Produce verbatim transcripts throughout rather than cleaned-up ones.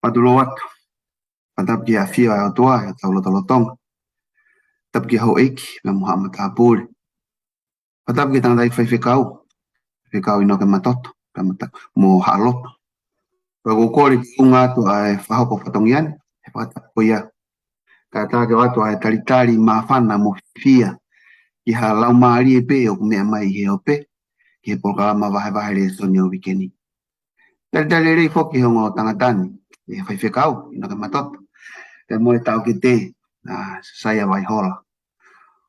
Fakatulou atu. Fakatapu ki he ʻafio ʻa e ʻOtua ʻi hotau lotolotonga. Tapu ki he houʻeiki, pea mo haʻa matāpule. Fakatapu ki he tangataʻeiki faifekau. Faifekau ʻInoke Matoto, pea mo ta-, mo haʻa lotu. Pea ʻoku ou kole ke ʻunga atu ʻa e fakahoko fatongia ni, he fakatapu ko ia. Kae ʻatā ke ʻoatu ʻa e talitali māfana mo fiefia ki ha laumālie pē ʻoku meʻa mai ʻi he ope, ki he polokalama vahevahe lēsoni ʻo e uike ni. Talitali lelei foki he ongo tangata ni, ʻe faifekau, ʻInoke Matoto. Pea mo e taʻokete, ʻa, Saia Vaihola.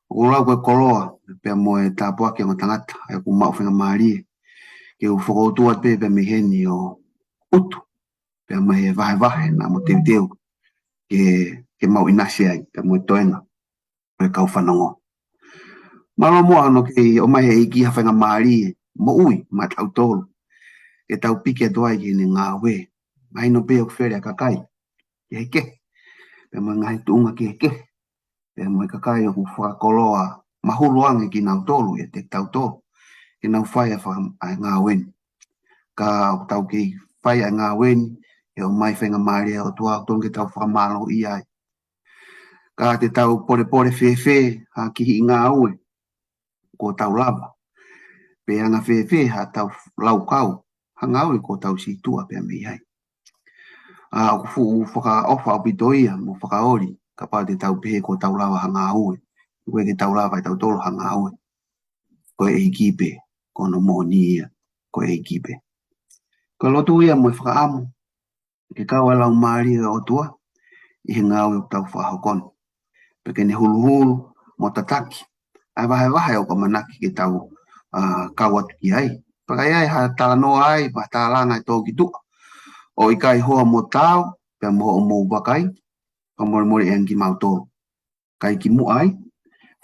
ʻOku lau ko e koloa, pea mo e tāpuaki ongo tangata, ʻa ia ʻoku maʻu faingamālie. Ke u fokoutua pē, pea mei heni ʻo ʻutu. Pea mei he vahevahe naʻa mo teuteu. Ke, ke mau ʻinasi ai, pea mo e toenga. Ko e kau fanongo. Mālō muʻa hono kei ʻomai he ʻEiki ha faingamālie moʻui maʻatautolu. Ke tau piki atu ai ki heʻene ngāue. Mahino pē ʻoku fele ʻa e kakai kehekehe. Pea mo e ngaahi tuʻunga kehekehe. Pea mo e kakai ʻoku fakakoloa mahulu ange kinautolu ʻiate kitautolu. Ke nau fai ʻa e faka-, ʻa e ngāue ni. Ka ʻoku tau kei fai ʻa e ngāue ni, he ʻomai faingamālie ʻa e ʻOtua, ʻoku totonu ke tau fakamālōʻia ai. Ka te tau polepole fēfē ha kihiʻi ngāue kuo tau lava. Pe anga fēfē haʻatau laukau ha ngāue kuo tau sītuʻa pea mei ai. ʻA, ʻoku fuʻu fakaʻofa ʻaupito ia mo fakaoli, kapau te tau pehē kuo tau lava ha ngāue. ʻOku ʻikai ke tau lava ʻe tautolu ha ngāue. Ko e ʻEiki pē, ko hono moʻoni ia, ko e ʻEiki pē. Ko e lotu ia mo e fakaʻamu, ke kau ʻa e Laumālie ʻo e ʻOtua ʻi he ngāue ʻoku tau fakahoko ni. Pea ke ne huluhulu mo tataki ʻa e vahevahe ʻoku ʻamanaki ke tau, ʻa, kau atu ki ai. Pea ka ʻi ai ha talanoa ai, pe ha tālanga ʻe tō ki tuʻa, ʻo ʻikai hoa mo taau, pea mo hoʻomou vakai, fakamolemole ange kimautolu. Kae kimuʻa ai,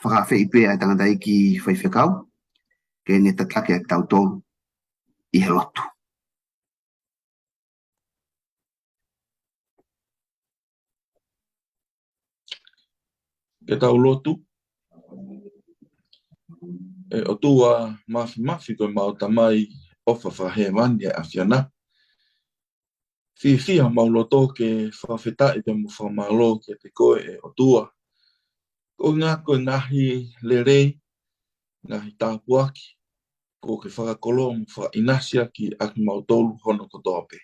fakaafeʻi pē ʻa e tangataʻeiki faifekau, ke ne tataki ʻa kitautolu ʻi he lotu. Ke tau lotu. ʻE ʻOtua Māfimafi, ko ʻemau Tamai ʻofa fakahēvani ʻa e ʻAfiona. Fiefia homau loto ke fakafetaʻi pea mo fakamālō kiate koe ʻe ʻOtua. Ko e ngā-, ko e ngaahi lelei, ngaahi tāpuaki, kuo ke fakakoloa mo fakaʻinasi ʻaki ʻa kimautolu hono kotoa pē.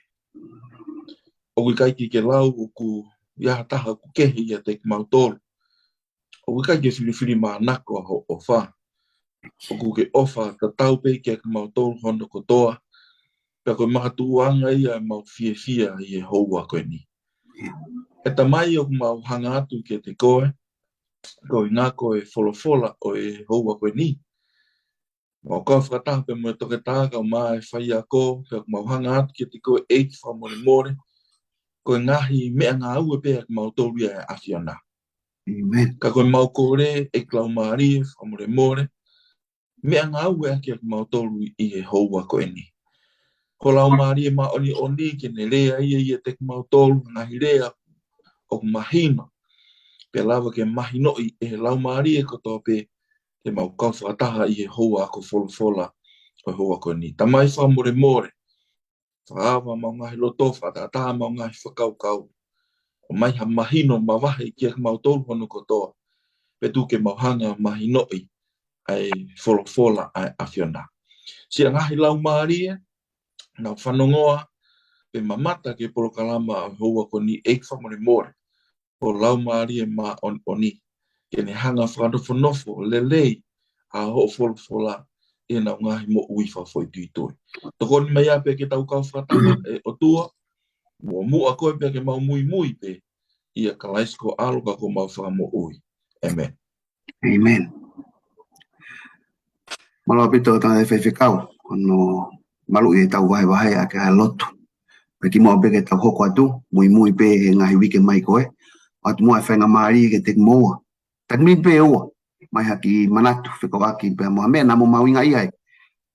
ʻOku ʻikai ke ke lau ʻoku ʻi ai ha taha ʻoku kehe ʻiate kimautolu. ʻOku ʻikai ke filifili mānako ʻa hoʻo ʻofa. ʻOku ke ʻofa tatau pē kiate kimautolu hono kotoa. Pea ko e makatuʻunga ia ʻemau fiefia ʻi he houa ko eni. ʻE Tamai, ʻoku mau hanga atu kiate koe, ko e ngaahi ko e folofola ʻo e houa ko eni. Mau kau fakataha pē mo e toketā kae ʻumaʻā e faiako, pea ʻoku mau hanga atu kiate koe ʻEiki fakamolemole, ko e ngaahi meʻangāue pē ʻa kimautolu ia ʻe ʻAfiona. ʻĒmeni. Ka ko ʻemau kole ʻEiki Laumālie fakamolemole, meʻangāue ʻaki ʻa kimautolu ʻi he houa ko eni. Ko e Laumālie Māʻoniʻoni ke ne lea ia ʻiate kimautolu, ngaahi lea ʻoku mahino. Pea lava ke mahinoʻi ʻe he laumālie kotoa pē, te mau kau fakataha ʻi he houa ako folofola ʻo e houa ko eni. Tamai fakamolemole, fakaava homau ngaahi loto, fakatātā homau ngaahi fakakaukau. ʻOmai ha mahino mavahe kiate kimautolu hono kotoa. Pea tuku ke mau hanga mahinoʻi ʻa e folofola ʻa e ʻAfiona. Siʻa ngaahi laumālie, nau fanongoa, pe mamata ki he polokalama ʻo e houa ko eni ʻEiki fakamolemole, ko e Laumālie Māʻoniʻoni, ke ne hanga fakanofonofo lelei ʻa hoʻo folofola ʻi heʻenau ngaahi moʻui fakafoʻituitui. Tokoni mai ā pea ke tau kau fakataha ʻe ʻOtua, muʻomuʻa koe pea ke mau muimui pē, ʻia Kalaisi ko ho ʻAlo ka ko homau Fakamoʻui. ʻĒmeni. ʻĒmeni. Mālō ʻaupito tangataʻeiki faifekau, hono maluʻi ʻetau vahevahe ʻaki ʻa e lotu. Pea kimuʻa pē ke tau hoko atu, muimui pē he ngaahi uike mai ko ē. ʻOatu muʻa e faingamālie kiate kimoua. Taki miniti pē ʻe ua, mai ha kiʻi manatu fekauʻaki pea mo ha meʻa naʻa mou mahuʻingaʻia ai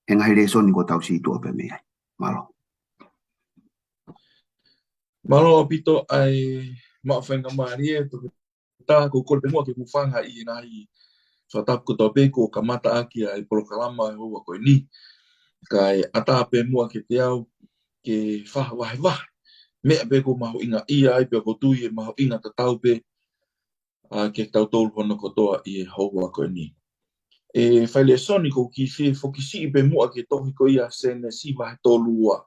he ngaahi lēsoni kuo tau sītuʻa pea mei ai. Mālō. Mālō ʻaupito ʻa e maʻu faingamālie, toketā, ʻoku ou kole pē muʻa ke u hūfanga ʻi he ngaahi fakatapu kotoa pē kuo kamata ʻaki ʻa e polokalama ʻo e houa ko eni. Kae ʻatā pē muʻa kiate au ke fakavahevahe meʻa pē ʻoku mahuʻingaʻia ai, pea ʻoku ou tui ʻe mahuʻinga tatau pē ʻa kitautolu hono kotoa ʻi he houa ko eni. ʻE failēsoni, ʻoku ou kiʻi fie fokisiʻi pē muʻa ki he tohi ko ia Sēnesi vahe tolu ua.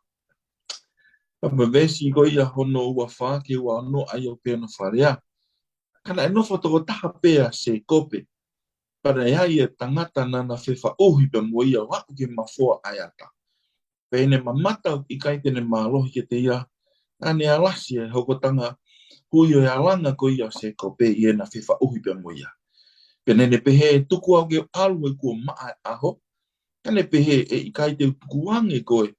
Pea mo e veesi ko ia hono ua fā ki he ua ono, ʻa ia ʻoku pehē hono fakalea: Ka naʻe nofo tokotaha pē ʻa Sēkope, pea naʻe ʻi ai e tangata naʻa na fefaʻuhi pea mo ia ʻo aʻu ki he mafoa ʻa e ata. Pea ʻi heʻene mamata ʻoku ʻikai te ne mālohi kiate ia, naʻa ne alasi e hokotanga hui ʻo e alanga ko ia ʻo Sēkope ʻi heʻena fefaʻuhi pea mo ia. Pea naʻa ne pehē, Tuku au ke u ʻalu he kuo maʻa e ʻaho. Ka naʻa ne pehē, ʻE ʻikai te u tukuange koe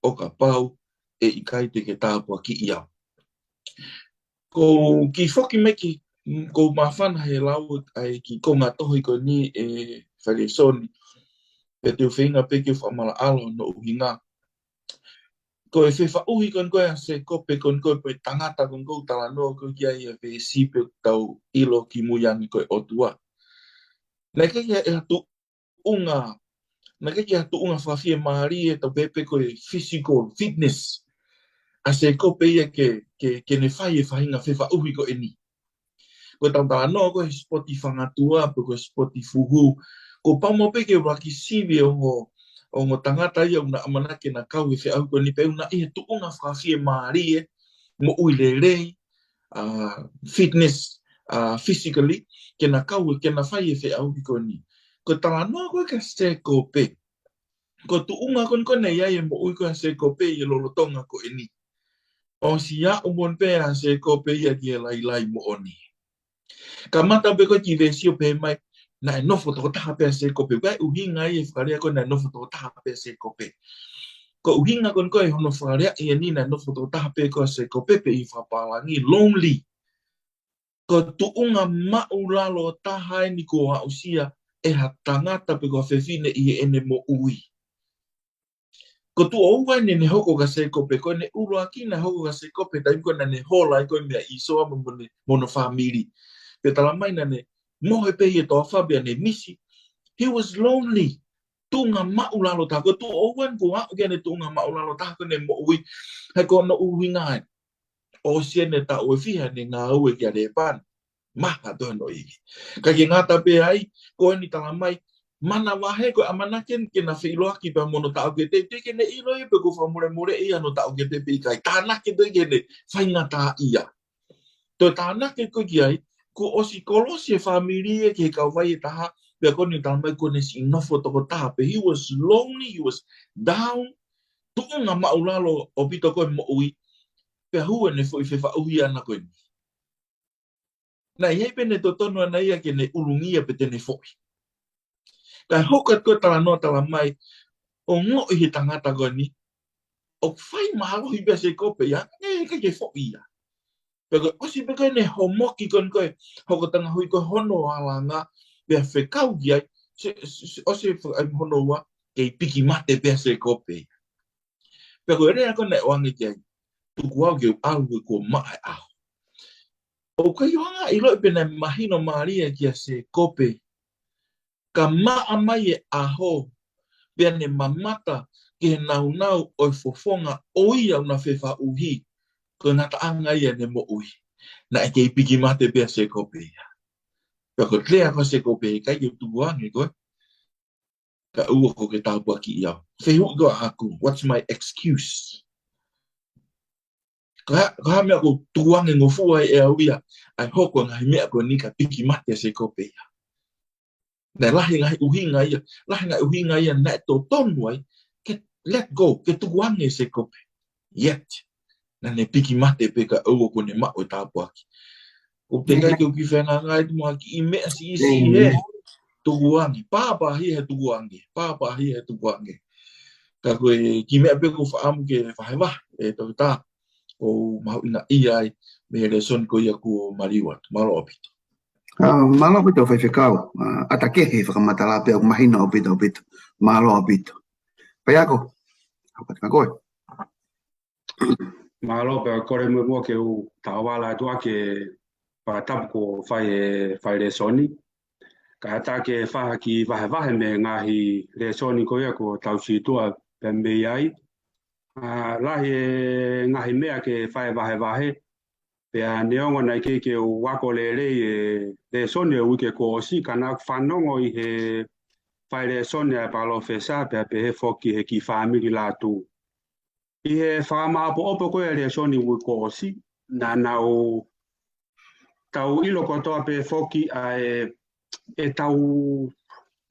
ʻo kapau ʻe ʻikai te ke tāpuakiʻi au. ʻOku ou kiʻi foki mai ki, ʻoku ou māfana he lau ʻa e kiʻi konga tohi ko eni, ʻe failēsoni, pea te u feinga pē ke fakamaʻalaʻala hono ʻuhinga. Ko e fefaʻuhi ko eni ko ē ʻa Sēkope ko eni ko ē, pe tangata ko eni ʻoku talanoa ko ē ki ai ʻa e veesi pea ʻoku tau ʻilo kimui ange ko e ʻOtua, naʻe ʻikai ke ʻi ai ha tuʻunga, naʻe ʻikai ke ʻi ai ha tuʻunga fakafiemālie, tau pehē pē ko e physical fitness ʻa Sēkope ia ke, ke, ke ne fai e faʻahinga fefaʻuhi ko eni. Ko e tau talanoa ko ē he sipoti fangatua, pe ko e sipoti fuhu, kuo pau maʻu pē ke ʻuluaki sivi ʻa e ongo, ongo tangata ia ʻoku na ʻamanaki ke na kau he feʻauhi ko eni, pe ʻoku na ʻi he tuʻunga fakafiemālie, moʻui lelei, ʻa, fitness, ʻa, physically, ke na kau, ke na fai e feʻauhi ko eni. Ko e talanoa ko ē kia Sēkope, ko e tuʻunga ko eni ko ē naʻe ʻi ai e moʻui ko ē ʻa Sēkope ʻi he lolotonga ko eni, ʻosi aʻu moʻoni pē ʻa Sēkope ia ki he lailai moʻoni. Kamata pē ko ē ki he veesi ʻo pehē mai, Naʻe nofo tokotaha pē ʻa Sēkope. Ko e ʻuhinga ia e fakalea ko ē naʻe nofo tokotaha pē ʻa Sēkope. Ko e ʻuhinga ko eni ko ē hono fakalea ia ni, naʻe nofo tokotaha pē ko ē ʻa Sēkope, pe ʻi he fakapālangi, lonely. Ko e tuʻunga māʻulalo taha eni kuo aʻusia ʻe ha tangata pe ko ha fefine ʻi heʻene moʻui. Ko e tuʻo ua eni naʻe hoko kia Sēkope, ko ʻene ʻuluaki naʻe hoko kia Sēkope, taimi ko ē naʻa ne hola ai ko ē meia ʻĪsoa mo, mo ne, mo hono fāmili. Pea tala mai naʻa ne mohe pē ʻi he toafa pea ne misi. He was lonely. Tuʻunga māʻulalo taha. Ko e tuʻo ua eni kuo aʻu ki heʻene tuʻunga māʻulalo taha ko ē ʻene moʻui. He ko hono ʻuhinga ē, ʻosi ʻene taʻu ʻe fiha ʻene ngāue kia Lēpani, maha tonu ʻi. Ka ʻikai ke ngata pē ai, ko eni tala mai, manavahē ko e ʻamanaki eni ke na feʻiloaki pea mo hono taʻokete, teʻeki ke ne ʻilo ia pe kuo fakamolemoleʻi ia hono taʻokete pe ʻikai. Tānaki atu ki heʻene faingataʻaʻia. Toe tānaki ko ē ki ai, kuo ʻosi kolosi e fāmili ē ki he kauvai ʻe taha, pea ko eni tala mai kuo ne siʻi nofo tokotaha pē. He was lonely, he was down, tuʻunga māʻulalo ʻaupito ko ē moʻui, pea hū ʻene foʻi fefaʻuhi ʻana ko eni. Naʻe ʻi ai pē ʻene totonu ʻana ia ke ne ʻulungia pe te ne foʻi. Kae hoko atu ko e talanoa tala mai, ʻo ongoʻi he tangata ko eni, ʻoku fai mālohi pē ʻa Sēkope ia, ʻe ʻikai ke foʻi ia. Pea ko e ʻosi pē ko ē ʻene homoki ko eni ko ē, hokotanga hui ko ē hono alanga, pea fekau ki ai, se, se, se, ʻosi e fakaʻai hono ua, kei piki mate pē ʻa Sēkope ia. Pea ko e lea ko ē naʻe ʻoange ki ai, Tuku au ke u ʻalu he kuo maʻa e ʻaho. ʻOku ʻikai ke u hanga ʻiloʻi pe naʻe mahino mālie kia Sēkope, ka maʻa mai e ʻaho, pea ne mamata ki he nāunau ʻo e fofonga ʻo ia ʻoku na fefaʻuhi, ko e ngataʻanga ia ʻene moʻui. Naʻe kei piki mate pē ʻa Sēkope ia. Pea ko e lea ko ē ʻa Sēkope, ʻE ʻikai ke u tukuange koe, kae ʻoua kuo ke tāpuakiʻi au. Fehuʻi ko ē ʻaʻaku, what's my excuse? Ko e hā, ko e hā e meʻa ʻoku ou tukuange ngofua ai ʻe au ia, ʻa e hoko e ngaahi meʻa ko eni kae piki mate ʻa Sēkope ia? Naʻe lahi e ngaahi ʻuhinga ia, lahi e ngaahi ʻuhinga ia naʻe totonu ai ke let go, ke tukuange ʻe Sēkope. Yet, naʻa ne piki mate pē kae ʻoua kuo ne maʻu e tāpuaki. ʻOku teʻeki ai ke u kiʻi fehangahangai atu mo ha kiʻi meʻa siʻisiʻi he tukuange. Pāpāhia he tukuange. Pāpāhia he tukuange. Ka ko e kiʻi meʻa pē ʻoku ou fakaʻamu ke vahevahe, ʻe Toketā, ʻoku mahuʻingaʻia ai mei he lēsoni ko ia kuo maliu atu. Mālō ʻaupito. ʻA, mālō ʻaupito Faifekau. ʻA, ʻata kehe fakamatala pea ʻoku mahino ʻaupito, ʻaupito. Mālō ʻaupito. Paiako, hau atu kia koe. Mālō, pea kole muʻomuʻa ke u taʻovala atu ʻa e fakatapu kuo fai ʻe he failēsoni. Kae ʻatā ke fai ha kiʻi vahevahe mei he ngaahi lēsoni ko ia kuo tau situʻa pē mei ai. ʻa, lahi e ngaahi meʻa ke fai vahevahe. Pea neongo naʻe ʻikai ke u ako lelei e lēsoni e uike kuo ʻosi, ka naʻa ku fanongo ʻi he fai lēsoni ʻa e palōfesa, pea pehē foki he kiʻi fāmili Lātū. ʻI he fakamāʻopoʻopo ko ē e lēsoni uike kuo ʻosi, naʻa nau tau ʻilo kotoa pē foki ʻa e, ʻetau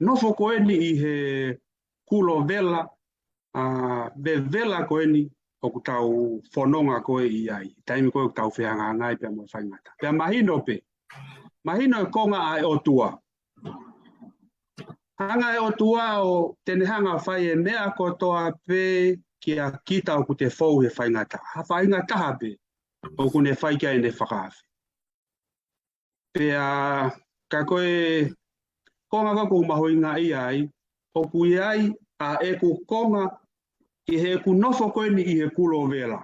nofo ko eni ʻi he kulo vela, ʻa, vevela ko eni ʻoku tau fononga ko ē ʻi ai. Taimi ko ē ʻoku tau fehangahangai pea mo e faingataʻa. Pea mahino pē. Mahino e konga ʻa e ʻOtua. Hanga e ʻOtua ʻo te ne hanga fai e meʻa kotoa pē kia kita ʻoku te fou he faingataʻa. Ha faingataʻa pē ʻoku ne fai ki ai ʻene fakaafe. Pea ka ko e konga ka ʻoku ou mahuʻingaʻia ai, ʻoku ʻi ai ʻa ʻeku konga ʻi heʻeku nofo ko eni ʻi he kulo vela.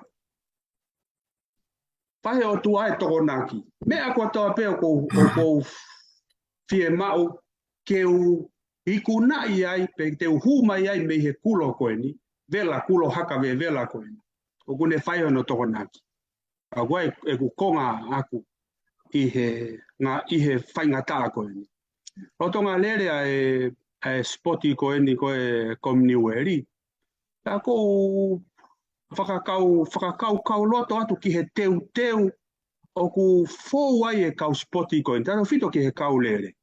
Fai he ʻOtua e tokonaki. Meʻa kotoa pē ʻoku ou, ʻoku ou fiemaʻu ke u ikunaʻi ai, pe te u hū mai ai mei he kulo ko eni, vela kulo haka vevela ko eni. ʻOku ne fai hono tokonaki. ʻA ko e, ʻeku konga ʻaku ʻi he, ngā, ʻi he faingataʻa ko eni. Lolotonga lele ʻa e, ʻa e sipoti ko eni ko e Kominiueli. Pea ʻoku ou fakakau, fakakaukau loto atu ki he teuteu ʻoku fou ai e kau sipoti ko eni. Tautefito ki he kau lele.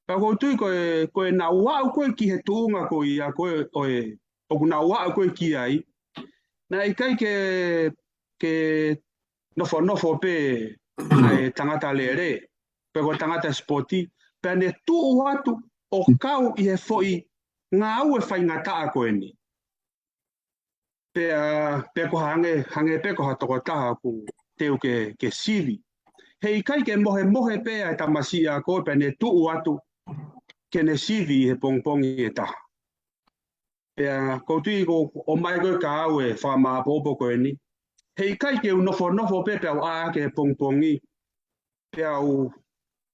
Pea ʻoku ou tui ko e, ko ʻenau aʻu ko ē ki he tuʻunga ko ia ko ē, ʻo e, ʻoku nau aʻu ko ē ki ai. Naʻe ʻikai ke, ke nofonofo pē ʻa e tangata lele, pe ko e tangata sipoti, pea ne tuʻu atu ʻo kau ʻi he foʻi ngāue faingataʻa ko eni. Pea, pea ko hangē, hangē pē ko ha tokotaha ʻoku teu ke, ke sivi. Heʻikai ke mohemohe pē ʻa e tamasiʻi ako pea ne tuʻu atu ke ne sivi ʻi he pongipongi ʻe taha. Pea ʻoku ou tui ko ʻomai ko ē kia au e fakamāʻopoʻopo ko eni. Heʻikai ke u nofonofo pē pea u ʻā hake he pongipongi. Pea u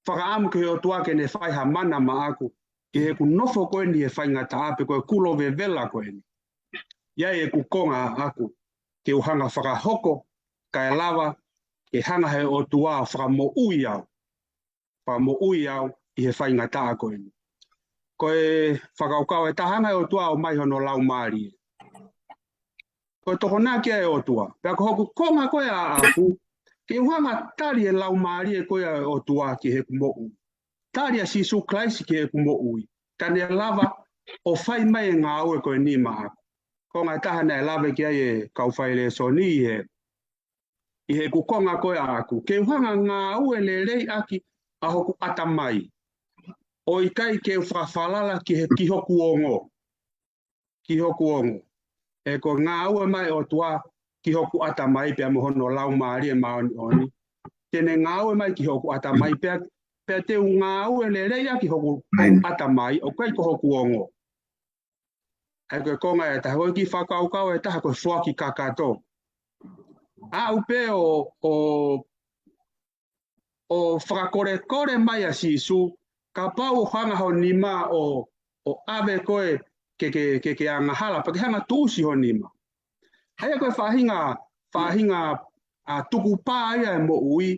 fakaʻamu ki he ʻOtua ke ne fai ha mana maʻaku. ʻI heʻeku nofo ko eni he faingataʻa pe ko e kulo vevela ko eni. ʻI ai ʻeku konga ʻaku. Ke u hanga fakahoko, kae lava, ke hanga he ʻOtua ʻo fakamoʻui au. Fakamoʻui au ʻi he faingataʻa ko eni. Ko e fakakaukau ʻe taha hanga he ʻOtua ʻo ʻomai hono laumālie. Ko e tokonaki ʻa e ʻOtua. Pea ko hoku konga ko ē ʻaʻaku, ke u hanga tali e laumālie ko ē ʻa e ʻOtua ki heʻeku moʻui. Tali ʻa Sīsū Kalaisi ki heʻeku moʻui. Ka ne lava ʻo fai mai e ngāue ko eni maʻaku. Konga ʻe taha naʻe lave ki ai e kau fai lēsoni ʻi he ʻi heʻeku konga ko ē ʻaʻaku. Ke u hanga ngāue lelei ʻaki ʻa hoku ʻatamai. ʻO ʻikai ke u fakafalala ki he, ki hoku ongo. Ki hoku ongo. ʻE ko e ngāue mai ʻOtua ki hoku ʻatamai pea mo hono laumālie māʻoniʻoni. Te ne ngāue mai ki hoku ʻatamai pea, pea te u ngāue lelei ʻaki hoku, hoku ʻatamai, ʻo ʻikai ko hoku ongo. ʻA ia ko e konga ʻe taha, ko e kiʻi fakakaukau ʻe taha ko e foaki kakato. Aʻu pē ʻo, ʻo, ʻo fakakolekole mai ʻa Sīsū, kapau ʻoku hanga ho nima ʻo, ʻo ʻave koe ke, ke, ke, ke angahala, pea ke hanga tuʻusi ho nima. ʻA ia ko e faʻahinga, faʻahinga ʻa tukupā ia e moʻui,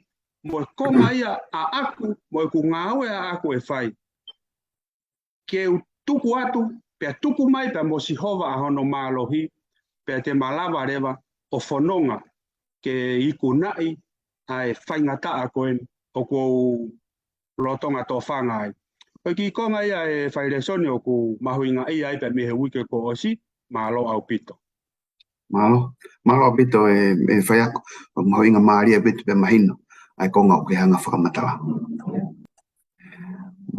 mo e konga ia ʻaʻaku, mo ʻeku ngāue ʻaʻaku ʻe fai. Ke u tuku atu, pea tuku mai pea mo Sihova ʻa hono mālohi, pea te malava leva ʻo fononga ke ikunaʻi ʻa e faingataʻa ko eni ʻoku ou lolotonga tofanga ai. Ko e kiʻi konga ia e fai lēsoni ʻoku mahuʻingaʻia ai pea mei he uike kuo ʻosi, mālō ʻaupito. Mālō, mālō ʻaupito e, e faiako, mahuʻinga mālie ʻaupito pea mahino ʻa e konga ʻoku ke hanga fakamatala.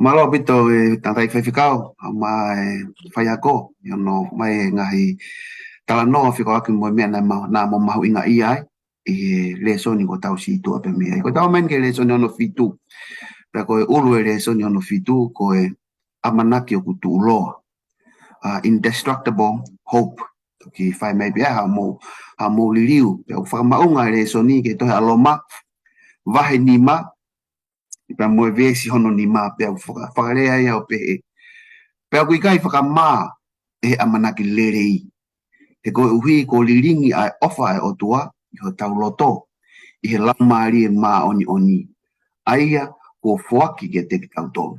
Mālō ʻaupito e tangataʻeiki faifekau, ʻa mo e faiako, ʻi hono mai e ngaahi talanoa fekauʻaki mo e meʻa naʻa ma-, naʻa mo mahuʻingaʻia ai, ʻi he lēsoni kuo tau sītuʻa pē mei ai. Ko e tau mai ki he lēsoni hono fitu. Pea ko e ʻulu e lēsoni hono fitu, ko e ʻamanaki ʻoku tuʻuloa. ʻA, indestructible hope. Toki fai mai pē ha mou, ha mou liliu. Pea ʻoku fakamaʻunga e lēsoni ki he tohi ʻa Loma, vahe nima, pea mo e veesi hono nima, pea ʻoku faka-, fakalea ia ʻo pehē. Pea ʻoku ʻikai fakamā ʻe he ʻamanaki lelei. He koeʻuhi kuo lilingi ʻa e ʻofa ʻa e ʻOtua ʻi hotau loto, ʻi he Laumālie Māʻoniʻoni, ʻa ia kuo foaki kiate kitautolu.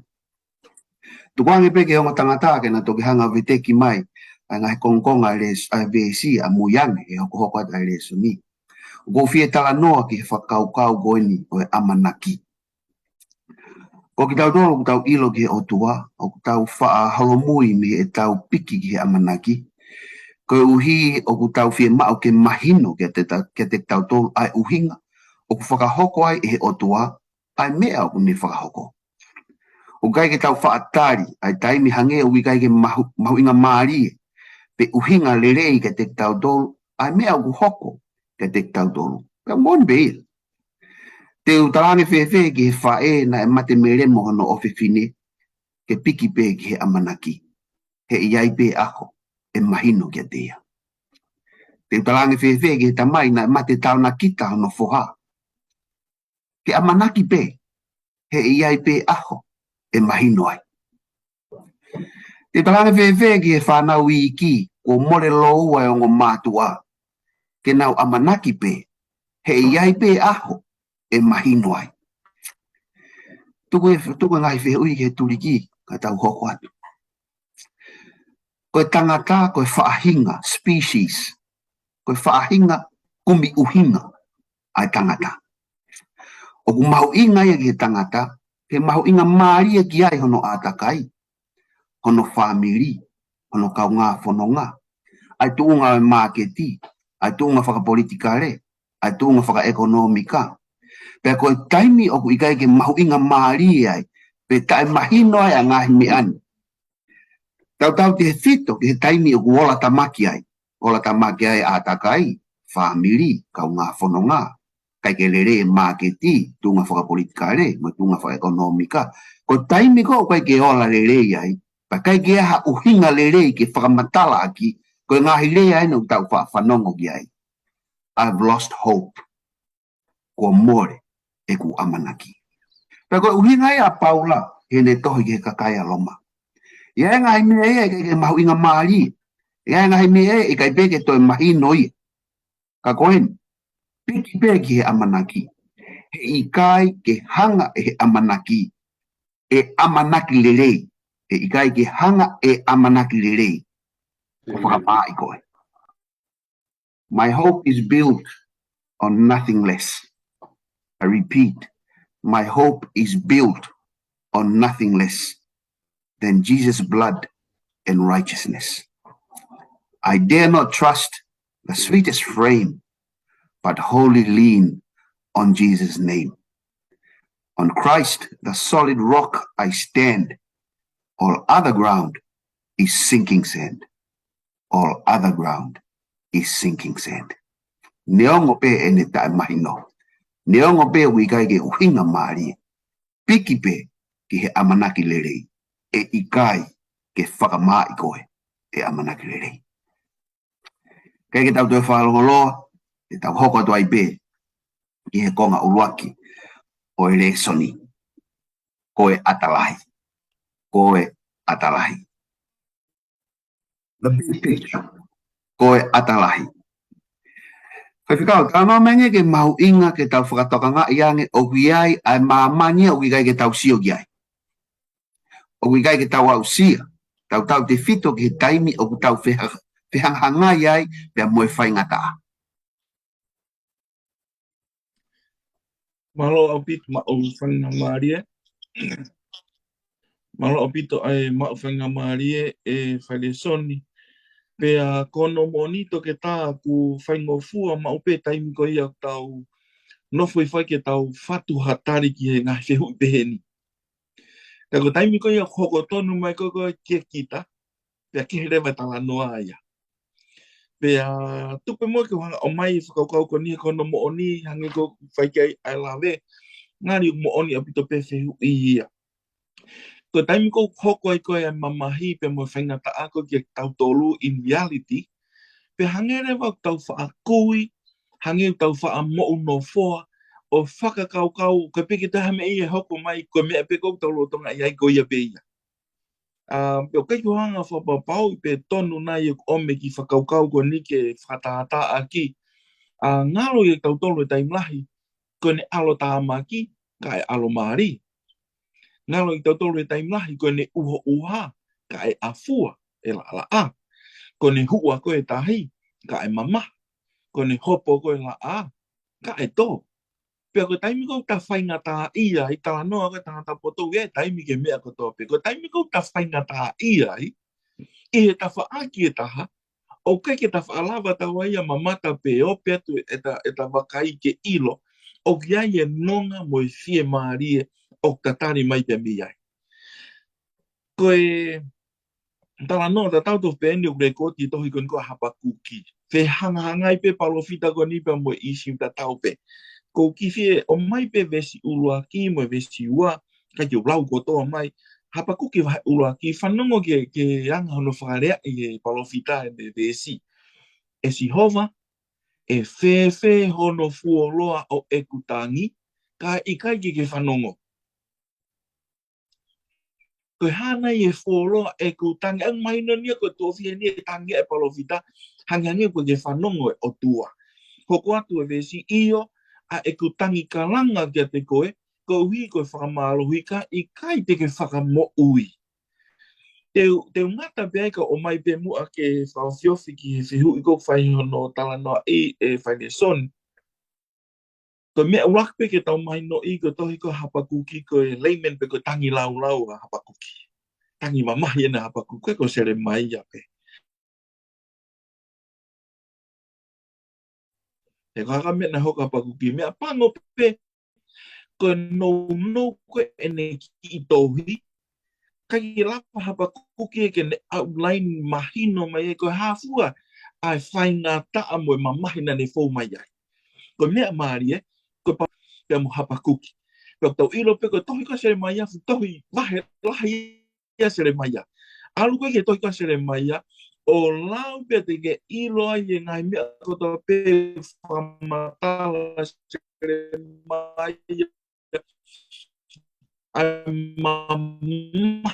Tukuange pē ki he ongo tangata ke na toki hanga ʻo veteki mai ʻa e ngaahi kongokonga ʻa e lēs-, ʻa e veesi ʻamui ange he hokohoko atu ʻa e lēsoni. ʻOku ou fie talanoa ki he fakakaukau ko eni ʻo e ʻamanaki. Ko kitautolu ʻoku tau ʻilo ki he ʻOtua, ʻoku tau faʻa holomui mei heʻetau piki ki he ʻamanaki. Koeʻuhi ʻoku tau fiemaʻu ke mahino kiate ta-, kiate kitautolu ʻa e ʻuhinga ʻoku fakahoko ai ʻe he ʻOtua ʻa e meʻa ʻoku ne fakahoko. ʻOku ʻikai ke tau faʻa tali ʻa e taimi hangē ʻoku ʻikai ke mahu-, mahuʻinga mālie pe ʻuhinga lelei kiate kitautolu ʻa e meʻa ʻoku hoko kiate kitautolu. Pea moʻoni pē ia. Te u talaange fēfē ki he faʻē naʻe mate melemo hono ʻofefine ke piki pē ki he ʻamanaki, he ʻe ʻi ai pē ʻaho ʻe mahino kiate ia? Te u talaange fēfē ki he tamai naʻe mate taonakita hono foha ke ʻamanaki pē, he ʻe ʻi ai pē ʻaho ʻe mahino ai? Te u talaange fēfē ki he fānau iiki kuo mole lōua ʻa e ongo mātuʻa ke nau ʻamanaki pē, he ʻe ʻi ai pē ʻaho ʻe mahino ai? Tuku e, tuku e ngaahi fehuʻi ki he tuliki, ka tau hoko atu. Ko e tangata, ko e faʻahinga, species, ko e faʻahinga kumi ʻuhinga ʻa e tangata. ʻOku mahuʻinga ia ki he tangata, he mahuʻinga mālie ki ai hono ʻātakai, hono fāmili, hono kaungā fononga, ʻa e tuʻunga ʻo e māketi, ʻa e tuʻunga fakapolitikale, ʻa e tuʻunga fakaʻekonōmika. Pea ko e taimi ʻoku ʻikai ke mahuʻinga mālie ai, pe taʻemahino ai ʻa e ngaahi meʻa ni, tautautefito ki he taimi ʻoku ola tamaki ai. Ola tamaki ai ʻātakai, fāmili, kaungā fononga, ʻikai ke lelei e māketi, tuʻunga fakapolitikale, mo e tuʻunga fakaʻekonōmika. Ko e taimi ko ē ʻoku ʻikai ke ola lelei ai, pea ʻikai ke ʻi ai ha ʻuhinga lelei ke fakamatalaʻaki, ko e ngaahi lea eni ʻoku tau faʻa fanongo ki ai. I've lost hope. Kuo mole ʻeku ʻamanaki. Pea ko e ʻuhinga ia ʻa Paula heʻene tohi ki he kakai ʻa Loma. ʻI ai e ngaahi meʻa ia ʻikai ke mahuʻinga mālie. ʻI ai e ngaahi meʻa ia ʻikai pē ke toe mahino ia. Ka ko eni, piki pē ki he ʻamanaki. He ʻikai ke hanga ʻe he ʻamanaki ʻe ʻamanaki lelei. He ʻikai ke hanga ʻe ʻamanaki lelei ʻo fakamaaʻi koe. My hope is built on nothing less. I repeat, my hope is built on nothing less than Jesus' blood and righteousness. I dare not trust the sweetest frame, but wholly lean on Jesus' name. On Christ, the solid rock, I stand. All other ground is sinking sand. All other ground is sinking sand. Neongo pē ʻene taʻemahino, neongo pē ʻoku ʻikai ke ʻuhinga mālie, piki pē ki he ʻamanaki lelei. ʻE ʻikai ke fakamaaʻi koe ʻe ʻamanaki lelei. Kae ke tau toe fakalongoloa, te tau hoko atu ai pē ki he konga ʻuluaki ʻo e lēsoni. Ko e ʻatalahi. Ko e ʻatalahi. The big picture. Ko e ʻatalahi. Faifekau, tau nau menge ke mahuʻinga ke tau fakatokangaʻi ange ʻoku ʻi ai ʻa e māmani ʻoku ʻikai ke tau sio ki ai. ʻOku ʻikai ke tau aʻusia, tautautefito ki he taimi ʻoku tau feha-, fehangahangai ai pea mo e faingataʻa. Mālō ʻaupito, maʻu faingamālie. Mālō ʻaupito ʻa e maʻu faingamālie ʻe failēsoni. Pea ko hono moʻoni Toketā, ʻoku faingofua maʻu pē taimi ko ia ʻoku tau nofo ʻi ai ke tau fatu ha tali ki he ngaahi fehuʻi pehē ni. Ka ko e taimi ko ia ʻoku hoko tonu mai ko ē ko ē kia kita, pea kehe leva e talanoa ia. Pea tuku pē muʻa ke u hanga ʻo ʻomai e fakakaukau ko eni, ko hono moʻoni, hangē ko e fai ki ai ʻa e lave, ngali ʻoku moʻoni ʻaupito pē fehuʻi ia. Ko e taimi ko ē ʻoku hoko ai ko ē ʻa e mamahi pea mo e faingataʻa ko ē kia kitautolu in reality, pea hangē leva ʻoku tau faʻa kui, hangē ʻoku tau faʻa moʻunofoa, ʻo fakakaukau, ko e piki taha meʻa ia ʻe hoko mai, ko e meʻa pē ko ē ʻoku tau lolotonga ʻi ai ko ia pē ia. ʻA, pea ʻoku ʻikai ke u hanga ʻo fakapapauʻi pe tonu nai ʻeku ʻomi e kiʻi fakakaukau ko eni ke fakatātā ʻaki. ʻA, ngalo ʻiate kitautolu he taimi lahi ko ʻene ʻalu ʻo tāmaki, kae ʻalu ʻo mālie. Ngalo ʻiate kitautolu he taimi lahi ko ʻene ʻuhoʻuha, kae ʻafua, ʻe laʻalaʻā. Ko ʻene huʻa ko ē e tahi, kae mamahi. Ko ʻene hopo ko ē e laʻā, kae tō. Pea ko e taimi ʻoku ta faingataʻaʻia ai, talanoa ko ē tangata poto ia he taimi ki he meʻa kotoa pē. Ko e taimi ʻoku ta faingataʻaʻia ai, ʻi he tafaʻaki ʻe taha, ʻoku ʻikai ke ta faʻa lava ʻo tau ai ʻo mamata pe ope atu ʻeta, ʻeta vakai ke ʻilo ʻoku ʻi ai e nonga mo e fiemālie ʻoku tatali mai pē mei ai. Ko e talanoa tatau tofu pē eni ʻoku lekooti he tohi ko eni ko Hapakuki. Fehangahangai pē palōfita ko eni pea mo e ʻīsiu tatau pē. Ko e kiʻi fie ʻomai pē veesi ʻuluaki mo e veesi ua, ʻikai ke u lau kotoa mai. Hapakuki vahe ʻuluaki, fanongo ki he, ki he anga hono fakalea ʻe he palōfita ʻene veesi. ʻE Sihova, ʻe fēfē hono fuoloa ʻo ʻeku tangi, kae ʻikai ke ke fanongo? Ko e hā nai e fuoloa ʻeku tangi? ʻOku mahino eni ia ko e tuʻo fiha eni e tangi ʻa e palōfita, hangehangē ʻoku ʻikai ke fanongo e ʻOtua. Hoko atu e veesi, ʻio, ʻa ʻeku tangi kalanga kiate koe, koeʻuhi ko e fakamālohi, ka ʻikai te ke fakamoʻui. Te u, te u ngata pē ai kae ʻomai pē muʻa ke fakaofiofi ki he fehuʻi ko ē ʻoku fai hono talanoaʻi ʻe he failēsoni. Ko e meʻa ʻuluaki pē ke tau mahinoʻi ko e tohi ko Hapakuki ko e layman pē ko e tangi laulau ʻa Hapakuki. Tangi mamahi ʻena ʻa Hapakuki, ko Selemaia pē. He ko e hā e meʻa naʻe hoko ʻa Hapakuki? Meʻapango pē ko e nounou ko ē ʻene kiʻi tohi. ʻIkai ke lava ʻa Hapakuki ia ke ne outline mahino mai ai ko e hā fua ʻa e faingataʻa mo e mamahi naʻa ne fou mai ai. Ko e meʻa mālie, ko e pa-, pea mo Hapakuki. Pea ʻoku tau ʻilo pē ko e tohi ko Selemaia, fuʻu tohi vahe lahi ʻa Selemaia. ʻAlu ko ē ki he tohi ko Selemaia, ʻo lau pea te ke ʻilo ai e ngaahi meʻa kotoa pē fakamatala Selemaia. ʻA e mamahi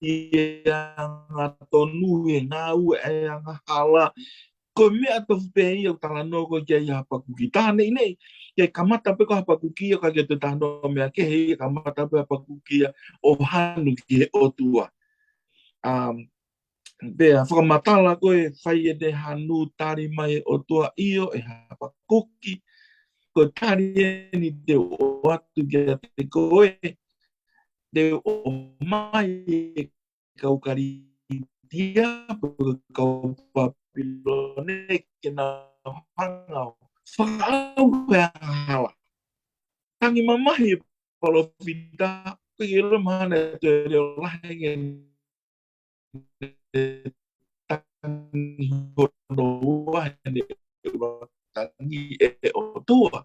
e angatonu, e ngāue e angahala. Ko e meʻa tofu pē ia ʻoku talanoa ko ē ki ai ʻa Hapakuki. Taha neʻineʻi, ke kamata pē ko Hapakuki ia ka ke te talanoa meʻa kehe ia, kamata pē Hapakuki ia ʻo hanu ki he ʻOtua. Um, pea fakamatala ko ē fai ʻene hanu, tali mai e ʻOtua, ʻio ʻe Hapakuki, ko e tali eni te u ʻoatu kiate koe, te u ʻomai e kau Kalitia, pe ko e kau Papilone ke nau hanga ʻo fakaʻauha e angahala. Tangi mamahi e palōfita, ko e ʻilo mahalo ʻe toe leʻo lahi ange e tangi hono ua heʻene ʻuluaki tangi, ʻe ʻOtua,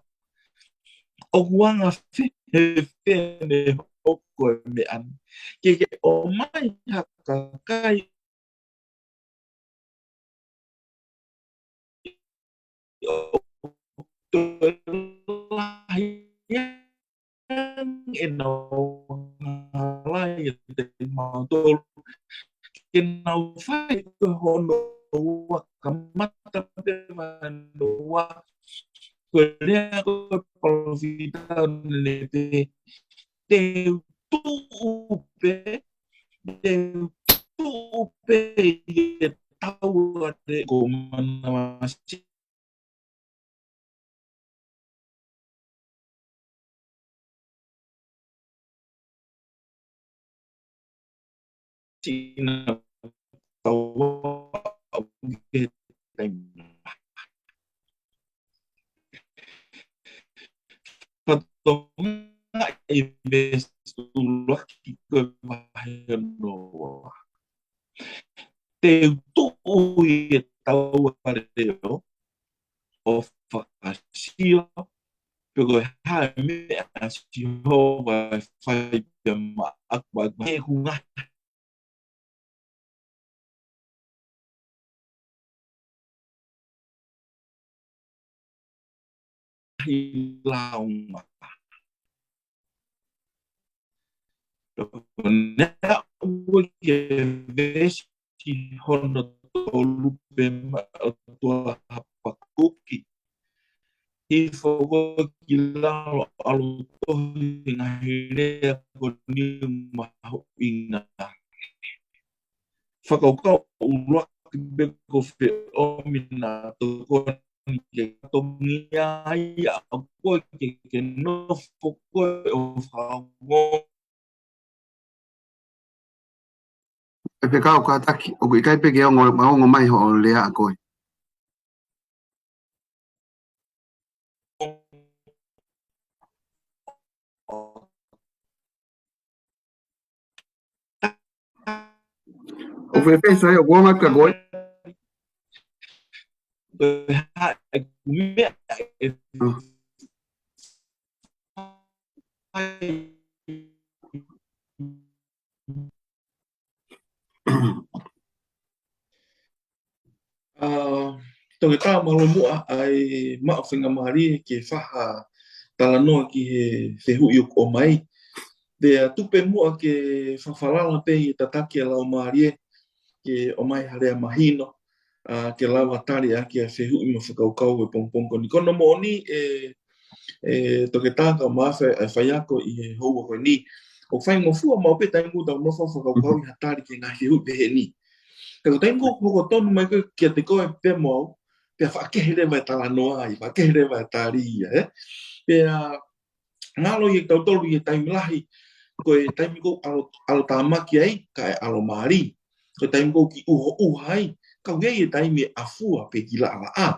ʻoku anga fēfē ʻene hoko e meʻa ni? Ke ke ʻomai ha kakai ʻoku toe lahi ange ʻenau angahala ʻiate kimautolu, ke nau fai ko hono ua, kamata pē mei hono ua. Ko e lea ko ē palōfita ʻo ne pehē, te u tuʻu pē, te u tuʻu pē ʻi he taua ʻo e manavasiʻi naʻa tau aʻu ki he taimi. Fatongia ʻi he veesi ʻuluaki ko e vahe hono ua. Te u tuʻu ʻi he taua ʻo leʻo ʻo fakasio pe ko e hā e meʻa ʻa Sihova ʻe fai pea maʻaku, maʻaku, maʻaku, he ʻoku ngaahi launga. Pea ko ʻene ua ki he veesi hono tolu pē maʻa ʻOtua Hapakuki. Hifo koe ki lalo ʻalu tohi ngaahi lea ko eni mahuʻinga. Fakakaukau ʻuluaki pē ko fē ʻomi na tokoni ke katongia ai ʻa koe ke, ke nofo koe ʻo fakaongo. ʻE fekau kātaki, ʻoku ʻikai pē ke ongo, ma ongo mai hoʻo lea ʻa koe. ʻO fēfē sai ʻoku ongo ka koe? Ko e hā ʻeku meʻa ʻe fai. ʻA, Toketā, mālō muʻa ʻa e maʻu faingamālie ke fai ha talanoa ki he fehuʻi ʻoku ʻomai. Pea tuku pē muʻa ke fakafalala pē ʻi he tataki ʻa e Laumālie ke ʻomai ha lea mahino, ʻa, ke lava tali ʻaki ʻa e fehuʻi mo e fakakaukau ʻo e pongipongi ko eni. Ko hono moʻoni ē, ē Toketā, kau mafe ʻa e faiako ʻi he houa ko eni. ʻOku faingofua maʻu pē taimi ʻoku tau nofo ʻo fakakaukauʻi ha tali ki he ngaahi fehuʻi pehē ni. Ka ko e taimi ʻoku hoko tonu mai ko ē kiate koe pea mo au, pea faʻa kehe leva e talanoa ai, faʻa kehe leva e tali ia, ē? Pea ngalo ia kiate kitautolu ʻi he taimi lahi, ko e taimi ʻoku ʻalu, ʻalu tāmaki ai, kae ʻalu mali. Ko e taimi ʻoku kiʻi ʻuhoʻuha ai, ka ʻoku ʻi ai e taimi ʻe ʻafua pe kiʻi laʻalaʻā.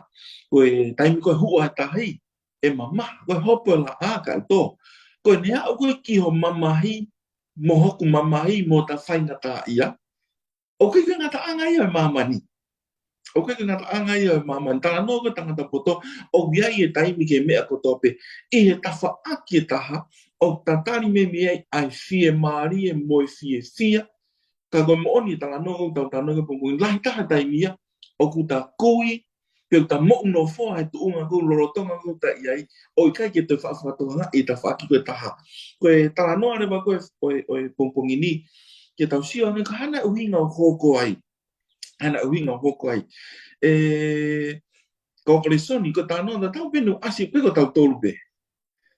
Ko e taimi ko ē huʻa e tahi, ʻe mamaha, ko e hopo e laʻā kae tō. Ko ʻene aʻu ko ē ki ho mamahi, mo hoku mamahi, mo hota faingataʻaʻia, ʻoku ʻikai ko e ngataʻanga ia ʻo e māmani. ʻOku ʻikai ko e ngataʻanga ia ʻo e māmani. Talanoa ko ē tangata poto, ʻoku ʻi ai e taimi ki he meʻa kotoa pē. ʻI he tafaʻaki ʻe taha, ʻoku tatali mei ai ʻa e fiemālie mo e fiefia. Ka ko e moʻoni, talanoa ko ē, tau talanoa ko ē pongipongi, lahi taha taimi ia ʻoku ta kui, pe ʻoku ta moʻunofoa he tuʻunga ko ē lolotonga ko ē ʻoku ta ʻi ai, ʻo ʻikai ke toe faʻa fakatokangaʻi e tafaʻaki ko ē ʻe taha. Ko e talanoa leva ko ē ʻo e, ʻo e pongipongi ni, ke tau sio ange ko e hā e ʻuhinga ʻoku hoko ai. Hā e ʻuhinga ʻoku hoko ai. Ē, ko e lēsoni, ko e talanoa tatau pē ʻoku ʻasi pē ko tautolu pē.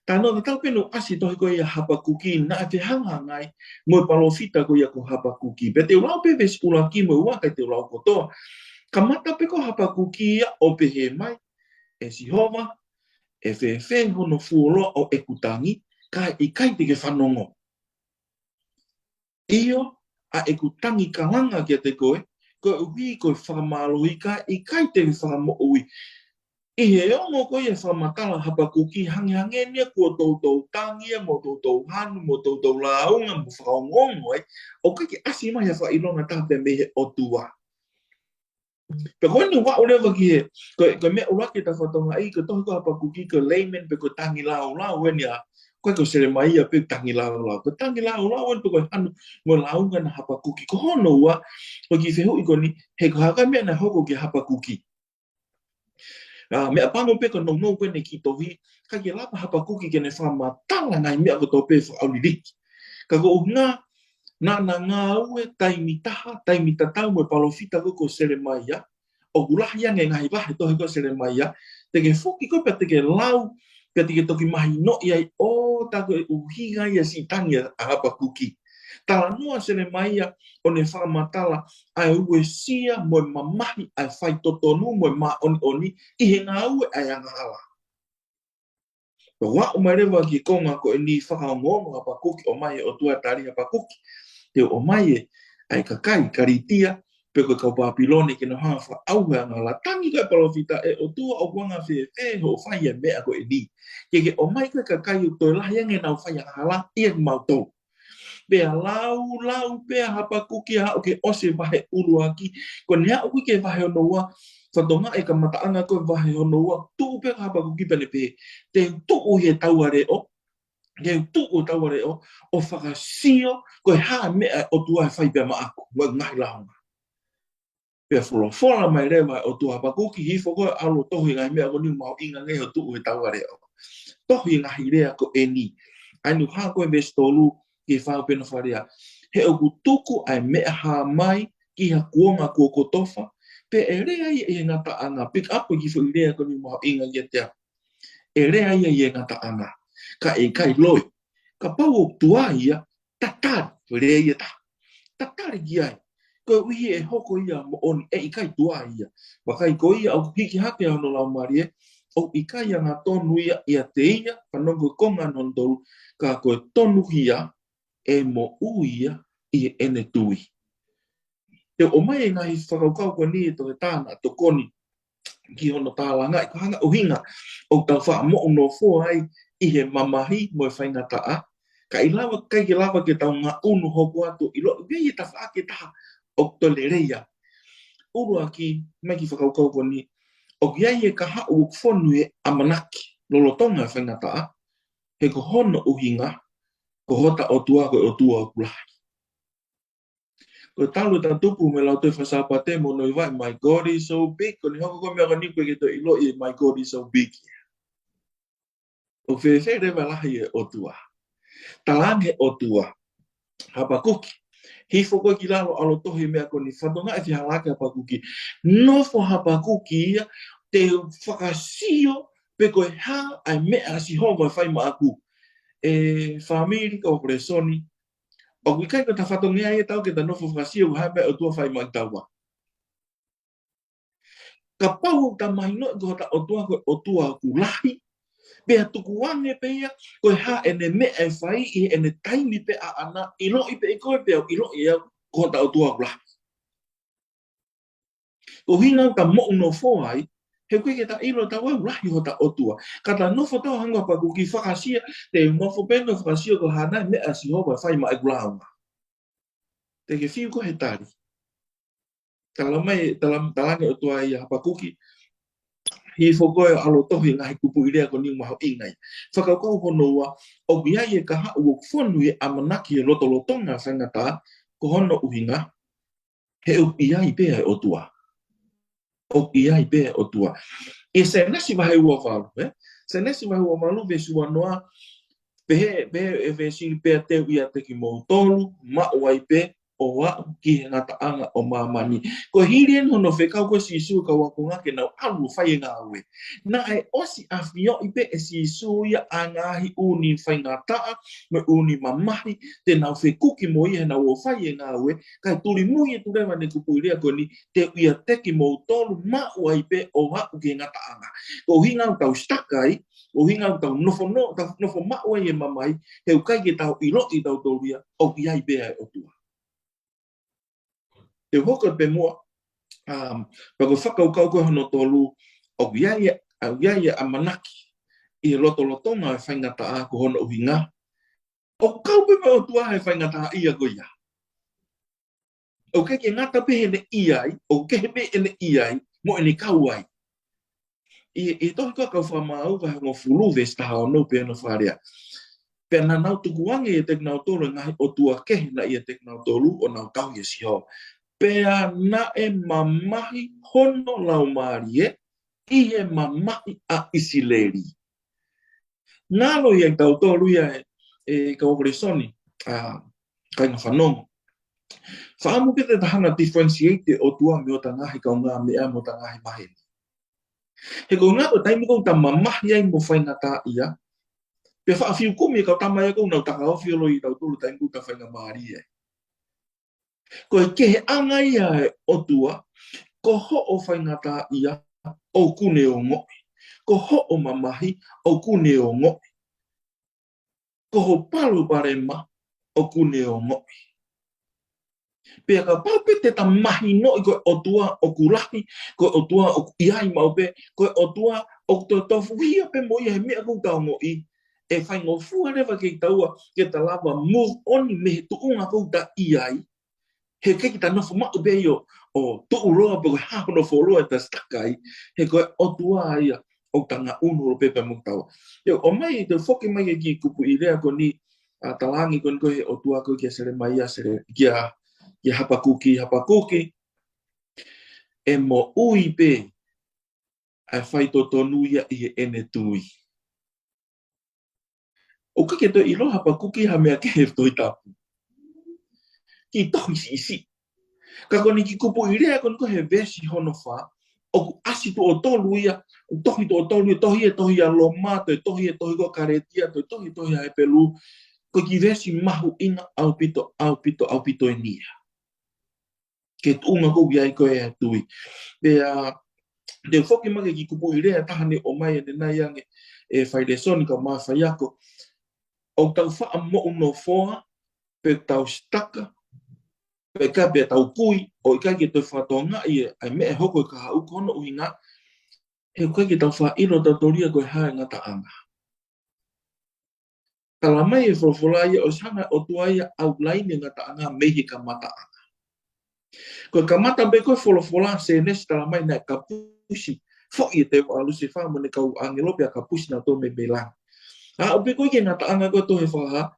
Talanoa tatau pē ʻoku ʻasi he tohi ko ia ʻa Hapakuki, naʻe fehangahangai mo e palōfita ko ia ko Hapakuki. Pea te u lau pē veesi ʻuluaki mo e ua, ʻikai te u lau kotoa. Kamata pē ko Hapakuki ia ʻo pehē mai, ʻE Sihova, ʻe fēfē hono fuoloa ʻo ʻeku tangi, kae ʻikai te ke fanongo? ʻIo, ʻa ʻeku tangi kalanga kiate koe, koeʻuhi ko e fakamālohi, kae ʻikai te ke fakamoʻui. ʻI he ongo ko ia e fakamatala ʻa Hapakuki, hangehangē ni ia kuo toutou tangi ia, mo toutou hanu, mo toutou lāunga, mo fakaongoongo ai, ʻoku ʻikai ke ʻasi mai ha fakaʻilonga ʻe taha pē mei he ʻOtua. Pea ko eni ʻoku aʻu leva ki he, ko e, ko e meʻa ʻuluaki ʻe tau fakatokangaʻi, ko e tohi ko ē ʻa Hapakuki ko e lament pe ko e tangilāulau eni ʻa, ʻikai ko Selemaia pē tangilāulau. Ko e tangilāulau eni pe ko e hanu mo e lāunga ʻa Hapakuki. Ko hono ua, ko e kiʻi fehuʻi ko eni, he ko e hā e meʻa naʻe hoko kia Hapakuki. ʻA, meʻapango pē ko e nounou ko eni e kiʻi tohi, ʻikai ke lava ʻe Hapakuki ke ne fakamatala e ngaahi meʻa kotoa pē fakaʻauliliki. Ka ko e ʻuhinga, naʻa na ngāue taimi taha, taimi tatau mo e palōfita ko ē ko Selemaia, ʻoku lahi ange e ngaahi vahe he tohi ko ē ʻa Selemaia, te ke foki koe pea te ke lau, pea te ke toki mahinoʻi ai ʻo tā ko e ʻuhinga ia e siʻi tangi ʻa, ʻa Hapakuki. Talanoa ʻa Selemaia ʻo ne fakamatala ʻa e uesia mo e mamahi ʻa e faitotonu mo e māʻoniʻoni ʻi he ngāue ʻa e angahala. Pea ʻoku aʻu mai leva ki he konga ko eni fakaongoongo ʻa Hapakuki, ʻomai ʻe he ʻOtua e tali kia Hapakuki. Te u ʻomai ʻa e kakai Kalitia, pe ko e kau Pāpilone ke nau hanga ʻo fakaʻauha e angahala. Tangi ko ē ʻa e palōfita, ʻE ʻOtua, ʻoku anga fēfē hoʻo fai e meʻa ko eni? Ke ke ʻomai ko ē e kakai ʻoku toe lahi ange ʻenau fai angahala ʻiate kimautolu. Pea lau, lau pē ʻa Hapakuki ʻo aʻu ki he ʻosi e vahe ʻuluaki. Ko ʻene aʻu ki he vahe hono ua, fakatokangaʻi e kamataʻanga ko ē vahe hono ua, tuʻu pē ʻa Hapakuki pea ne pehē, te u tuʻu ʻi he taua leʻo, te u tuʻu ʻi he taua leʻo, ʻo fakasio ko e hā e meʻa ʻa e ʻOtua ʻe fai pea maʻaku, mo e ngaahi lāunga. Pea folofola mai leva ʻa e ʻOtua kia Hapakuki, hifo koe ʻo ʻalu ʻo tohi e ngaahi meʻa ko eni ʻoku mahuʻinga ange hoʻo tuʻu he taua leʻo. Tohi e ngaahi lea ko eni. ʻA ia ʻoku hā ko ē veesi tolu ki he fā pea nofo leva. he ʻoku tuku ʻa e meʻa hā mai ki ha kuonga kuo kotofa, pea ʻe lea ia ʻi he ngataʻanga, pick up e kiʻi foʻi lea ko eni mahuʻinga kiate au. ʻE lea ia ʻi he ngataʻanga, ka ʻe ʻikai loi. Kapau ʻoku tuai ia, tatali, ko e lea ia ʻe taha. Tatali ki ai. Koeʻuhi ʻe hoko ia moʻoni, ʻe ʻikai tuai ia. Vakai ko ia ʻoku hiki hake hono laumālie, ʻoku ʻikai angatonu ia ʻiate ia, fanongo ko e konga hono tolu, ka ko e tonuhia, ʻe moʻui ia ʻi heʻene tui. Te u ʻomai e ngaahi fakakaukau ko eni ʻe toki tānaki tokoni ki hono tālangaʻi ko e hā e ngaahi ʻuhinga ʻoku tau faʻa moʻunofo ai ʻi he mamahi mo e faingataʻa. Ka ʻi lava, ʻikai ke lava ke tau ngaʻunu hoko atu ʻo ʻiloʻi ʻoku ʻi ai e tafaʻaki ʻe taha ʻoku toe lelei ai. ʻUluaki, mai ki he fakakaukau ko eni, ʻoku ʻi ai e kahaʻu ʻoku fonu he ʻamanaki lolotonga e faingataʻa, he ko hono ʻuhinga, ko hota ʻOtua ko e ʻOtua ʻoku lahi. Ko e talu ʻeta tupu mei he Lautohi Faka-Sāpate mo hono ʻiloʻi, "My God is so big." Ko eni hoko ko e meʻa ko eni ʻoku ʻikai ke toe ʻiloʻi e "My God is so big." ʻOku fēfē leva e lahi e ʻOtua. Talaange ʻOtua. Hapakuki. Hifo ko ē ki lalo ʻalu tohi meʻa ko eni, fatongia e fehālaaki Hapakuki. Nofo Hapakuki ia, te u fakasio pe ko e hā ʻa e meʻa ʻa Sihova ʻe fai maʻaku. ʻE fāmili kau ʻoku lēsoni, ʻoku ʻikai ko ʻeta fatongia ia ʻetau ke ta nofo fakasio ko e hā e meʻa ʻa e ʻOtua ʻe fai maʻataua. Kapau ʻoku ta mahinoʻi ko hota ʻOtua ko e ʻOtua ʻoku lahi, pea tukuange pē ia, ko e hā ʻene meʻa ʻe fai ʻi heʻene taimi pē ʻaʻana, ʻiloʻi pē ʻe koe pea ʻiloʻi ʻe au ko hota ʻOtua ʻoku lahi. Ko e ʻuhinga ʻoku ta moʻunofo ai, he ʻoku ʻikai ke ta ʻilo ʻe taua ʻoku lahi hota ʻOtua. Ka ta nofo ʻo hangē ko Hapakuki, fakasio, te u nofo pē ʻo fakasio ko e hā nai e meʻa ʻa Sihova ʻe fai maʻaku, ʻoku lahi. Te ke fiu koe he tali. Tala mai, tala, talaange ʻOtua ʻia Hapakuki. Hifo ko ē ʻalu tohi e ngaahi kupuʻi lea ko eni mahuʻinga ia. Fakakaukau hono ua, ʻoku ʻi ai e kahaʻu ʻoku fonu he ʻamanaki he lotolotonga e faingataʻa, ko hono ʻuhinga, he ʻoku ʻi ai pē ʻa e ʻOtua. ʻOku ʻi ai pē ʻa e ʻOtua. ʻI Sēnesi vahe ua valu, ē? Sēnesi vahe ua valu, veesi ua noa, pehē, pehē ʻe he veesi, "Pea te u ʻiate kimoutolu, maʻu ai pē ʻo aʻu ki he ngataʻanga ʻo māmani." Ko e hili eni hono fekau ko ē ʻa Sīsū ki he kau ākonga ke nau ʻalu ʻo fai e ngāue. Naʻe ʻosi ʻafioʻi pē ʻe Sīsū ia ʻa e ngaahi ʻū faingataʻa, mo e ʻū mamahi, te nau fekuki mo ia heʻenau ō ʻo fai e ngāue, kae tulimui atu leva ʻene kupuʻi lea ko eni, "Te u ʻiate kimoutolu, maʻu ai pē ʻo aʻu ki he ngataʻanga." Ko e ʻuhinga ʻoku tau stuck ai, ko e ʻuhinga ʻoku tau nofo, no, tau nofo maʻu ai e mamahi, he ʻoku ʻikai ke tau ʻiloʻi ʻe tautolu ia, ʻoku ʻi ai pē ʻa e ʻOtua. Te u hoko pē muʻa, um, pea ko e fakakaukau ko ē hono tolu, ʻoku ʻi ai, ʻoku ʻi ai e ʻamanaki ʻi he lotolotonga e faingataʻa, ko hono ʻuhinga, ʻoku kau pē mo e ʻOtua he faingataʻaʻia ko ia. ʻOku ʻikai ke ngata pē heʻene ʻi ai, ʻoku kehe pē ʻene ʻi ai, mo ʻene kau ai. ʻI, ʻi he tohi ko ē ʻa e Kau Fakamaau vahe hongofulu veesi taha ono, pehē hono fakalea. "Pea naʻa nau tukuange ʻiate kinautolu e ngaahi ʻotua kehe naʻe ʻiate kinautolu, ʻo nau tauhi ʻa Sihova. Pea naʻe mamahi hono laumālie ʻi he mamahi ʻa ʻIsileli." Ngalo ia ʻia tautolu ia ē, ʻe kau ʻoku lēsoni, ʻa, kāinga fanongo. Fakaʻamu pē te ta hanga ʻo differentiate e ʻOtua mei hota ngaahi kaungāmeʻa mo hota ngaahi maheni. He ko e ʻuhinga ko e taimi ko ē ʻoku ta mamahi ai mo faingataʻaʻia, pea faʻa fiu kumi e kau tama ia ʻoku nau takaofi holo ʻia tautolu he taimi ko ē ʻoku ta faingamālie ai. Ko e keheʻanga ia e ʻOtua, ko hoʻo faingataʻaʻia ʻoku ne ongoʻi. Ko hoʻo mamahi ʻoku ne ongoʻi. Ko hoʻo palopalema ʻoku ne ongoʻi. Pea kapau pē te ta mahinoʻi ko e ʻOtua ʻoku lahi, ko e ʻOtua ʻoku ʻi ai maʻu pē, ko e ʻOtua ʻoku totofuhia pē mo ia he meʻa ʻoku ta ongoʻi, ʻe faingofua leva kiate taua ke ta lava move on mei he tuʻunga ʻoku ta ʻi ai. He ʻikai ke ta nofo maʻu pē ʻo, ʻo tuʻuloa pe ko e hā hono fuoloa ʻeta stuck ai, he ko e ʻOtua ia ʻoku ta ngaʻunu holo pē pea mo taua. Te u ʻomai, te u foki mai ki he kupuʻi lea ko eni, ʻa, talaange ko eni ko ē ʻe he ʻOtua ko ē kia Selemaia, Sele-, kia, kia Hapakuki, Hapakuki, ʻe moʻui pē ʻa e faitotonu ia ʻi heʻene tui. ʻOku ʻikai ke toe ʻilo ʻe Hapakuki ha meʻa kehe he Tohi Tapu. kiʻi tohi siʻisiʻi. Ka ko eni kiʻi kupuʻi lea ko eni ko ē he veesi hono fā, ʻoku ʻasi tuʻo tolu ia, tohi tuʻo tolu ia, tohi e tohi ʻa Loma, toe tohi e tohi ko Kalētia, toe tohi e tohi ʻa Hepelū, ko e kiʻi veesi mahuʻinga ʻaupito, ʻaupito, ʻaupito eni ia. Ke tuʻunga ko ia ʻi he tui. Pea, te u foki mai ki he kiʻi kupuʻi lea ʻe taha naʻe ʻomai ʻanenai ange ʻe he failēsoni kae ʻumaʻā e faiako. ʻOku tau faʻa moʻunofoa, pe tau stuck, pe ka pe tau kui, ʻo ʻikai ke toe fakatokangaʻi e, ʻa e meʻa ʻe hoko ʻi he kahaʻu ko hono ʻuhinga, he ʻoku ʻikai ke tau faʻa ʻilo ʻe tautolu ia ko e hā e ngataʻanga. Talamai ʻe he folofola ia ʻoku hanga ʻe he ʻOtua ia ʻo outline e ngataʻanga mei he kamataʻanga. Ko e kamata pē ko ē folofola Sēnesi talamai naʻe kapusi, foʻi e tēvolo ʻa Lusifā mo ʻene kau ʻāngelo pea kapusi nautolu mei langi. Aʻu pē ko ē ki he ngataʻanga ko ē tohi Fakahā,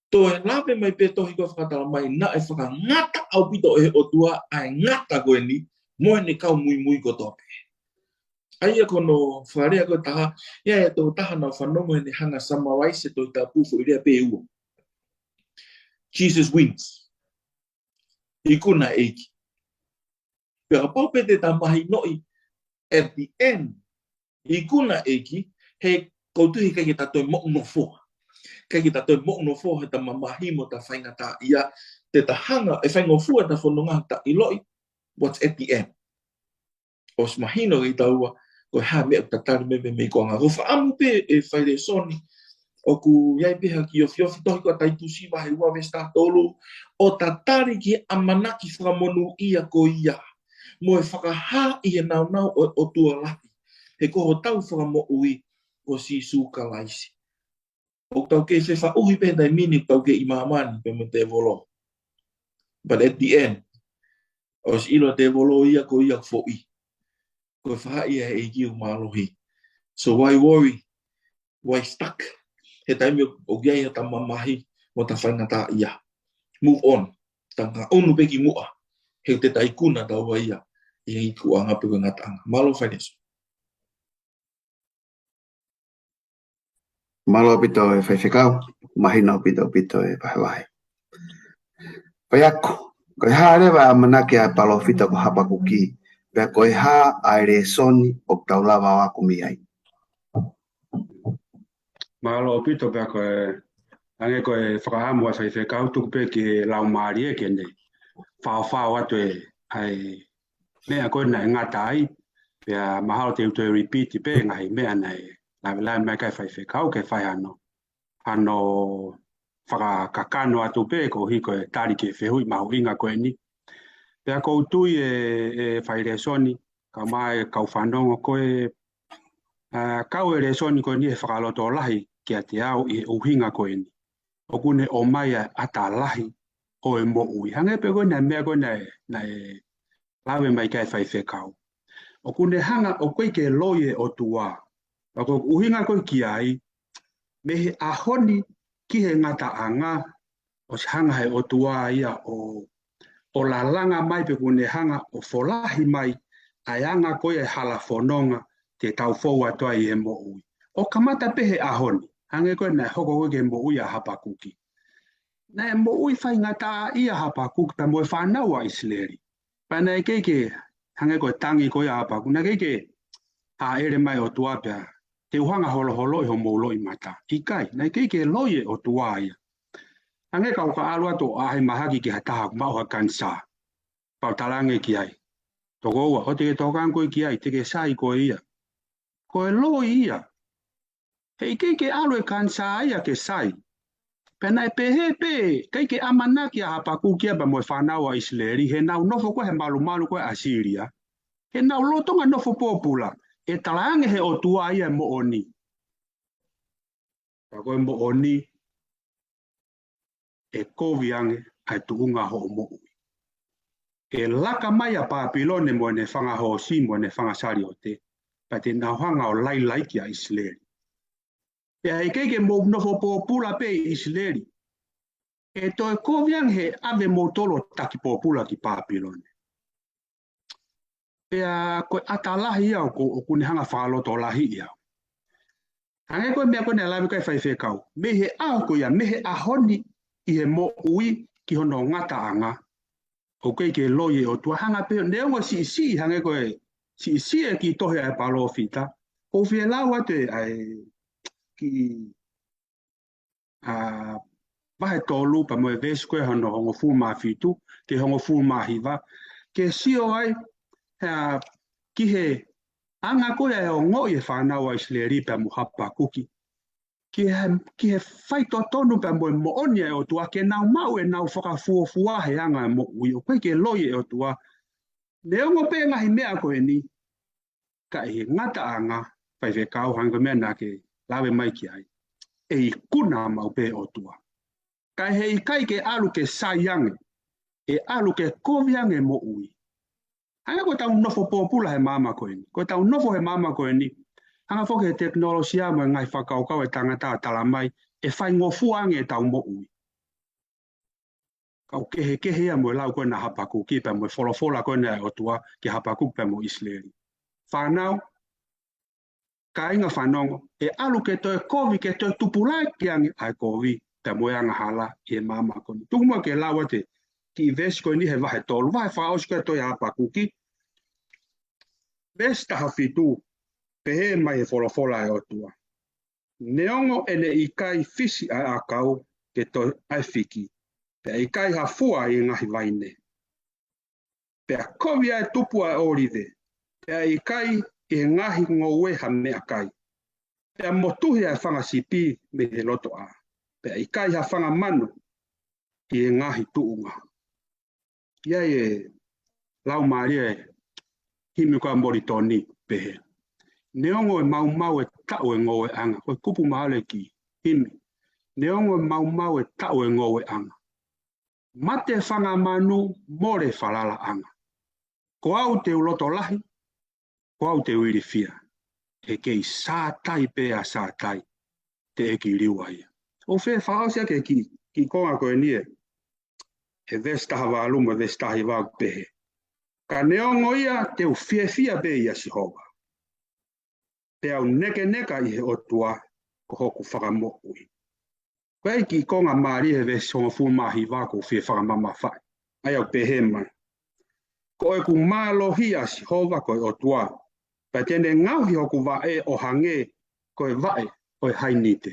toe lave mai pē tohi ko ē Fakatalamai, naʻe fakangata ʻaupito ʻe he ʻOtua ʻa e ngata ko eni, mo ʻene kau muimui kotoa pē. ʻA ia ko hono fakalea ko ē ʻe taha, ʻa ia ʻe toko taha naʻa ku fanongo heʻene hanga ʻo summarize e Tohi Tapu foʻi lea pē ʻe ua. Jesus wins. Ikuna e ʻEiki. Pea kapau pē te ta mahinoʻi at the end, ikuna e ʻEiki, he ʻoku ou tui he ʻikai ke ta toe moʻunofoa. ʻIkai ke ta toe moʻunofoa he ta mamahi mo ta faingataʻaʻia, te ta hanga ʻe faingofua ʻeta fononga ta ʻiloʻi what's at the end. ʻOsi mahino kiate kitaua ko e hā e meʻa ʻoku tatali mei, mei, mei he ikuʻanga. Ko e fakaʻamu pē ʻe failēsoni, ʻoku ʻi ai pē ha kiʻi ofiofi tohi ko Taitusi vahe ua veesi taha tolu, ʻo tatali ki he ʻamanaki fakamonūʻia ko ia, mo e fakahā ʻi he nāunau ʻo e ʻOtua lahi, he ko hotau Fakamoʻui ko Sīsū Kalaisi. ʻOku tau kei fefaʻuhi pē he taimi ni ʻoku tau kei ʻi māmani pea mo e tēvolo. But at the end, ʻosi ʻilo e tēvolo ia ko ia foʻi. Ko e faʻahi ia ʻe he ʻEiki ʻoku mālohi. So why worry? Why stuck? He taimi ʻoku ʻi ai ʻeta mamahi mo ta faingataʻaʻia. Move on. Ta ngaʻunu pē ki muʻa. He ʻoku te ta ikuna taua ia ʻi he ikuʻanga pe ko e ngataʻanga. Mālō failēsoni. Mālō ʻaupito e faifekau, mahino ʻaupito ʻaupito e vahevahe. Faiako, ko e hā leva e ʻamanaki ʻa e palōfita ko Hapakuki, pea ko e hā ʻa e lēsoni ʻoku tau lava ʻo ako mei ai? Mālō ʻaupito pea ko e, hangē ko e fakaʻamu ʻa e faifekau tuku pē ki he laumālie ke ne faofao atu e, ʻa e meʻa ko ē naʻe ngata ai, pea mahalo te u toe repeat pē ngaahi meʻa naʻe lavelave mai ki ai e faifekau ke fai hano, hano fakakakano atu pē koeʻuhi ko e tali ki he fehuʻi mahuʻinga ko eni. Pea ʻoku ou tui e, e failēsoni, kae ʻumaʻā e kau fanongo ko e, ʻa, kau e lēsoni ko eni he fakalotolahi kiate au ʻi he ʻuhinga ko eni. ʻOku ne ʻomai ʻa e ʻata lahi ʻo e moʻui. Hangē pē ko ē naʻe meʻa ko ē naʻe, naʻe lave mai ki ai e faifekau. ʻOku ne hanga ʻoku ʻikai ke loi e ʻOtua. Pea ko e ʻuhinga ko ē ki ai, mei he ʻaho ni ki he ngataʻanga, ʻosi hanga ʻe he ʻOtua ia ʻo, ʻo lalanga mai pe ʻoku ne hanga ʻo folahi mai ʻa e anga ko ia e hala fononga te tau fou atu ai ʻi he moʻui. ʻO kamata pē he ʻaho ni, hangē ko ē naʻe hoko ko ē ki he moʻui ʻa Hapakuki. Naʻe moʻui faingataʻaʻia ʻa Hapakuki pea mo e fānau ʻa ʻIsileli. Pea naʻe ʻikai ke, hangē ko e tangi ko ia ʻa Hapakuki, naʻe ʻikai ke hāʻele mai e ʻOtua pea te u hanga ʻo holoholoʻi homou loʻimata. ʻIkai, naʻe ʻikai ke loi e ʻOtua ia. Hangē ka u ka ʻalu atu ʻo ʻaʻahi mahaki ki ha taha ʻoku maʻu ha kanisā. Pea u talaange ki ai, tokoua, ʻoua te ke tokanga koe ki ai, te ke sai koe ia. Ko e loi ia. He ʻikai ke ʻalu e kanisā ia ke sai. Pea naʻe pehē pē, ʻikai ke ʻamanaki ʻa Hapakuki ia pea mo e fānau ʻa ʻIsileli, heʻenau nofo ko ē he malumalu ko ē ʻa ʻAsīlia. Heʻenau lolotonga nofo pōpula, ʻe talaange ʻe he ʻOtua ia e moʻoni. Pea ko e moʻoni, ʻe kovi ange ʻa e tuʻunga hoʻo moʻui. ʻE laka mai ʻa Pāpilone mo ʻene fanga hoosi mo ʻene fanga saliote, pea te nau hanga ʻo lailai ki ʻa ʻIsileli. Pea ʻikai ke mou nofo pōpula pē ʻi ʻIsileli. ʻE toe kovi ange he ʻave moutolu ʻo taki pōpula ki Pāpilone. Pea ko e ʻata lahi ia ʻoku, ʻoku ne hanga fakalotolahiʻi au. Hangē ko e meʻa ko ē naʻe lave ki ai e faifekau. Mei he ʻaho ko ia, mei he ʻaho ni ʻi he moʻui, ki hono ngataʻanga. ʻOku ʻikai ke loi e ʻOtua, hangē pē, neongo siʻisiʻi, hangē ko e siʻisiʻi e kiʻi tohi ʻa e palōfita. ʻOku ou fie lau atu ʻa e kiʻi, ʻa, vahe tolu pea mo e veesi ko ē hono hongofulu mā fitu, ki he hongofulu mā hiva. Ke sio ai, ʻa, ki he anga ko ē ʻa e ongoʻi ʻe he fānau ʻa ʻIsileli pea mo Hapakuki. Ki he, ki he faitotonu pea mo e moʻoni ʻa e ʻOtua ke nau maʻu ʻenau fakafuofua he anga ʻo e moʻui, ʻoku ʻikai ke loi e ʻOtua. Neongo pē ngaahi meʻa ko eni, ka ʻi he ngataʻanga, faifekau, hangē ko e meʻa naʻa ke lave mai ki ai, ʻe ikuna maʻu pē ʻOtua. Ka ʻe ʻikai ke ʻalu ke sai ange, ʻe ʻalu ke kovi ange moʻui. Hangē ko ʻetau nofo pōpula he māmani ko eni. Ko ʻetau nofo he māmani ko eni, hanga foki he tekinolosia mo e ngaahi fakakaukau ʻa e tangata ʻo tala mai, ʻe faingofua ange ʻetau moʻui. Ka ʻoku kehekehe ia mo e lau ko ena ʻa Hapakuki pea mo e folofola ko ena ʻa e ʻOtua ki Hapakuki pea mo ʻIsileli. Fānau, kāinga fanongo, ʻe ʻalu ke toe kovi, ke toe tupulaki ange ʻa e kovi, pea mo e angahala ʻi he māmani ko eni. Tuku muʻa ke lau atu e kiʻi veesi ko eni he vahe tolu, vahe fakaʻosi ko ē ʻo e tohi ʻa Hapakuki. Veesi taha fitu, pehē mai he folofola ʻa e ʻOtua. Neongo ʻene ʻikai fisi ʻa e ʻakau ke toe ʻai fiki, pea ʻikai ha fua ʻi he ngaahi vaine. Pea kovi ʻa e tupu ʻa e ʻōlive, pea ʻikai ʻi he ngaahi ngoue ha meʻakai. Pea motuhi ʻa e fanga sipi mei he lotoʻā, pea ʻikai ha fanga manu ʻi he ngaahi tuʻunga. ʻI ai e laumālie ʻa e himi ko ē ʻa Molitoni pehē. Neongo e maumau e taʻu e ngoueʻanga, ko e kupu mahalo e kiʻi himi. Neongo e maumau e taʻu e ngoueʻanga. Mate fanga manu, mole falalaʻanga. Ko au te u loto lahi, ko au te u ilifia. ʻE kei sātai pē ʻa sātai, teʻeki liua ia. ʻOku ou fie fakaʻosi ʻaki e kiʻi, kiʻi konga ko eni ē. He veesi taha valu mo e veesi taha hiva ʻoku pehē. Ka neongo ia te u fiefia pē ʻia Sihova. Pea u nekeneka ʻi he ʻOtua ko hoku fakamoʻui. Ko e kiʻi konga mālie he veesi hongofulu mā hiva ʻoku ou fie fakamamafaʻi. ʻA ia ʻoku pehē mai. Ko ʻeku mālohi ʻa Sihova ko e ʻOtua. Pea te ne ngaohi hoku vaʻe ʻo hangē ko e vaʻe ʻo e hainite.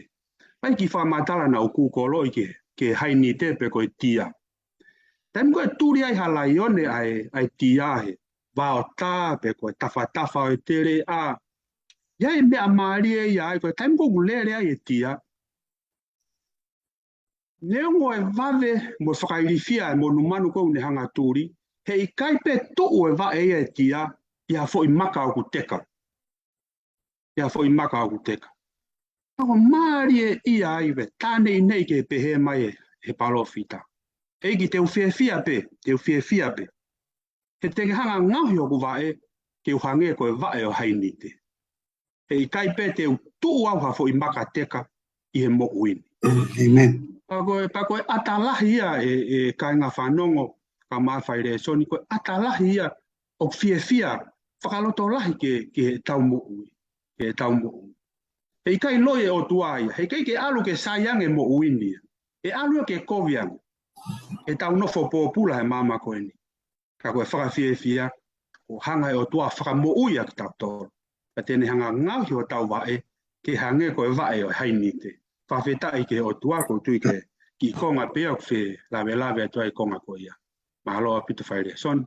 ʻA ia kiʻi fakamatala naʻa ku koloʻi ki he, ki he hainite pe ko e tia. Taimi ko ē ʻe tuli ai ha laione ʻa e, ʻa e tia he vaotā pe ko e tafatafa ʻo e teleʻa. ʻI ai e meʻa mālie ia ai, ko e taimi ko ē ʻoku lele ai e tia. Neongo e vave mo e fakailifia e monumanu ko ē ʻoku ne hanga ʻo tuli, heʻikai pē tuʻu e vaʻe ia e tia ʻi ha foʻi maka ʻoku teka. ʻI ha foʻi maka ʻoku teka. Ka ʻoku mālie ia ai ʻa e tāneʻineʻi ke pehē mai ʻe he palōfita. ʻEiki te u fiefia pē, te u fiefia pē. He te ke hanga ʻo ngaohi hoku vaʻe, ke u hangē ko e vaʻe ʻo e hainite. Heʻikai pē te u tuʻu au ha foʻi maka teka ʻi he moʻui ni. ʻĒmeni. Pea ko e, pea ko e ʻata lahi ia ē, ē kāinga fanongo, kae ʻumaʻā e fai lēsoni, ko e ʻata lahi ia ʻoku fiefia, fakalotolahi ki he, ki heʻetau moʻui, ki heʻetau moʻui. Heʻikai loi e ʻOtua ia, heʻikai ke ʻalu ke sai ange moʻui ni ia. ʻE ʻalu ia ke kovi ange. ʻEtau nofo pōpula he māmani ko eni. Ka ko e fakafiefia, ʻoku hanga ʻe he ʻOtua ʻo fakamoʻui ʻa kitautolu. Pea te ne hanga ʻo ngaohi hotau vaʻe, ke hangē ko e vaʻe ʻo e hainite. Fakafetaʻi ki he ʻOtua, ʻoku ou tui ko e kiʻi konga pē ia ʻoku ou fie lavelave atu ai konga ko ia. Mālō ʻaupito fai lēsoni.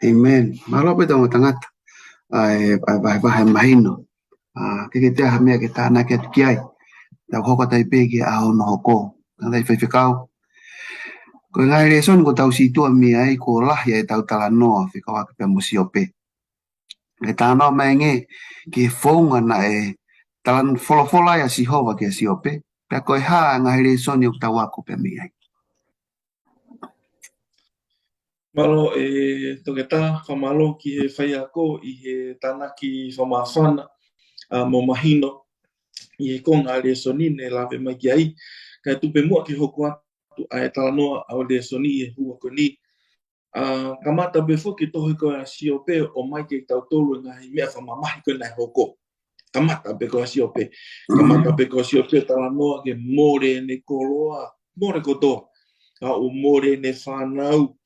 ʻĒmeni. Mālō ʻaupito ongo tangata. ʻA e, ʻa e vahevahe mahino. ʻA, ke ke teʻa ha meʻa ke tānaki atu ki ai. Tau hoko atu ai pē ki he ʻaho hono hoko. Tangataʻi faifekau. Ko e ngaahi lēsoni kuo tau situʻa mei ai kuo lahi ʻetau talanoa fekauʻaki pea mo Siope. ʻE talanoa mai ange ki he founga naʻe talan folofola ai ʻa Sihova kia Siope. Pea ko e hā e ngaahi lēsoni ʻoku tau ako pē mei ai. Mālō ʻe Toketā, fakamālō ki he faiako ʻi he tānaki fakamāfana, ʻa, mo mahino ʻi he konga lēsoni ne lave mai ki ai. Kae tuku pē muʻa ke hoko atu ʻa e talanoa ʻa e lēsoni ʻi he houa ko eni. ʻA, kamata pē foki tohi ko ē ʻa Siope ʻo ʻomai kia kitautolu e ngaahi meʻa fakamamahi ko ē naʻe hoko. Kamata pē ko ē ʻa Siope. Kamata pē ko ē ʻa Siope talanoa ke mole ʻene koloa, mole kotoa. ka ʻoku mole ʻene fānau.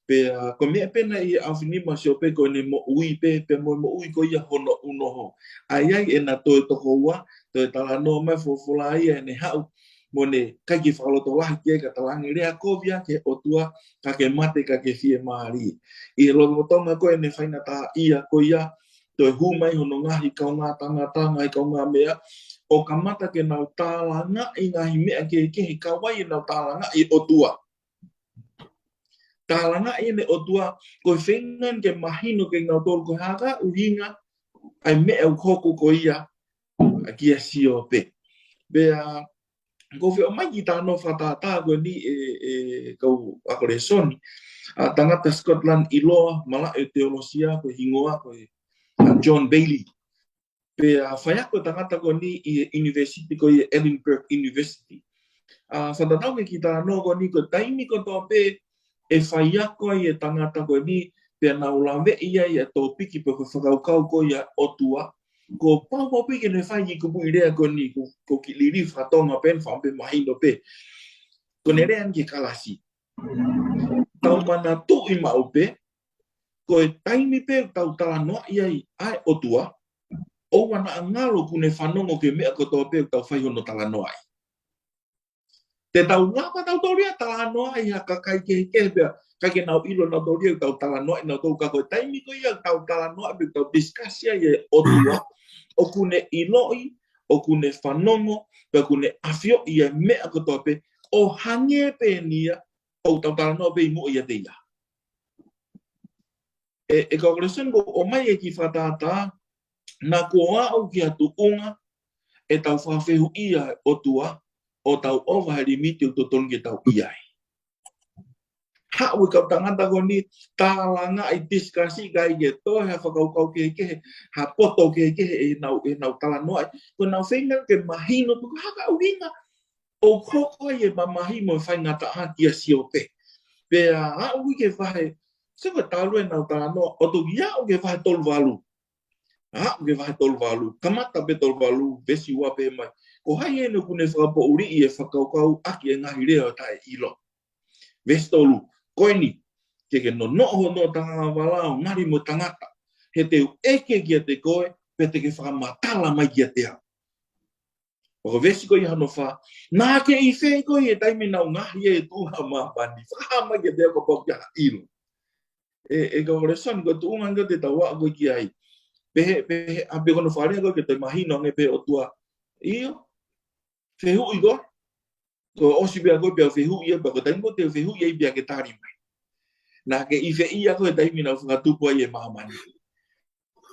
Pea ko e meʻa pē naʻe ʻi he ʻaofinima ʻo Siope ko ʻene moʻui pē, pea mo e moʻui ko ia hono ʻunoho. ʻA ia ʻi heʻena toe tokoua, toe talanoa mai folofola ia ʻene haʻu, mo ʻene ʻikai ke fakalotolahi ki ai ka talaange lea kovi ʻa e ʻOtua, ka ke mate ka ke fiemālie. ʻI he lolotonga ko ʻene faingataʻaʻia ko ia, toe hū mai hono ngaahi kaungā tangata, ngaahi kaungāmeʻa, ʻo kamata ke nau tālangaʻi ngaahi meʻa kehekehe, ka ʻoku ʻikai ke nau tālangaʻi e ʻOtua. Tālangaʻi ʻene ʻOtua, ko e feinga ke mahino kiate kinautolu ko e hā e ʻuhinga ʻa e meʻa ʻoku hoko ko ia ʻa kia Siope. Pea, ko e feʻao mai ki he talanoa fakatātā ko eni ʻe, ʻe kau ako lēsoni, ʻa e tangata Scotland ʻiloa, malaʻe teolosia, ko e hingoa ko e, ʻa John Baillie. Pea faiako e tangata ko eni ʻi he university ko ia Edinburgh University. ʻA, fakatatau ki he talanoa ko eni ko e taimi kotoa pē ʻe faiako ai e tangata ko eni, pea nau laveʻi ai e tōpiki pe ko e fakakaukau ko ia ʻOtua, kuo pau pē ke ne fai e kupuʻi lea ko eni, ko, ko e kiʻi liliu faka-Tonga pē, fakaʻamu pē mahino pē. Ko ʻene lea ʻeni ki he kalasi: Tau manatuʻi maʻu pē, ko e taimi pē ʻoku tau talanoaʻi ai ʻa e ʻOtua, ʻoua naʻa ngalo ʻoku ne fanongo ki he meʻa kotoa pē ʻoku tau fai hono talanoaʻi. Te tau lava tautolu ia ʻo talanoaʻi ha kakai kehekehe pea ʻikai ke nau ʻilo nautolu ia ʻoku tau talanoaʻi nautolu, ka ko e taimi ko ia ʻoku tau talanoaʻi pea tau discuss ai e ʻOtua, ʻoku ne ʻiloʻi, ʻoku ne fanongo, pea ʻoku ne ʻafioʻi e meʻa kotoa pē, ʻo hangē pē ʻeni ia ʻoku tau talanoa pē ʻi muʻa ʻiate ia. ʻE, ʻe kau ako lēsoni, ko e ʻomai e kiʻi fakatātā, naʻa kuo aʻu ki ha tuʻunga ʻetau fakafehuʻia e ʻOtua, ʻo tau ʻova he limiti ʻoku totonu ke tau ʻi ai. Haʻu e kau tangata ko eni, tālangaʻi, discuss, ʻikai ke toe ha fakakaukau kehekehe, ha poto kehekehe ʻenau, ʻenau talanoaʻi. Ko ʻenau feinga ke mahino pe ko e hā e ʻuhinga ʻoku hoko ai e mamahi mo e faingataʻa kia Siope. Pea aʻu ki he vahe, sio ko e talu ʻenau talanoa, ʻo toki aʻu ki he vahe tolu valu. Aʻu ki he vahe tolu valu, kamata pē tolu valu, veesi ua pehē mai: Ko hai ʻeni ʻoku ne fakapoʻuliʻi e fakakaukau ʻaki e ngaahi lea ʻo e taʻeʻilo? Veesi tolu: Ko eni, ke ke nonoʻo hoʻo tangata vala ʻo ngali mo e tangata, he te u ʻeke kiate koe, pea te ke fakamatala mai kiate au. Pea ko e veesi ko ia hono fā: Naʻa ke ʻi fē koe he taimi naʻa ku ngaohi e tuʻunga ʻo māmani? Fakahā mai kiate au kapau ʻoku ke ʻilo. ʻE, ʻe kau ako lēsoni, ko e tuʻunga ʻeni ʻoku tau aʻu ko ē ki ai. Pehē, pehē, ʻa, pea ko hono fakalea ko ē ke toe mahino ange pē ʻOtua: ʻIo, fehuʻi koe. Kuo ʻosi pē ʻa koe pea fehuʻi ia, pea ko e taimi ko ē te u fehuʻi ai pea ke tali mai. Naʻa ke ʻi fē ia koe he taimi naʻa ku fakatupu ai e māmani?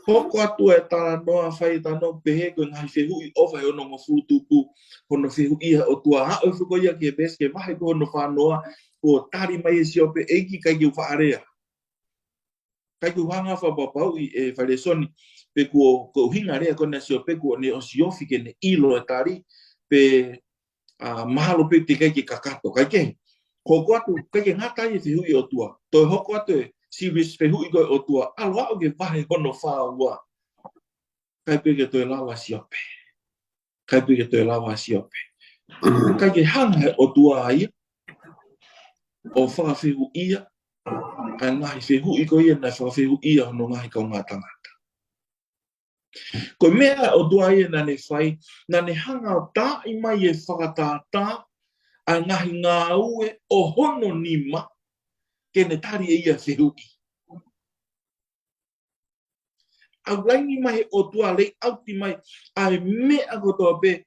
Hoko atu e talanoa, fai e talanoa pehē ko e ngaahi fehuʻi ʻofa ʻe onongofulu tupu, hono fehuʻi ʻa e ʻOtua. Aʻu e fuko ia ki he veesi, ki he vahe ko hono fā noa, kuo tali mai ʻe Siope: ʻEiki, ʻikai ke u faʻa lea. ʻIkai ke u hanga ʻo fakapapauʻi, ʻe fai lēsoni, pe kuo, ko e ʻuhinga e lea ko ena ʻa Siope kuo ne ʻosi ofi ke ne ʻilo e tali, pe, ʻa, mahalo pē teʻeki ai ke kakato, kae kehe. Hoko atu, ʻikai ke ngata ai e fehuʻi ʻOtua. Toe hoko atu e series fehuʻi ko ē ʻOtua, ʻalu aʻu ki he vahe hono fā ua. ʻIkai pē ke toe lava ʻa Siope. ʻIkai pē ke toe lava ʻa Siope. ʻIkai ke hanga he ʻOtua ia ʻo fakafehuʻia ʻa e ngaahi fehuʻi ko ia naʻe fakafehuʻia hono ngaahi kaungā tangata. Ko e meʻa ʻa e ʻOtua ia naʻa ne fai, naʻa ne hanga ʻo taaʻi mai e fakatātā ʻa e ngaahi ngāue ʻo hono nima ke ne tali ʻe ia e fehuʻi. ʻAulaini mai he ʻOtua, lay out mai ʻa e meʻa kotoa pē,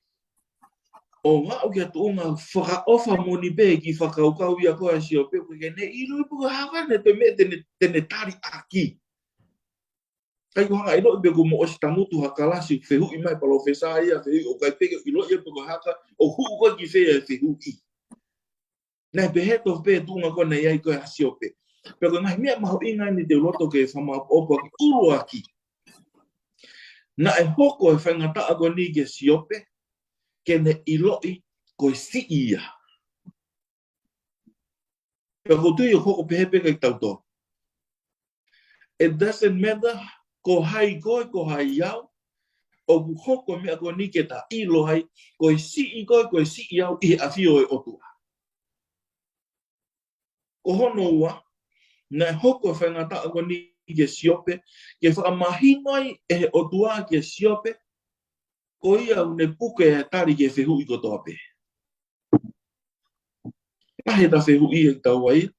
ʻo aʻu ki ha tuʻunga fakaʻofa moʻoni pē ki he fakakaukau ia ko ē ʻa Siope, ʻoku ʻikai ke ne ʻilo pe ko e hā ʻa e meʻa te ne, te ne tali ʻaki. ʻIkai ke u hanga ʻo ʻiloʻi pe kuo mou ʻosi tangutu ha kalasi fehuʻi mai palōfesa ia, fehuʻi ʻoku ʻikai pē ke ʻiloʻi ia pe ko e hā, ʻo hū koe ki fē e fehuʻi. Naʻe pehē tofu pē tuʻunga ko ē naʻe ʻi ai ko ē ʻa Siope. Pea ko e ngaahi meʻa mahuʻinga ʻeni te u loto ke fakamaʻopoʻopo ʻaki ʻuluaki. Naʻe hoko e faingataʻa ko eni kia Siope, ke ne ʻiloʻi ko e siʻi ia. Pea ʻoku ou tui ʻoku hoko pehē pē kiate kitautolu. It doesn't matter ko hai koe, ko hai au, ʻoku hoko e meʻa ko eni ke ta ʻilo ai, ko e siʻi koe, ko e siʻi au ʻi he ʻafio ʻo e ʻOtua. Ko hono ua, naʻe hoko e faingataʻa ko eni kia Siope, ke fakamahino ai ʻe he ʻOtua kia Siope, ko ia ʻoku ne puke e tali ki he fehuʻi kotoa pē. Taha ʻeta fehuʻi ʻe taua ia,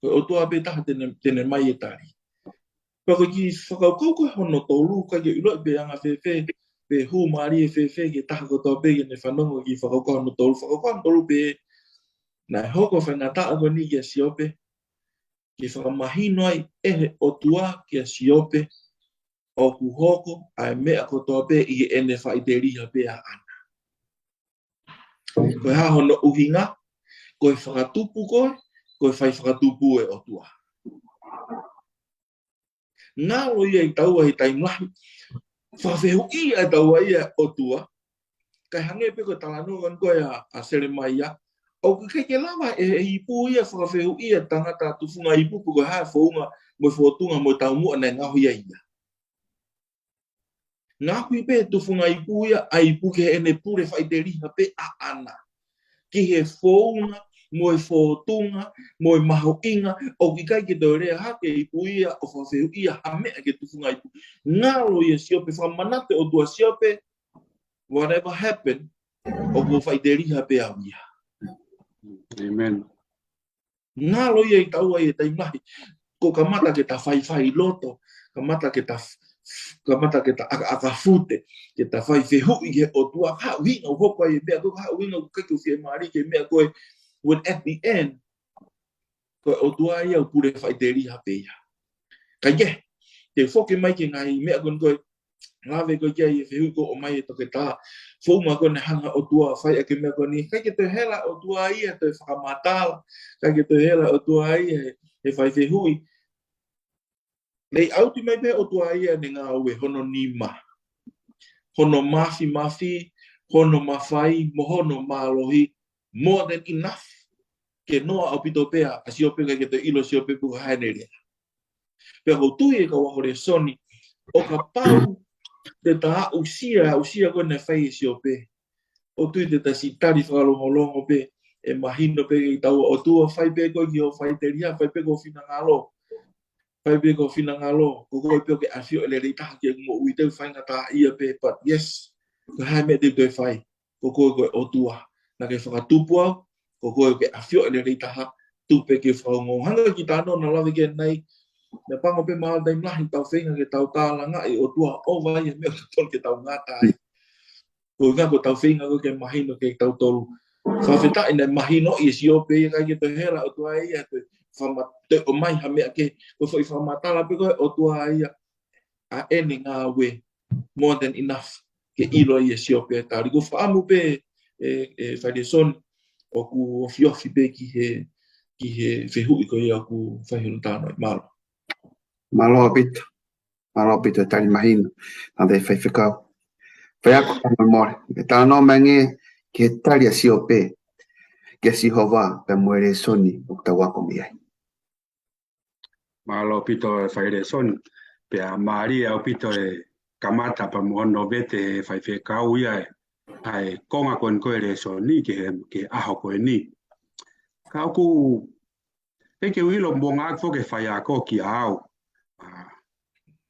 ko e ʻOtua pē taha te ne, te ne ʻomai e tali. Pea ko e kiʻi fakakaukau ko ē hono tolu, ʻikai ke u ʻiloʻi pe anga fēfē, pe hū mālie fēfē ki he taha kotoa pē ke ne fanongo ki he fakakaukau hono tolu, fakakaukau hono tolu pē, naʻe hoko e faingataʻa ko eni kia Siope, ke fakamahino ai ʻe he ʻOtua kia Siope, ʻoku hoko ʻa e meʻa kotoa pē ʻi heʻene faʻiteliha pē ʻaʻana. Ko e hā hono ʻuhinga? Ko e fakatupu ko ē, ko e fai fakatupu e ʻOtua. Ngalo ia ʻi taua he taimi lahi. Fakafehuʻia ʻe taua ia ʻOtua. Kae hangē pē ko e talanoa ko ē ʻa, ʻa Selemaia. ʻOku ʻikai ke lava ʻe he ipu ia fakafehuʻia tangata tufunga ipu pe ko e hā e founga mo e fōtunga mo e taumuʻa naʻe ngaohi ai ia. Ngaohi pē tufunga ipu ia ʻa e ipu ki heʻene pule faʻiteliha pē ʻaʻana. Ki he founga, mo e fōtunga, mo e mahuʻinga, ʻoku ʻikai ke toe lea hake e ipu ia ʻo fakafehuʻia ha meʻa ki he tufunga ipu. Ngalo ia Siope, fakamanatu e ʻOtua Siope, whatever happen, ʻoku ou faʻiteliha pē au ia. Amen. Ngalo ia ʻi taua he taimi lahi. Ko e kamata ke ta faifai loto, kamata ke ta f-, f-, kamata ke ta ʻakaʻaka fute, ke ta fai fehuʻi ki he ʻOtua, ko e hā e ʻuhinga ʻoku hoko ai e meʻa ko ē, ko e hā e ʻuhinga ʻoku ʻikai ke u fiemālie ki he meʻa ko ē, when at the end, ko e ʻOtua ia ʻoku pule faʻiteliha pē ia. Kae kehe, te u foki mai ki he ngaahi meʻa ko eni ko ē, lave ko ē ki ai e fehuʻi ko ē ʻomai ʻe he toketā. Founga ko ē naʻe hanga ʻe he ʻOtua ʻo fai ʻaki e meʻa ko eni. ʻIkai ke toe hela ʻOtua ia ʻo toe fakamatala. ʻIkai ke toe hela ʻOtua ia he, he fai fehuʻi. Lay out mai pē ʻOtua ia ʻene ngāue, hono nima, hono māfimafi, hono mafai, mo hono mālohi, more than enough. Ke noa ʻaupito pē ʻa Siope, ʻikai ke toe ʻilo ʻe Siope pe ko e hā ʻene lea. Pea ʻoku ou tui ʻe kau ako lēsoni, ʻo kapau te ta aʻusia, aʻusia ko ē naʻe fai ʻe Siope, ʻoku ou tui te ta siʻi tali fakalongolongo pē, ʻe mahino pē kiate kitaua, ʻOtua, fai pē koe ki hoʻo faʻiteliha, fai pē ki ho finangalo. Fai pē ki ho finangalo, ko koe pē ʻoku ke ʻafioʻi e lelei taha ki heʻeku moʻui, te u faingataʻaʻia pē, but yes, ko e hā e meʻa te u toe fai? Ko koe ko e ʻOtua naʻa ke fakatupu au, ko koe ʻoku ke ʻafioʻi e lelei taha, tuku pē ke u fakaongoongo. Hangē ko e kiʻi talanoa naʻa ku lave ki ai ʻanenai, naʻe pango pē mahalo taimi lahi ʻetau feinga ke tau tālangaʻi e ʻOtua ʻo ʻoua ʻe ʻi ai ha meʻa ʻoku totonu ke tau ngata ai. Ko e ʻuhinga ko ʻetau feinga ko ē ke mahino kiate kitautolu. Fakafetaʻi naʻe mahinoʻi ʻe Siope ia, ʻikai ke toe hela ʻOtua ia ʻo toe fakama-, toe ʻomai ha meʻa kehe, ko e foʻi fakamatala pē ko ē ʻa e ʻOtua ia ʻa ʻene ngāue, more than enough ke ʻilo ai ʻe Siope e tali. ʻOku ou fakaʻamu pē, ʻe, ʻe Failesoni, ʻoku ou ofiofi pē ki he, ki he fehuʻi ko ia ʻoku fai hono talanoa. Mālō. Mālō ʻaupito. Mālō ʻaupito e tali mahino ʻa e faifekau. Faiako, fakamolemole. ʻE talanoa mai angē ki he tali ʻa Siope kia Sihova pea mo e lēsoni ʻoku tau ako mei ai. Mālō ʻaupito e Failesoni, pea mālie ʻaupito e kamata pea mo hono vete ʻe he faifekau ia e, ʻa e konga ko eni ko ē e lēsoni ki he, ki he ʻaho ko eni. Ka ʻoku, ʻikai ke u ʻilo mo ngā foki e faiako kia au. ʻA,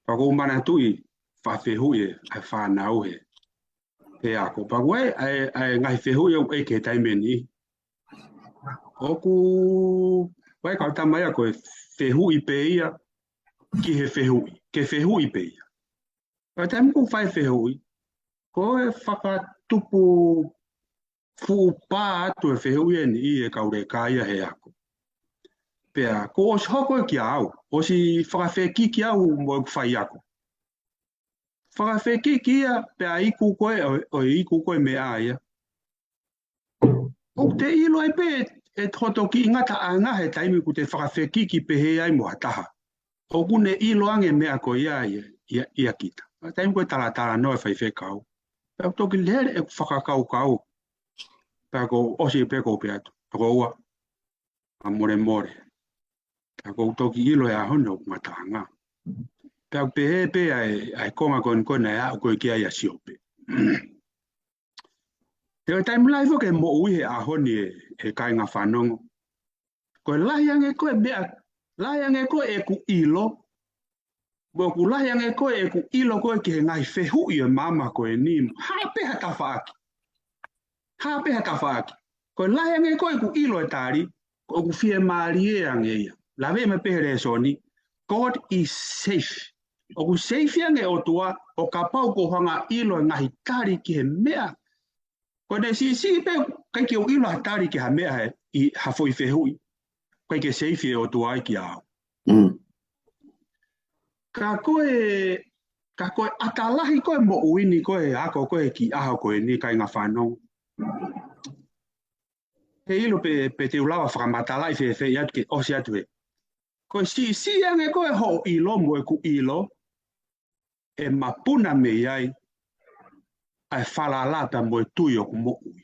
pea ʻoku ou manatuʻi fakafehuʻi e, ʻa e fānau he, he ako. Pea ko e, ʻa e, ʻa e ngaahi fehuʻi ʻoku ʻi ai ki he taimi ni. ʻOku, ʻoku ʻi ai e kau tama ia ko e fehuʻi pē ia, ki he fehuʻi, ke fehuʻi pē ia. ʻA e taimi ʻoku fai fehuʻi, ko e fakatupu fuʻu pā atu e fehuʻi eni ʻi he kau leka ia he ako. Pea, kuo ʻosi hoko ia kia au, ʻosi fakafekiki au mo ʻeku faiako. Fakafekiki ia, pea iku ko ē, ʻo, ʻo iku ko ē meʻa ia. ʻOku te ʻilo ai pē, ʻe hoto kiʻi ngataʻanga he taimi ʻoku te fakafekiki pehē ai mo ha taha. ʻOku ne ʻilo ange meʻa ko ia ia, ia, ia kita. ʻA e taimi ko ē talatalanoa e faifekau. Pea ʻoku toki lele ʻeku fakakaukau. Pea ʻoku ou ʻosi pē ʻoku ou pehē atu. Pea ʻoku ou ʻa, ʻa molemole. Pea ʻoku ou toki ʻilo he ʻaho ni ʻoku ngataʻanga. Pea ʻoku pehē pē ʻa e, ʻa e konga ko eni ko ē naʻe aʻu ko ē ki ai ʻa Siope. Te u taimi lahi foki e moʻui he ʻaho ni e, e kāinga fanongo. Ko e lahi ange ko ē meʻa, lahi ange ko ē ʻeku ʻilo, mo ʻoku lahi ange ko ē ʻeku ʻilo ko ē ki he ngaahi fehuʻi ʻo e maama ko eni, hā pē ha tafaʻaki. Hā pē ha tafaʻaki. Ko e lahi ange ko ē ʻeku ʻilo e tali, ko ʻeku fiemālie ange ia. Lave mai pē he lēsoni, God is safe. ʻOku safe ange ʻOtua, ʻo kapau ʻoku ou hanga ʻilo e ngaahi tali ki he meʻa. Ko ʻene siʻisiʻi pē, ʻikai ke u ʻilo ha tali ki ha meʻa he, ʻi ha foʻi fehuʻi. ʻIkai ke safe ʻOtua ia kiate au. Mm. Ka ko e, ka ko e ʻata lahi ko ē moʻui ni ko ē ako ko ē ki he ʻaho ko eni kāinga fanongo. He ʻilo pē, pe te u lava fakamatalaʻi fēfē atu ke ʻosi atu he. Ko e siʻisiʻi ange ko ē hoʻo ʻilo mo ʻeku ʻilo, ʻe mapuna mei ai ʻa e falala pea mo e tui ʻoku moʻui.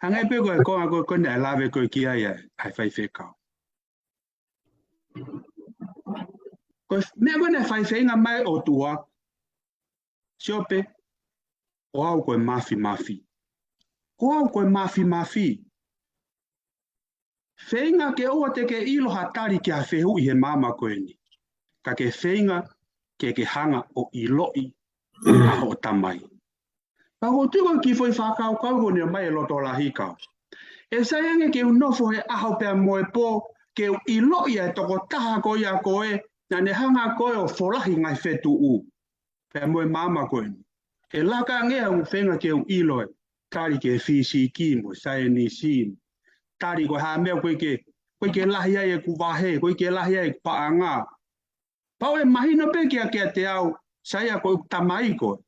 Hangē pē ko e konga ko ē naʻe lave ko ē ki ai ʻa e faifekau. Ko e meʻa ko ē naʻe faifeinga mai ʻOtua, Siope, ko au ko e mafimafi. Ko au ko e mafimafi. Feinga ke ʻoua te ke ʻilo ha tali ki ha fehuʻi he maama ko eni. Ka ke feinga ke ke hanga ʻo ʻiloʻi ʻa hoʻo Tamai. Pea ko e tuʻu ko ē ki he foʻi fakakaukau ko eni ʻomai ʻe Lotolahi kau. ʻE sai ange ke u nofo he ʻaho pea mo e pō, ke u ʻiloʻi ʻa e tokotaha ko ia ko ē, naʻa ne hanga ko ē ʻo folahi ngaahi fetuʻu. Pea mo e maama ko eni. ʻE laka ange ʻa e feinga ke u ʻilo e tali ki he fīsiki mo e saienisi. Tali ko e hā meʻa ʻoku ʻikai ke, ʻoku ʻikai ke lahi ai ʻeku vahe, ʻoku ʻikai ke lahi ai ʻeku paʻanga. Pau ʻe mahino pē kia, kiate au, sai ia ko ʻeku Tamai ko ē.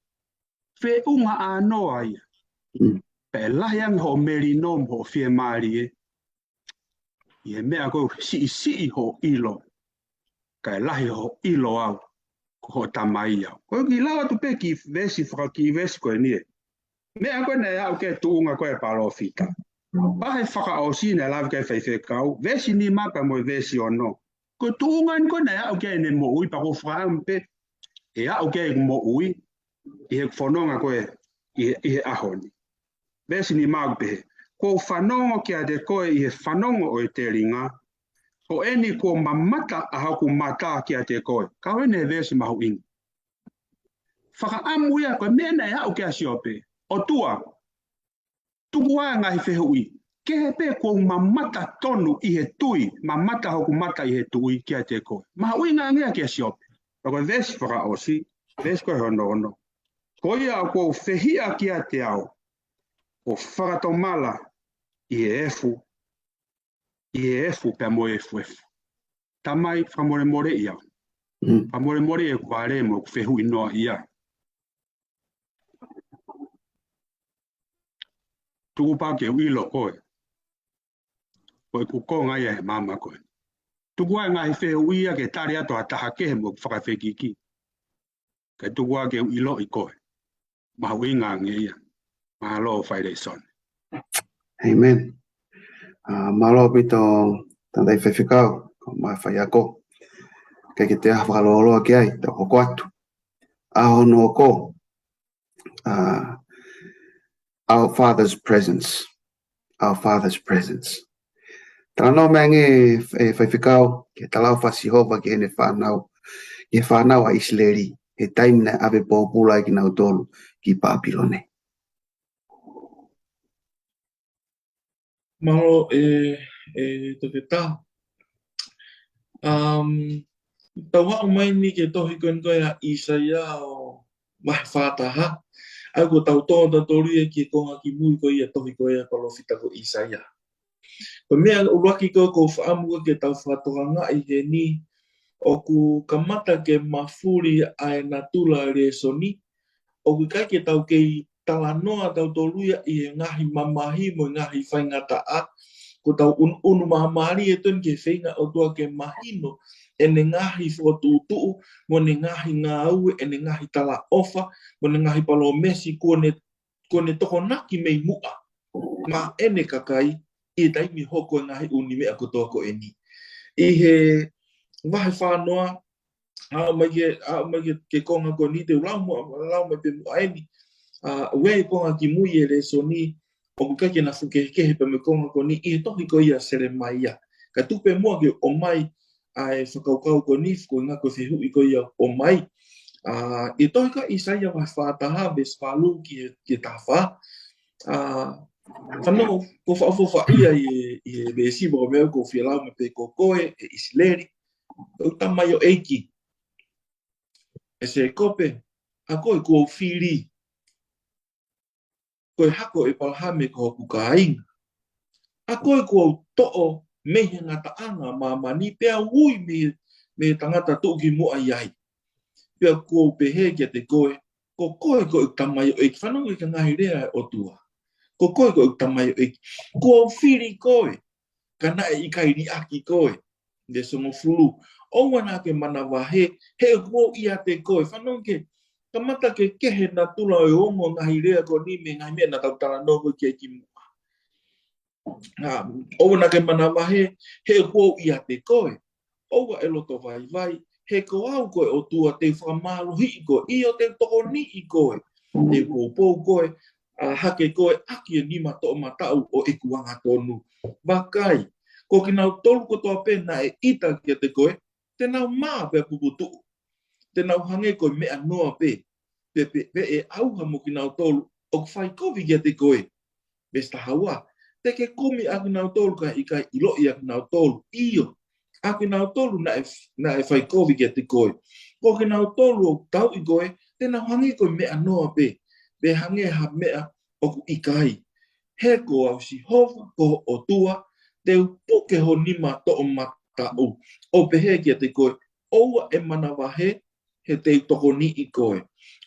Feʻunga ʻānoa ia. Mm. Pea ʻe lahi ange hoʻo melino mo hoʻo fiemālie. ʻI he meʻa ko ē siʻisiʻi hoʻo ʻilo. Kae lahi hoʻo ʻilo au, ko hoʻo Tamai au. Ko e kiʻi lau atu pē kiʻi veesi, fakakiʻi veesi ko eni ē. Meʻa ko ē naʻe aʻu ki he tuʻunga ko ē palōfita. Vahe fakaʻosi naʻe lave ki ai faifekau, veesi nima pea mo e veesi ono. Ko e tuʻunga eni ko ē naʻe aʻu ki ai ʻene moʻui pea ko e fakaʻamu pē, ʻe aʻu ki ai ʻeku moʻui, ʻi he fononga ko ē, ʻi he, ʻi he ʻaho ni. Veesi nima ʻoku pehē, kuo u fanongo kiate koe ʻi he fanongo ʻo e telinga, ko eni kuo mamata ʻa hoku mata kiate koe. Kau eni he veesi mahuʻinga. Fakaʻamu ia ko e meʻa naʻe aʻu ki ai ʻa Siope. ʻOtua, tuku ā e ngaahi fehuʻi. Kehe pē kuo u mamata tonu ʻi he tui, mamata hoku mata ʻi he tui kiate koe. Mahuʻinga ange ia kia Siope. Pea ko e veesi fakaʻosi, veesi ko ē hono ono. Ko ia ʻoku ou fehiʻa kiate au, ʻo fakatomala ʻi he efu, ʻi he efu pea mo e efuefu. Tamai, fakamolemoleʻi au. Mm. Fakamolemoleʻi ʻeku vale mo ʻeku fehuʻi noaʻia. Tuku pē ke u ʻilo koe. Ko ʻeku konga ia he maama ko ē. Tuku ā e ngaahi fehuʻi ia ke tali atu ʻe ha taha kehe mo ʻeku fakafekiki. Kae tuku ā ke u ʻiloʻi koe. Mahuʻinga ange ia. Mālō fai lēsoni. Amen. Ah, mālō ʻaupito tangataʻi faifekau, ko e faiako. Kae ke te ʻā fakalōloa ki ai, tau hoko atu. ʻAho hono hoko, ah, Our Father's Presence. Our Father's Presence. Talanoa mai ange ʻe faifekau, ki he talaʻofa ʻa Sihova ki heʻene fānau, ki he fānau ʻa ʻIsileli, he taimi naʻe ʻave pōpula ai kinautolu ki Pāpilone. Mālō ʻe, ʻe Toketā. Um, tau aʻu mai eni ki he tohi ko eni ko ē ʻa ʻIsaia ʻo vahe fā taha. ʻA ia ko ʻetau toʻo tautolu ia ki he konga kimui ko ia tohi ko ia palōfita ko ʻIsaia. Ko e meʻa ʻuluaki ko ē ʻoku ou fakaʻamu ke tau fakatokangaʻi heni, ʻoku kamata ke mafuli ʻa e natula lēsoni, ʻoku ʻikai ke tau kei talanoa tautolu ia ʻi he ngaahi mamahi mo e ngaahi faingataʻa, ko ʻetau ʻunuʻunu māmālie ʻetau ʻi he feinga ʻOtua ke mahino ʻene ngaahi fokotuʻutuʻu, mo ʻene ngaahi ngāue, ʻene ngaahi talaʻofa, mo ʻene ngaahi palōmesi, kuo ne, kuo ne tokonaki mei muʻa maʻa ʻene kakai, ʻi he taimi hoko e ngaahi ʻū meʻa kotoa ko eni. ʻI he vahe fā noa, aʻu mai ki, aʻu mai ki, ki he konga ko eni te u lau mo, lau mai pē muʻa eni. Ah, ʻoku ʻi he konga kimui e lēsoni, ʻoku ʻikai ke na fuʻu kehekehe pē mo e konga ko eni ʻi he tohi ko ia ʻa Selemaia. Ka tuku pē muʻa ke ʻomai ʻa e fakakaukau ko eni, ko e ngaahi ko e fehuʻi ko ia ʻomai. ʻA, ʻi he tohi ko ʻIsaia vahe fā taha, veesi valu ki he, ki he taha fā. ʻA, fanongo, ko faʻofoʻofaʻia ʻi he, ʻi he veesi ʻoku meʻa ko fielau me pe ko koe, ʻe ʻIsileli, ko e tamaioʻeiki. ʻE Sēkope, ʻa koe kuo u fili. Ko e hako ʻo ʻEpalahame ko hoku kāinga. ʻA koe kuo u toʻo mei he ngataʻanga ʻo māmani pea u ui mei, mei he tangata tuʻukimuʻa ʻi ai. Pea kuo u pehē kiate koe, ko koe ko ʻeku tamaioʻeiki. Fanongo ki he ngaahi lea ʻa e ʻOtua. Ko koe ko ʻeku tamaioʻeiki. Kuo u fili koe, ka naʻe ʻikai liʻaki koe. Veesi hongofulu. ʻOua naʻa ke manavahē, he ʻoku ou ʻiate koe. Fanongo ki he, kamata ke kehe natula ʻo e ongo ngaahi lea ko eni mei he ngaahi meʻa naʻa tau talanoa ko ē ki ai kimuʻa. ʻA, ʻoua naʻa ke manavahē, he ʻoku ou ʻiate koe. ʻOua ʻe loto vaivai, he ko au ko e ʻOtua te u fakamālohiʻi koe, ʻio te u tokoniʻi koe, te u poupou koe, ʻa, hake koe ʻaki e nima toʻomataʻu ʻo ʻeku angatonu. Vakai, ko kinautolu kotoa pē naʻe ʻita kiate koe, te nau mā pea puputuʻu. Te nau hangē ko e meʻa noa pē, pe, pe, pe ʻe ʻauha mo kinautolu ʻoku fai kovi kiate koe. Veesi taha ua. Te ke kumi ʻa kinautolu kae ʻikai ʻiloʻi ʻa kinautolu. ʻIo, ʻa kinautolu naʻe, naʻe fai kovi kiate koe. Ko kinautolu ʻoku tauʻi koe, te nau hangē ko e meʻa noa pē, pe hangē ha meʻa ʻoku ʻikai. He ko au Sihova, ko ho ʻOtua, te u puke ho nima toʻomataʻu, ʻo pehē kiate koe, ʻoua ʻe manavahē, he te u tokoniʻi koe.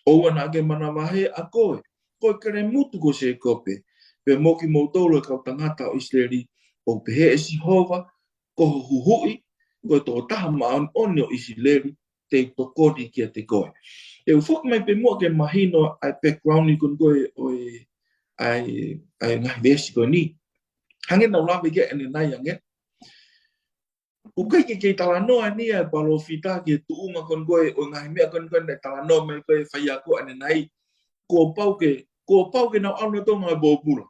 ʻOua naʻa ke manavahē ʻa koe, ko e kelemutu ko Sēkope, pea mo kimoutolu e kau tangata ʻo ʻIsileli, ʻoku pehē ʻe Sihova, ko ho huhuʻi, ko e tokotaha māʻoniʻoni ʻo ʻIsileli, te u tokoni kiate koe. ʻE u foki mai pē muʻa ke mahino ʻa e background ʻi ko eni ko ē ʻo e, ʻa e, ʻa e ngaahi veesi ko eni. Hangē naʻa ku lave ki ai ʻanenai ange. ʻOku ʻikai ke kei talanoa eni ʻa e palōfita ki he tuʻunga ko eni ko ē ʻo e ngaahi meʻa ko eni ko ē naʻe talanoa mai ko ē faiako ʻanenai. Kuo pau ke, kuo pau ke nau ʻalu nautolu ki he ngāue pōpula.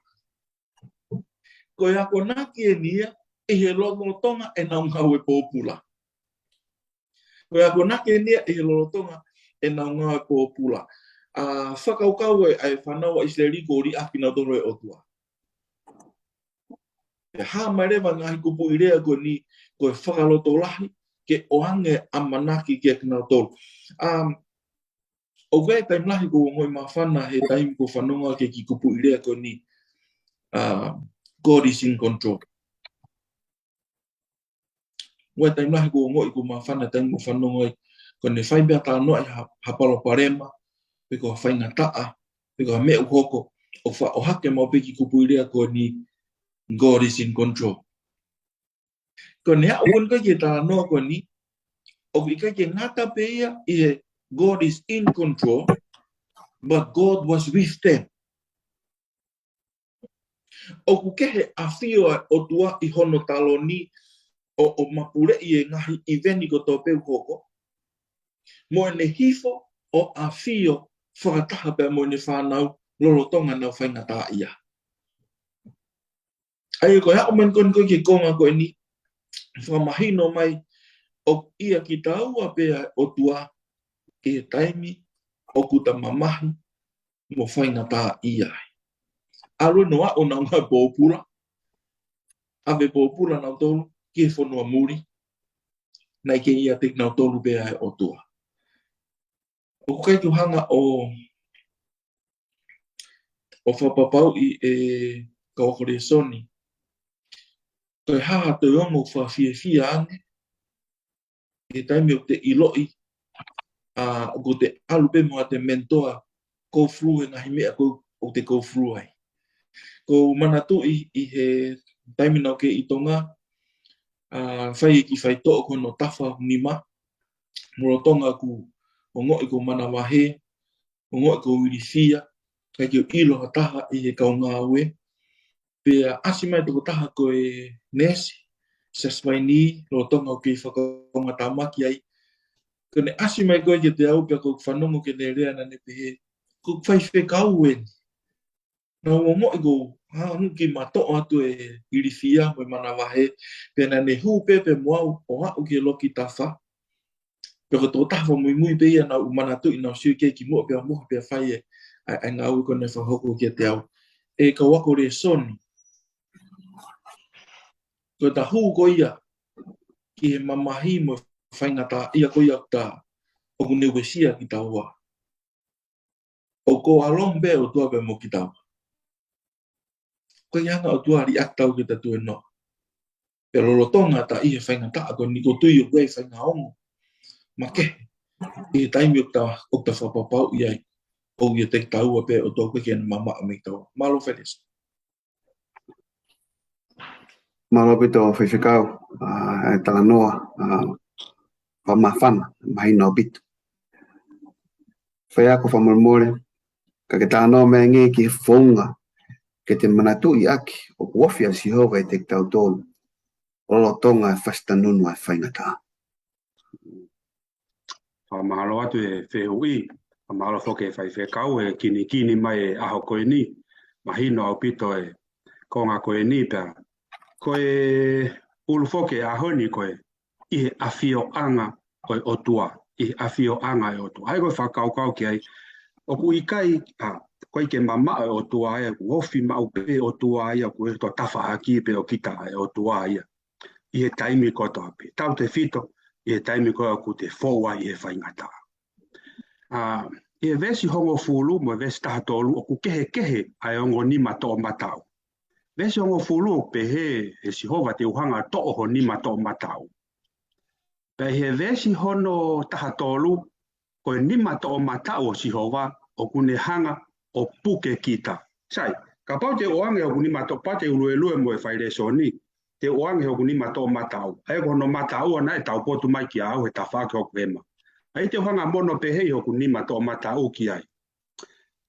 Ko e akonaki eni ia ʻi he lolotonga ʻenau ngāue pōpula. Ko e akonaki eni ia ʻi he lolotonga ʻenau ngāue pōpula. ʻA, fakakaukau ʻa e, ʻa e fānau ʻa ʻIsileli kuo liʻaki nautolu ʻe he ʻOtua. Pea hā mai leva ngaahi kupuʻi lea ko eni, ko e fakalotolahi, ke ʻoange ʻamanaki kiate kinautolu. Um, ʻOku ʻi ai e taimi lahi ʻoku ou ongoʻi māfana he taimi ʻoku ou fanongo ki he kiʻi kupuʻi lea ko eni, ʻa, God is in control. ʻOku ʻi ai e taimi lahi ʻoku ou ongoʻi ʻoku ou māfana he taimi ʻoku ou fanongo ai, ko ʻene fai pē ha talanoaʻi ha, ha palopalema, pe ko ha faingataʻa, pe ko ha meʻa ʻoku hoko, ʻoku faʻa ʻohake maʻu pē e kiʻi kupuʻi lea ko eni, God is in control. Ko ʻene aʻu ko eni ko ē ki he talanoa ko eni, ʻoku ʻikai ke ngata pē ia ʻi he God is in control, but God was with them. ʻOku kehe ʻafio ʻa e ʻOtua ʻi hono taloni ʻo, ʻo mapuleʻi e ngaahi ʻiveni kotoa pē ʻoku hoko. Mo ʻene hifo ʻo ʻafio fakataha pea mo ʻene fānau lolotonga ʻenau faingataʻaʻia. ʻA ia ko e aʻu mai ko eni ko ē ki he konga ko eni, fakamahino mai ʻoku ʻiate kitaua pē ʻa e ʻOtua ʻi he taimi ʻoku ta mamahi mo faingataʻaʻia ai. ʻAlu ʻenau aʻu ʻenau ngāue pōpula, ʻave pōpula nautolu ki he fonua muli, naʻe kei ʻiate kinautolu pē ʻa e ʻOtua. ʻOku ʻikai ke u hanga ʻo, ʻo fakapapauʻi e kau ako lēsoni. Ko e hā ha toe ongo ʻoku faʻa fiefia ange, ʻi he taimi ʻoku te ʻiloʻi, ʻa, ʻoku te ʻalu pē mo haʻate mentor, go through e ngaahi meʻa ʻoku, ʻoku te go through ai. ʻOku ou manatuʻi ʻi he taimi naʻa ku kei ʻi Tonga, ʻa, fai e kiʻi faitoʻo ko hono tafa hoku nima, mo lolotonga ʻeku ongoʻi ʻoku ou manavahē, ongoʻi ʻoku ou ilifia, ʻikai ke u ʻilo ha taha ʻi he kau ngāue. Pea ʻasi mai e tokotaha ko e neesi, Siasi Vainī, lolotonga ʻeku kei fakaongoʻi tāmaki ai. Ko ʻene ʻasi mai ko ē kiate au pea ʻoku ou fanongo ki heʻene lea naʻa ne pehē, ko e faifekau eni. Naʻa ku ongoʻi ʻoku ou Hangē kiʻi matoʻo atu e ilifia mo e manavahē, pea naʻa ne hū pē pea mo au ʻo aʻu ki he loki tafa. Pea ko e tokotaha fakamuimui pē ia naʻa ku manatuʻi naʻa ku sio ki ai kimuʻa pea mohe pea fai e, ʻa e, ʻa e ngāue ko ē naʻe fakahoko kiate au. ʻE kau ako lēsoni. Ko ʻeta hū ko ia ki he mamahi mo e faingataʻaʻia ko ia ʻoku ta, ʻoku ne uesia kitaua. ʻOku ʻalu pē ʻOtua pē mo kitaua. ʻOku ʻikai hanga ʻOtua ʻo liʻaki kitaua ke ta tuenoa. Pea lolotonga ʻeta ʻi he faingataʻa ko eni ʻoku ou tui ʻoku ʻi ai e faʻahinga ongo makehe ʻi he taimi ʻoku ta, ʻoku ta fakapapauʻi ai ʻoku ʻiate kitaua pē ʻOtua, ʻoku ʻikai ke ne mamaʻo mei kitaua. Mālō Felesi. Mālō ʻaupito Faifekau, ʻa, e talanoa, ʻa, fakamāfana, mahino ʻaupito. Faiako fakamolemole, ka ke talanoa mai angē ki he founga ke te manatuʻi ʻaki ʻoku ofi ʻa Sihova ʻiate kitautolu lolotonga e fasitanunu ʻa e faingataʻa. Fakamālō atu e fehuʻi, fakamālō foki e Faifekau e kinikini mai e ʻaho ko eni, mahino ʻaupito e konga ko eni pea. Ko e ʻulu foki e ʻaho ni ko e ʻi he ʻafioʻanga ʻo e ʻOtua, ʻi he ʻafioʻanga ʻo e ʻOtua. ʻA ia ko e fakakaukau ki ai, ʻoku ʻikai, ʻa, ʻoku ʻikai ke mamaʻo e ʻOtua ia, ʻoku ofi maʻu pē ʻOtua ia, ʻoku ʻi he tafaʻaki pē ʻo kita e ʻOtua ia. ʻI he taimi kotoa pē. Tautefito, ʻi he taimi ko ē ʻoku te fou ai ʻi he faingataʻa. ʻA, ʻi he veesi hongofulu mo e veesi taha tolu ʻoku kehekehe ʻa e ongo nima toʻomataʻu. Veesi hongofulu ʻoku pehē ʻe Sihova te u hanga ʻo toʻo ho nima toʻomataʻu. Pea ʻi he veesi hono taha tolu, ko e nima toʻomataʻu ʻo Sihova, ʻoku ne hanga ʻo puke kita. Sai, kapau te u ʻoange hoku nima toʻo, pea te u luelue mo e fai lēsoni, te u ʻoange hoku nima toʻomataʻu. ʻA ia ko hono mataʻu ʻana ʻe taupotu mai kia au he tafaʻaki hoku hema. ʻA ia te u hanga ʻo mono pehē ʻi hoku nima toʻomataʻu ki ai.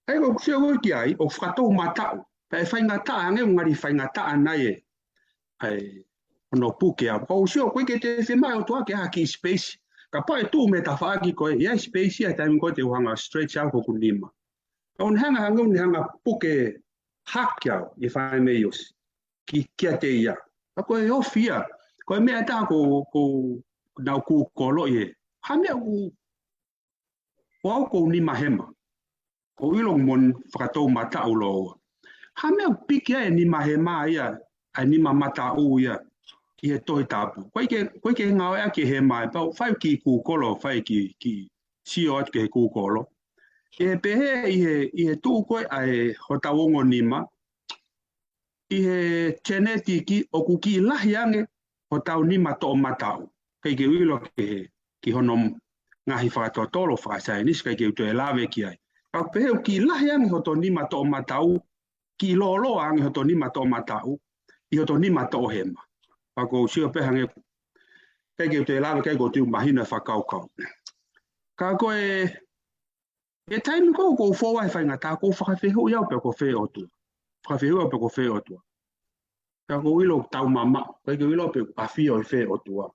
ʻA ia ko ʻeku sio ko ē ki ai, ʻoku fakatoumataʻu. Pea ʻe faingataʻa ange, ʻoku ngali faingataʻa nai e ʻa e, hono puke au. Ka ʻoku ou sio ʻoku ʻikai ke te fiemaʻu ʻe he ʻOtua ke ʻi ai ha kiʻi space. Kapau ʻe tuʻu mei he tafaʻaki ko ē, ʻi ai space ia he taimi ko ē te u hanga ʻo stretch au hoku nima. Ka ʻoku ne hanga, hanga ʻo ne hanga puke hake au, ʻi he fai mei ʻosi. Ki, kiate ia. Ka ko e ofi ia. Ko e meʻa ʻe taha ko, ko, naʻa ku koloʻi ē. Ha meʻa ʻoku ʻo au ko e nima hema. ʻOku ou ʻilo mo e fakatoumataʻu lōua. Ha meʻa ʻoku piki ai e nima hema ia, ʻa e nima mataʻu ia, ʻi he Tohi Tapu. ʻOku ʻikai ke, ʻoku ʻikai ke ngāueʻaki e hema ē, pea u fai kiʻi kūkolo, fai kiʻi, kiʻi sio atu ki he kūkolo. ʻE pehē ʻi he, ʻi he tuʻu ko ē ʻa e hotau ongo nima, ʻi he genetic ʻoku kiʻi lahi ange hotau nima toʻomataʻu. ʻIkai ke u ʻilo ki he, ki hono ngaahi fakatotolo fakasaienisi, ʻikai ke u toe lave ki ai. Ka ʻoku pehē ʻoku kiʻi lahi ange hoto nima toʻomataʻu, kiʻi lōloa ange hoto nima toʻomataʻu, ʻi hoto nima toʻohema. Pea ʻoku ou sio pē hangē, ʻikai ke u toe lave, ʻikai ke u toe mahino e fakakaukau. Ka ko e ʻI he taimi ko ē ʻoku ou fou ai he faingataʻa, ʻoku ou fakafehuʻi au pe ko fē ʻOtua. Fakafehuʻi au pe ko fē ʻOtua. Pea ʻoku ou ʻilo ʻoku taumamaʻo, ʻikai ke u ʻilo pe ʻafio ʻi fē ʻOtua.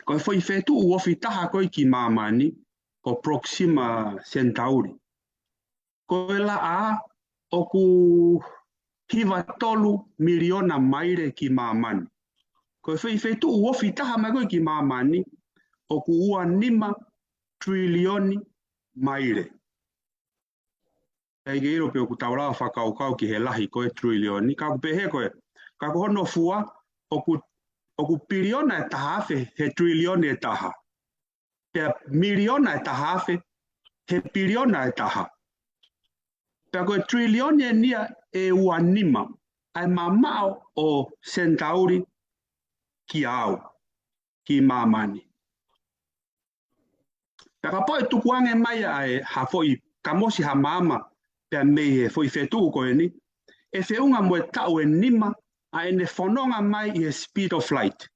Ko e foʻi fetuʻu ofi taha ko ē ki māmani, ko Proxima Centauri. Ko e laʻā ʻoku hiva tolu miliona maile ki māmani. Ko e foʻi fetuʻu ofi taha mai ko ē ki māmani, ʻoku ua nima trilioni maile. ʻIkai ke ʻilo pe ʻoku tau lava fakakaukau ki he lahi ko e trilioni, ka ʻoku pehē ko ē, ka ko hono fua, ʻoku, ʻoku piliona ʻe taha afe he trilioni ʻe taha. Pea miliona ʻe taha afe he piliona ʻe taha. Pea ko e trilioni eni ia ʻe ua nima, ʻa e mamaʻo ʻo Centauri kia au, ki māmani. Pea kapau ʻe tukuange mai ʻa e ha foʻi kamosi ha maama, pea mei he foʻi fetuʻu ko eni, ʻe feʻunga mo e taʻu ʻe nima, ʻa ʻene fononga mai ʻi he speed of light.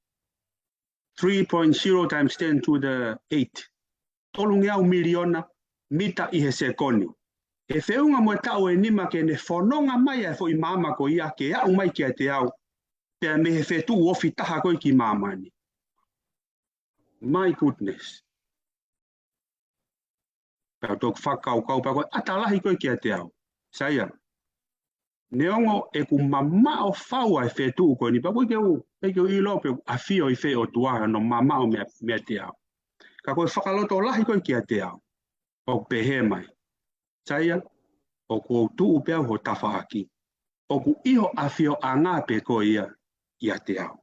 Three point zero times ten to the eight. Tolungeau miliona mita ʻi he sekoni. ʻE feʻunga mo e taʻu ʻe nima ke ne fononga mai ʻa e foʻi maama ko ia ke aʻu mai kiate au, pea mei he fetuʻu ofi taha ko ē ki māmani. My goodness. Pea toki fakakaukau pea ko e ʻata lahi ko ē kiate au. Saia. Neongo ʻeku mamaʻo fau ʻa e fetuʻu ko eni, pea ʻoku ʻikai ke u, ʻikai ke u ʻilo pe ʻoku ʻafio ʻi fē ʻOtua ʻi hono mamaʻo meiate au. Ka ko e fakalotolahi ko ē kiate au, ʻoku pehē mai: Saia, ʻoku ou tuʻu pē au ho tafaʻaki. ʻOku ʻi ho ʻafioʻanga pē koe ia ʻiate au.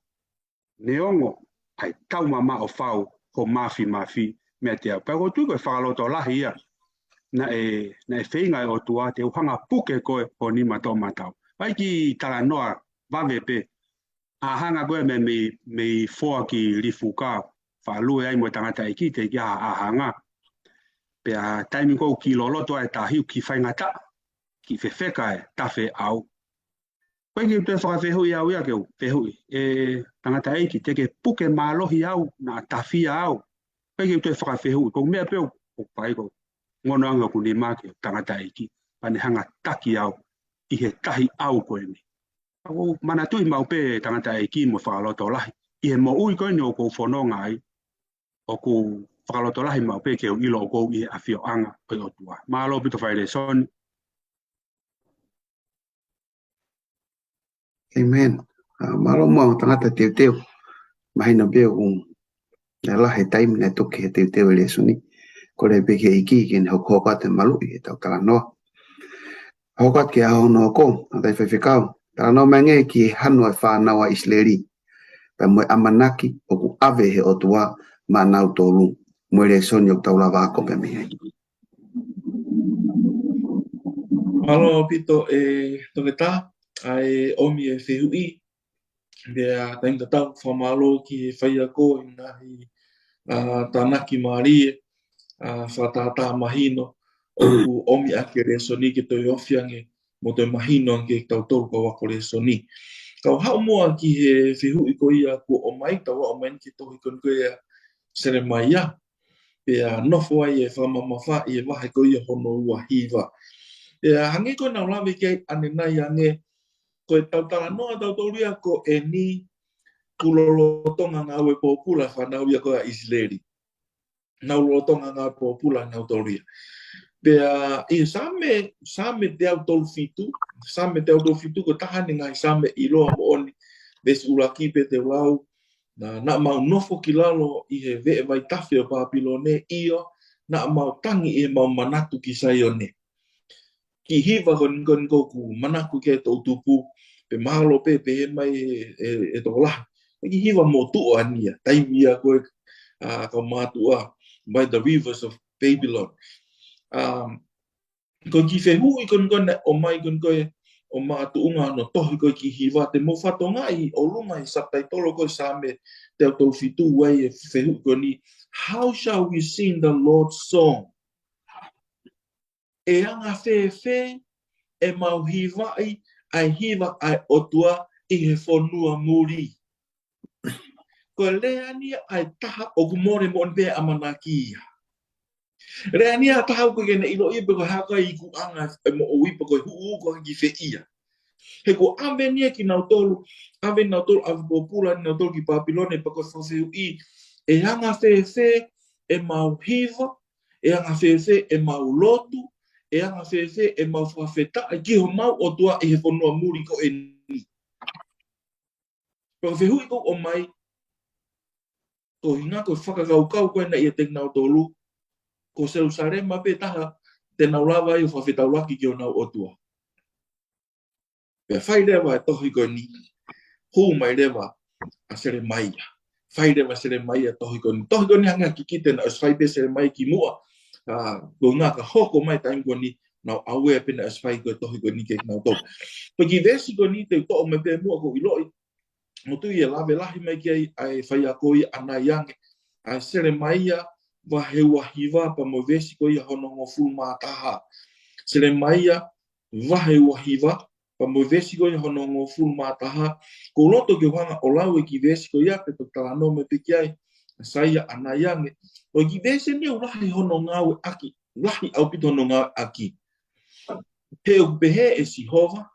Neongo ʻa e taumamaʻo fau ho mafimafi meiate au. Pea ʻoku ou tui ko e fakalotolahi ia naʻe, naʻe feinga e ʻOtua te u hanga puke koe ho nima toʻomataʻu. Vakai ki he talanoa vave pē. ʻĀhanga ko ē mei, mei, mei Foa ki Lifuka, fakalue ai mo e tangataʻeiki, teʻeki ai ha ʻāhanga. Pea taimi ko ē ʻoku kiʻi loloto ai e tahi, ʻoku kiʻi faingataʻa, kiʻi fefeka e tafe ʻau. ʻOku ʻikai ke u toe fakafehuʻi au ia ke u fehuʻi: ʻE tangataʻeiki, te ke puke mālohi au, naʻa tafia au? ʻOku ʻikai ke u toe fakafehuʻi, ko e meʻa pē ʻoku, ʻoku fai ko e ngono ange hoku nima ki he tangataʻeiki, pea ne hanga taki au ʻi he tahi ʻau ko eni. ʻOku ou manatuʻi maʻu pē tangataʻeiki mo fakalotolahi. ʻI he moʻui ko eni ʻoku ou fononga ai, ʻoku fakalotolahi maʻu pē ke u ʻilo ʻoku ou ʻi he ʻafioʻanga ʻo e ʻOtua. Mālō ʻaupito fai lēsoni. Amen. Ah, mālō muʻa tangata teuteu. Mahino pē ʻoku ne lahi e taimi ne toki he teuteu e lēsoni. Kole pē ki he ʻEiki ke ne hokohoko atu e maluʻi ʻetau talanoa. Hoko atu ki he ʻaho hono hoko, tangataʻi faifekau. Talanoa mai angē ki he hanu ʻa e fānau ʻa ʻIsileli pea mo e ʻamanaki ʻoku ʻave ʻe he ʻOtua maʻanautolu, mo e lēsoni ʻoku tau lava ako pē mei ai. Mālō ʻaupito ʻe Toketā ʻa e ʻomi e fehuʻi. Pea taimi tatau fakamālō ki he faiako ʻi he ngaahi, ah, tānaki mālie, ah, fakatātā mahino ʻoku ʻomi ʻaki e lēsoni ke toe ofi ange mo toe mahino ange kiate kitautolu kau ako lēsoni. Kau haʻu muʻa ki he fehuʻi ko ia kuo ʻomai, tau ʻomai ki he tohi ko eni ko ia ʻa Selemaia. Pea nofo ai e fakamamafaʻi e vahe ko ia hono ua hiva. Pea hangē ko ʻenau lave ki ai ʻanenai ange, ko ʻetau talanoa tautolu ia ko eni, kuo lolotonga ngāue pōpula e fānau ia ko ē ʻa ʻIsileli. Nau lolotonga ngāue pōpula nautolu ia. Pea ʻi he Saame, Saame teau tolu fitu, Saame teau tolu fitu ko e taha eni e ngaahi Saame ʻiloa moʻoni, veesi ʻuluaki pē te u lau: Naʻa, naʻa mau nofo ki lalo ʻi he veʻe vaitafe ʻo Papilone, ʻio, naʻa mau tangi ʻi heʻemau manatu ki Saione. Kiʻi hiva ko eni, ko eni ʻoku ou manako ki ai toʻutupu, pea mahalo pē pehē mai ʻe, ʻe, ʻe tokolahi, ko e kiʻi hiva motuʻa eni ia, taimi ia ko ē, ah, kau mātuʻa, by the rivers of Babylon. Um, ko e kiʻi fehuʻi ko eni ko ē naʻe ʻomai ko eni ko ē ʻo makatuʻunga hono tohi ko ē kiʻi hiva, te mou fakatokangaʻi ʻi ʻolunga ʻi he subtitle ko ē Saame teau tolu fitu ʻoku ʻi ai e fehuʻi ko eni: How shall we sing the Lord's song? ʻE anga fēfē ʻemau hivaʻi ʻa e hiva ʻa e ʻOtua ʻi he fonua muli? Ko e lea eni ia ʻa e taha ʻoku mole moʻoni pē ʻamanaki ia. Lea eni ia ʻa e taha ʻoku ʻikai ke ne ʻiloʻi pe ko e hā ko ē ikuʻanga e moʻui pe ko e huʻu ko ē ki fē ia. He kuo ʻave eni ia kinautolu, ʻave nautolu, ʻave pōpula nautolu ki Papilone, pea ko e fakafehuʻi, ʻe anga fēfē ʻemau hiva, ʻe anga fēfē ʻemau lotu, ʻe anga fēfē ʻemau fakafetaʻi ki homau ʻOtua ʻi he fonua muli ko eni? Pea ko e fehuʻi ʻoku ʻomai, ko e ʻuhinga ko e fakakaukau ko ē naʻe ʻiate kinautolu, ko Selusalema pē taha te nau lava ai ʻo fakafetaulaki ki honau ʻOtua. Pea fai leva e tohi ko eni, hū mai leva ʻa Selemaia. Fai leva ʻe Selemaia e tohi ko eni. Tohi ko eni hangē ha kikite naʻe ʻosi fai pē ʻe Selemaia kimuʻa. Ah, ko e ʻuhinga ka hoko mai e taimi ko eni, nau aware pē naʻe ʻosi fai ko ē e tohi ko eni kiate kinautolu. Ko e kiʻi veesi ko eni te u toʻo mai pē muʻa, ʻoku ou ʻiloʻi ʻoku ou tui ʻe lave lahi mai ki ai ʻa e faiako ia ʻanai ange, ʻa Selemaia vahe ua hiva pea mo e veesi ko ia hono hongofulu mā taha. Selemaia vahe ua hiva pea mo e veesi ko ia hono hongofulu mā taha. ʻOku ou loto ke u hanga ʻo lau e kiʻi veesi ko ia pea te u talanoa mai pē ki ai, ʻa Saia ʻanai ange. Ko e kiʻi veesi eni ʻoku lahi hono ngāueʻaki, lahi ʻaupito hono ngāueʻaki. He ʻoku pehē ʻe Sihova,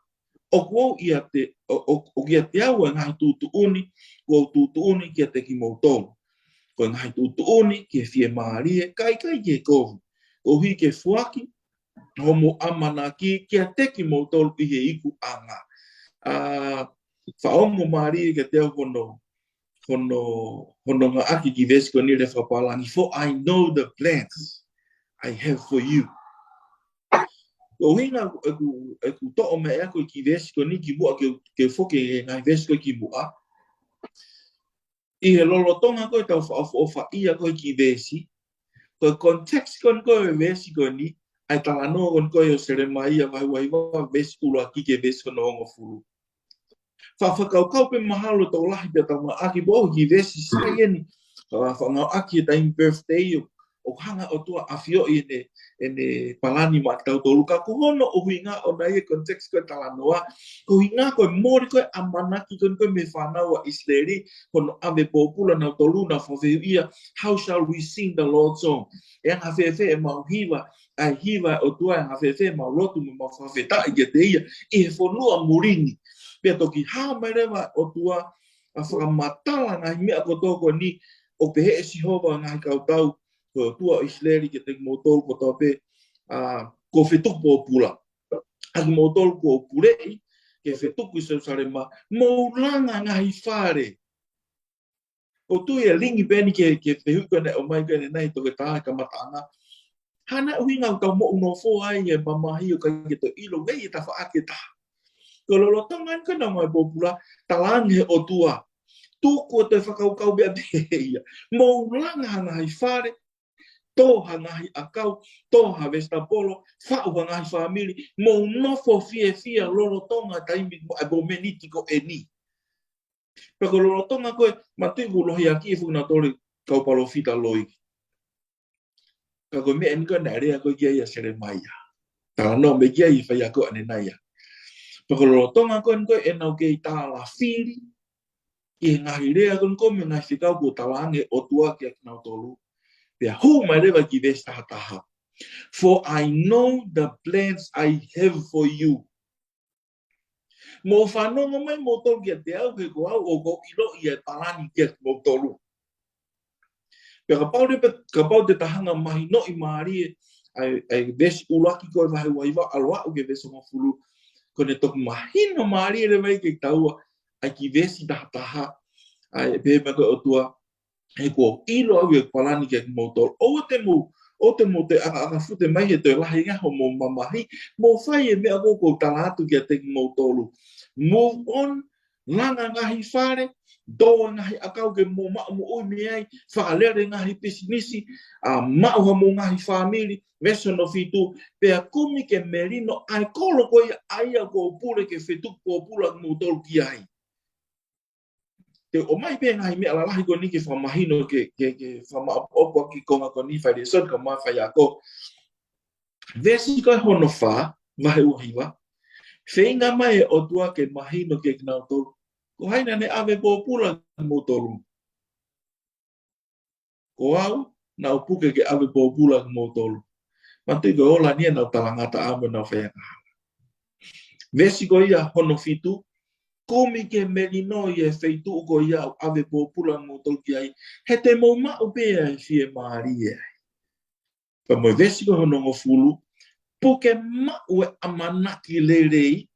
ʻOku ou ʻiate, ʻo, ʻo, ʻoku ʻiate au ʻa e ngaahi tuʻutuʻuni, ʻoku ou tuʻutuʻuni kiate kimoutolu. Ko e ngaahi tuʻutuʻuni ki he fiemālie, kae ʻikai ki he kovi, koeʻuhi ke foaki hoʻomou ʻamanaki kiate kimoutolu ʻi he ikuʻanga. ʻA, faʻa ongo mālie kiate au hono, hono, hono ngāueʻaki e kiʻi veesi ko eni lea fakapālangi, "For I know the plans I have for you." Ko e ʻuhinga ʻeku, ʻeku toʻo mai ʻa e kiʻi veesi ko eni kimuʻa ke, ke foki ki he ngaahi veesi ko ē kimuʻa. ʻI he lolotonga ko ē ʻetau faʻa ʻofa, ʻofa ia ko ē ki he veesi, ko e context ko eni ko ē veesi ko eni, ʻa e talanoa ko eni ko ē ʻo Selemaia vahe ua hiva veesi ʻuluaki ki he veesi ko hono hongofulu. Faʻa fakakaukau pē mahalo ʻe tokolahi pē ʻetau ngāueʻaki pē ʻo kiʻi veesi sai eni. Faʻa, faʻa ngāueʻaki he taimi birthday ʻo, ʻo hanga ʻOtua ʻo ʻafioʻi ʻene, ʻene palani maʻa kitautolu, ka ko hono ʻuhinga ʻona ʻi he context ko ē talanoa, ko e ʻuhinga ko e mole ko ē ʻamanaki ko eni ko ē mei he fānau ʻa ʻIsileli, ko hono ʻave pōpula nautolu, nau fakafehuʻia, "How shall we sing the Lord's song?" ʻE anga fēfē ʻemau hiva ʻa e hiva ʻa e ʻOtua, ʻe anga fēfē ʻemau lotu mo ʻemau fakafetaʻi kiate ia ʻi he fonua muli ni? Pea toki hā mai leva ʻOtua ʻo fakamatala ngaahi meʻa kotoa ko eni, ʻo pehē ʻe Sihova ʻo e ngaahi kautau, ko e ʻOtua ʻo ʻIsileli, kiate kimoutolu kotoa pē, ʻa, kuo fetuku pōpula. ʻA kimoutolu kuo puleʻi ke fetuku ʻi Selūsalema, mou langa ngaahi fale. ʻOku ou tui ʻe lingi pē eni ki he, ki he fehuʻi ko ē naʻe ʻomai ko ē ʻanenai ʻe he toketā he kamataʻanga. Hā nai e ʻuhinga ʻoku tau moʻu nofo ai he mamahi ʻo ʻikai ke toe ʻilo ʻe he tafaʻaki ʻe taha? Ko e lolotonga eni ko ē ʻenau ngāue pōpula, talaange ʻe he ʻOtua, tuku ʻa e toe fakakaukau meʻa pehē ia. Mou langa ha ngaahi fale, tō ha ngaahi ʻakau, tō ha vesitapolo, faʻu ha ngaahi fāmili, mou nofo fiefia lolotonga e taimi mo e momeniti ko eni. Pea ko e lolotonga ko ē, manatuʻi kuo lohiakiʻi foki nautolu ʻe he kau palōfita loi. Ka ko e meʻa eni ko ē naʻe lea ko ē ki ai ʻa Selemaia. Talanoa mai ki ai e faiako ʻanenai. Pea ko e lolotonga ko eni ko ē ʻenau kei tālafili ʻi he ngaahi lea ko eni ko ē mei he ngaahi fekau kuo talaange ʻe he ʻOtua kiate kinautolu. Pea hū mai leva ki he veesi taha taha. "For I know the plans I have for you." Mou fanongo mai moutolu kiate au, he ko au ʻoku ou ʻiloʻi ʻa e palani kiate kimoutolu. Pea kapau te, kapau te ta hanga ʻo mahinoʻi mālie ʻa e, ʻa e veesi ʻuluaki ko ē vahe ua hiva ʻo aʻu ki he veesi hongofulu, ko ʻene toki mahino mālie leva ia kiate kitaua ʻa e kiʻi veesi taha taha, ʻa e pehē mai ko ē ʻe he ʻOtua, he kuo u ʻilo au ʻa e palani kiate kimoutolu. ʻOua te mou, ʻoua te mou toe ʻakaʻaka fute mai he toe lahi ange hoʻomou mamahi, mou fai e meʻa ko ē ʻoku ou tala atu kiate kimoutolu. Move on, langa ngaahi fale, tō ngaahi ʻakau ke mou maʻu moʻui mei ai, fakalele ngaahi pisinisi, ʻa, maʻu hamou ngaahi fāmili, veesi hono fitu, pea kumi ke melino ʻa e kolo ko ia ʻa ia kuo u pule ke fetuku pōpula kimoutolu ki ai. Te u ʻomai pē ngaahi meʻa lalahi ko eni ke fakamahino ke, ke, ke fakamaʻopoʻopo ʻaki e konga ko eni fai lēsoni kae ʻumaʻā e faiako. Veesi ko ē hono fā, vahe ua hiva. Feinga mai ʻe he ʻOtua ke mahino kiate kinautolu, ko hai naʻa ne ʻave pōpula kimoutolu? Ko au naʻa ku puke ke ʻave pōpula kimoutolu. Manatuʻi ko e ola ni ʻenau talangataʻa mo ʻenau faiangahala. Veesi ko ia hono fitu, kumi ke melino ʻa e feituʻu ko ia ʻoku ou ʻave pōpula kimoutolu ki ai, he te mou maʻu pē ʻa e fiemālie ai. Pea mo e veesi ko ē hono hongofulu, puke maʻu e ʻamanaki lelei,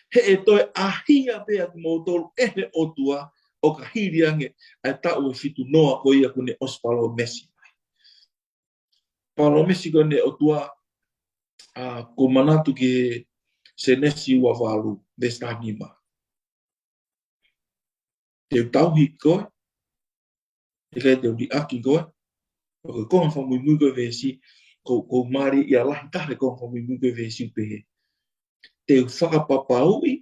he ʻe toe ʻahia pē ʻa kimoutolu ʻe he ʻOtua ʻo ka hili ange ʻa e taʻu ʻe fitu noa ko ia kuo ne ʻosi palōmesi mai. Palōmesi ko eni ʻa e ʻOtua, ʻa, ʻoku ou manatu ki he Sēnesi ua valu, veesi taha nima. Te u tauhi koe, ʻikai te u liʻaki koe. Ko e konga fakamuimui ko ē veesi, ʻoku, ʻoku mālie ia lahi taha e konga fakamuimui ko ē veesi ʻoku pehē, te u fakapapauʻi,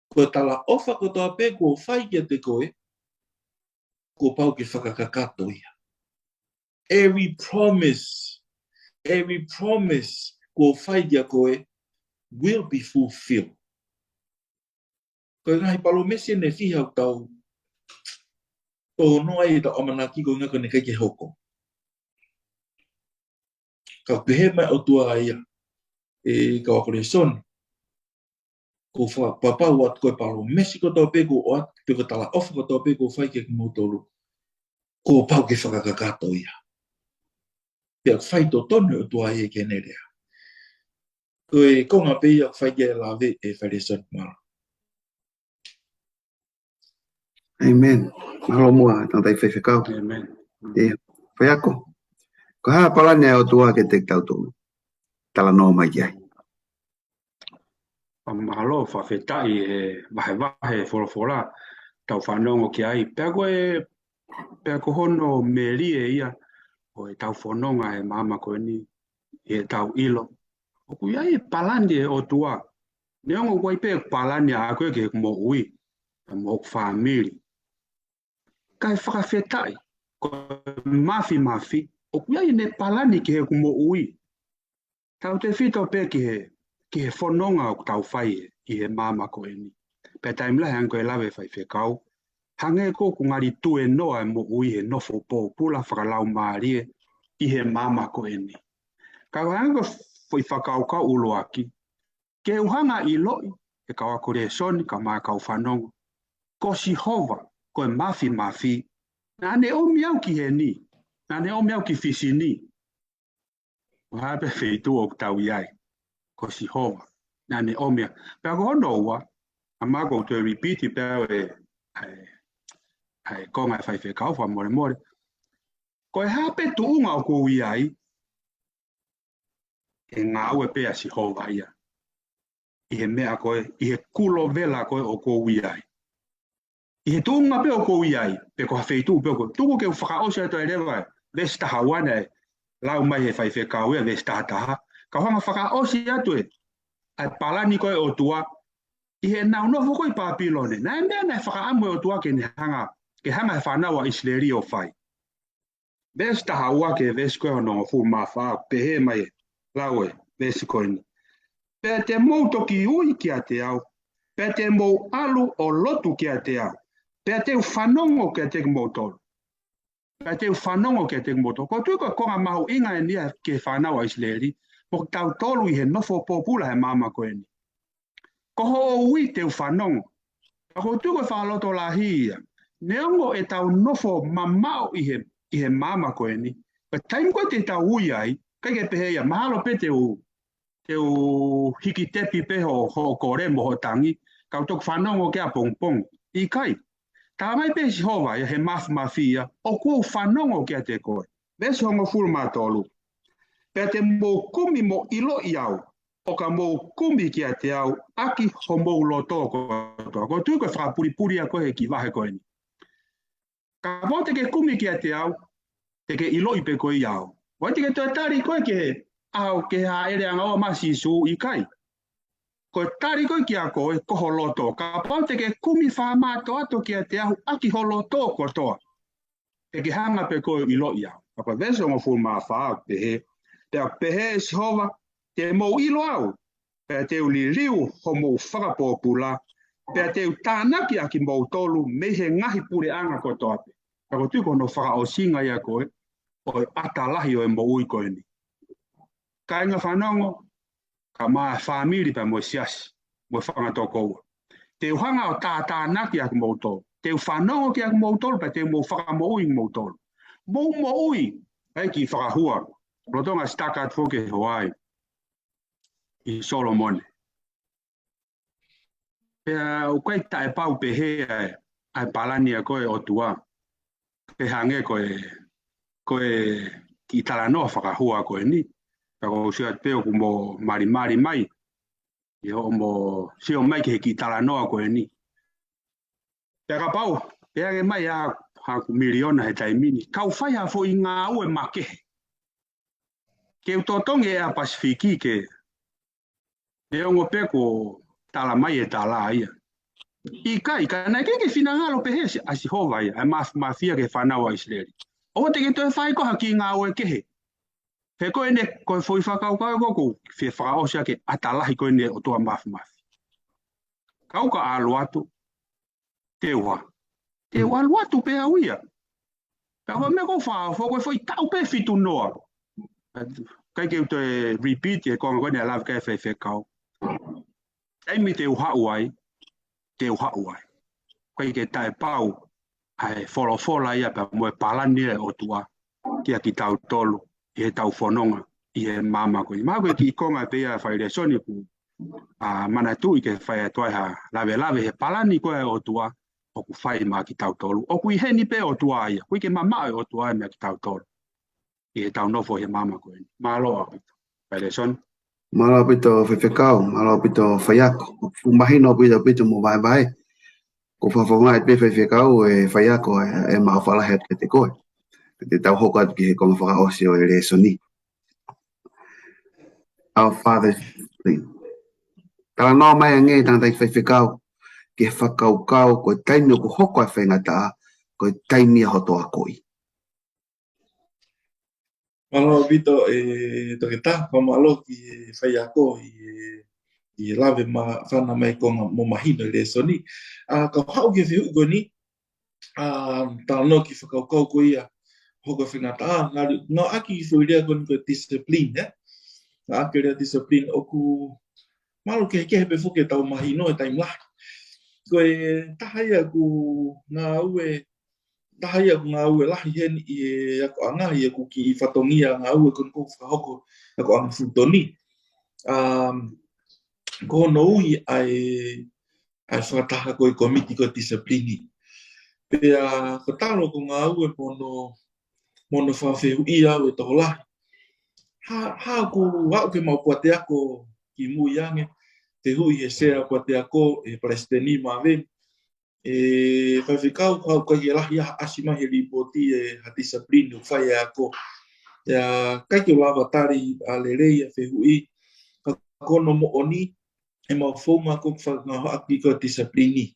ko e talaʻofa kotoa pē kuo fai kiate koe, kuo pau ke fakakakato ia. Every promise, every promise kuo fai kiate koe will be fulfilled. Ko e ngaahi palōmesi ʻe fiha ʻoku tau tō noa ai ʻetau ʻamanaki ko e ʻuhinga ko ʻene ʻikai ke hoko. Ka ʻoku pehē mai ʻe he ʻOtua ia, ʻe kau ako lēsoni, ʻoku ou fakapapau atu ko e palōmesi kotoa pē kuo ʻoatu, pe ko e talaʻofa kotoa pē kuo fai kiate kimoutolu, kuo pau ke fakakakato ia. Pea ʻoku fai totonu ʻe he ʻOtua ia ki heʻene lea. Ko e konga pē ia ʻoku fai ki ai e lave ʻe Failēsoni, mālō. ʻĒmeni. Mālō muʻa, tangataʻi faifekau. ʻĒmeni. ʻIo, faiako. Ko e hā e palani ʻa e ʻOtua kiate kitautolu? Talanoa mai ki ai. Mālō, fakafetaʻi he vahevahe folofola ʻoku tau fanongo ki ai. Pea ko e, pea ko hono melie ia ʻo ʻetau fononga he māmani ko eni, ʻetau ʻilo ʻoku ʻi ai e palani ʻa e ʻOtua. Neongo ʻoku ʻi ai pē palani ʻa ia ki heʻeku moʻui, pea mo hoku fāmili. Kae fakafetaʻi, ko e māfimafi, ʻoku ʻi ai ʻene palani ki heʻeku moʻui. Tautefito pē ki he, ki he fononga ʻoku tau fai ʻi he māmani ko eni. Pea taimi lahi hangē ko e lave ʻa e faifekau, hangē ʻoku ngali tuēnoa e moʻui he nofo pōpula fakalaumālie ʻi he māmani ko eni. Ka hangē ko e foʻi fakakaukau ʻuluaki, ke u hanga ʻo ʻiloʻi, ʻe kau ako lēsoni, kae ʻumaʻā e kau fanongo, ko Sihova, ko e māfimafi, naʻa ne ʻomi au ki heni, naʻa ne ʻomi au ki Fisi ni. Ko e hā pē feituʻu ʻoku tau ʻi ai, ko Sihova naʻa ne ʻomi au. Pea ko hono ua, ʻa ia ʻoku ou toe repeat pē ʻa e, ʻa e, ʻa e konga ʻa e faifekau, fakamolemole. Ko e hā pē tuʻunga ʻoku ou ʻi ai, ʻe ngāue pē ʻa Sihova ia ʻi he meʻa ko ē, ʻi he kulo vela ko ē ʻoku ou ʻi ai. ʻI he tuʻunga pē ʻoku ou ʻi ai, pe ko ha feituʻu pē ʻoku ou, tuku ke u fakaʻosi atu ai leva e veesi taha ua naʻe lau mai ʻe he faifekau ia, veesi taha taha. Ka u hanga ʻo fakaʻosi atu e, ʻa e palani ko ē ʻa e ʻOtua, ʻi heʻenau nofo ko ē ʻi Pāpilone. Naʻe meʻa naʻe fakaʻamu e ʻOtua ke ne hanga, ke hanga ʻe he fānau ʻa ʻIsileli ʻo fai. Veesi taha ua ki he veesi ko ē hono hongofulu mā fā, pehē mai e lau ʻa e veesi ko eni. Pea te mou toki ui kiate au, pea te mou ʻalu ʻo lotu kiate au, pea te u fanongo kiate kimoutolu. Pea te u fanongo kiate kimoutolu. ʻOku ou tui ko e konga mahuʻinga eni ia ki he fānau ʻa ʻIsileli, mo kitautolu ʻi he nofo pōpula he māmani ko eni. Ko hoʻo ui te u fanongo. Ka ʻoku ou tui ko e fakalotolahi ia. Neongo ʻetau nofo mamaʻo ʻi he, ʻi he māmani ko eni, ko e taimi ko ē te tau ui ai, ʻikai ke pehē ia, mahalo pē te u, te u hiki tepi pē hoʻo, hoʻo kole mo hoʻo tangi, kau toki fanongo ki ai ʻapongipongi. ʻIkai. Talamai pē ʻe Sihova ia he māfimafi ia, ʻoku ou fanongo kiate koe. Veesi hongofulu mā tolu. Pea te mou kumi mo ʻiloʻi au, ʻo ka mou kumi kiate au ʻaki homou loto kotoa. ʻOku ou tui ko e fakapulipuli ia ko ē he kiʻi vahe ko eni. Kapau te ke kumi kiate au, te ke ʻiloʻi pē koe au. ʻOua te ke toe tali koe ki he ʻaho, ki he hāʻele angaua mai ʻa Sīsū, ʻikai. Ko e tali ko ē kiate koe, ko ho loto. Kapau te ke kumi fakamātoato kiate au ʻaki ho loto kotoa, te ke hanga pē koe ʻo ʻiloʻi au. Ka ko e veesi hongofulu mā fā ʻoku pehē, pea pehē ʻe Sihova, te mou ʻilo au, pea te u liliu homou fakapōpula, pea te u tānaki ʻa kimoutolu mei he ngaahi puleʻanga kotoa pē. Ka ʻoku ou tui ko hono fakaʻosinga ia ko ē ʻo e ʻata lahi ʻo e moʻui ko eni. Kāinga fanongo, kae ʻumaʻā e fāmili pea mo e siasi, mo e fanga tokoua. Te u hanga ʻo tātānaki ʻa kimoutolu. Te u fanongo kiate kimoutolu, pea te u mou fakamoʻui kimoutolu. Mou moʻui, ʻa e kiʻi fakahua. Lolotonga e sitaka atu foki ʻa e hoa ʻi Solomone. Pea ʻoku ʻikai taʻepau pehē ʻa e, ʻa e palani ʻa ko ē ʻa e ʻOtua. Pea hangē ko e, ko e kiʻi talanoa fakahua ko eni. Pea ʻoku ou sio atu pē ʻoku mou malimali mai. ʻI hoʻomo sio mai ki he kiʻi talanoa ko eni. Pea kapau, pea ke mai ʻa, ʻa ʻeku miliona he taimi ni. Kau fai ha foʻi ngāue makehe. Ke u totongi e ʻea Pasifiki ke neongo pē kuo tala mai e tala ia. ʻIkai, ka naʻe ʻikai ke finangalo pehē ʻe Sihova ia, ʻa e māf-, māfimafi ki he fānau ʻa ʻIsileli. ʻOua te ke toe fai ko ha kiʻi ngāue kehe. He ko eni, ko e foʻi fakakaukau ko ē ʻoku ou fie fakaʻosi ʻaki e ʻata lahi ko eni ʻo e ʻOtua māfimafi. Kau ka ʻalu atu, te u hā. Te u ʻalu atu pē au ia. Pea ko e meʻa ʻoku ou fakaʻofa, ko e foʻi taʻu pē fitu noa. ʻIkai ke u toe repeat e konga ko eni ʻa e lave ki ai e faifekau. Taimi te u haʻu ai, te u haʻu ai. ʻIkai ke taʻepau ʻa e folofola ia pea mo e palani ʻa e ʻOtua kiate kitautolu ʻi heʻetau fononga ʻi he māmani ko eni. Mahalo ko e kiʻi konga pē ia fai lēsoni ʻoku, ʻa, manatuʻi ke fai atu ai ha lavelave he palani ko ē ʻa e ʻOtua ʻoku fai maʻa kitautolu. ʻOku ʻi heni pē ʻOtua ia. ʻOku ʻikai ke mamaʻo e ʻOtua ia meia kitautolu ʻi heʻetau nofo he māmani ko eni. Mālō ʻaupito. Fai lēsoni. Mālō ʻaupito faifekau, mālō ʻaupito faiako. ʻOku mahino ʻaupito ʻaupito mo vaevae. Ko e fakafofongaʻi pē faifekau ʻe he faiako ʻe, ʻe maʻu fakalahi atu kiate koe. Te tau hoko atu ki he konga fakaʻosi ʻo e lēsoni. Our Father, talanoa mai ange tangataʻeiki faifekau ki he fakakaukau ko e taimi ʻoku hoko ai e faingataʻa, ko e taimi ia hoto akoʻi. Mālō ʻaupito ʻe Toketā, fakamālō ki he faiako ʻi he, ʻi he lave ma-, fana mai konga mo mahino e lēsoni. ʻA, kau haʻu ki he fehuʻi ko eni, ʻa, talanoa ki he fakakaukau ko ia, hoko e faingataʻa, ngali, ngāueʻaki e foʻi lea ko eni ko e discipline, ē? Ngāueʻaki e lea discipline ʻoku, mahalo kehekehe pē foki ʻetau mahino he taimi lahi. Ko e taha ia ʻoku ngāue, taha ia ʻoku ngāue lahi heni ʻi he akoʻanga, ʻi heʻeku kiʻi fatongia ngāue ko eni ʻoku fakahoko akoʻanga fuʻu toni. Um, ko hono ui ʻa e, ʻa e fakataha ko e kōmiti ko e discipline. Pea ko e talu ʻeku ngāue mo hono, mo hono fakafehuʻia ʻe he tokolahi. Hā, hā ʻoku aʻu ke maʻu puateako kimui ange, fehuʻi ʻe he sea puateako, ʻe he palesiteni Maveni. ʻE faifekau, ʻoku ʻikai ke lahi ha ʻasi mai he lipooti ʻe ha discipline ʻoku fai ʻe he ako. ʻIkai ke u lava tali ʻa e lelei ʻa e fehuʻi, ka ko hono moʻoni, ʻemau founga ko e fakangāueʻaki ko e discipline.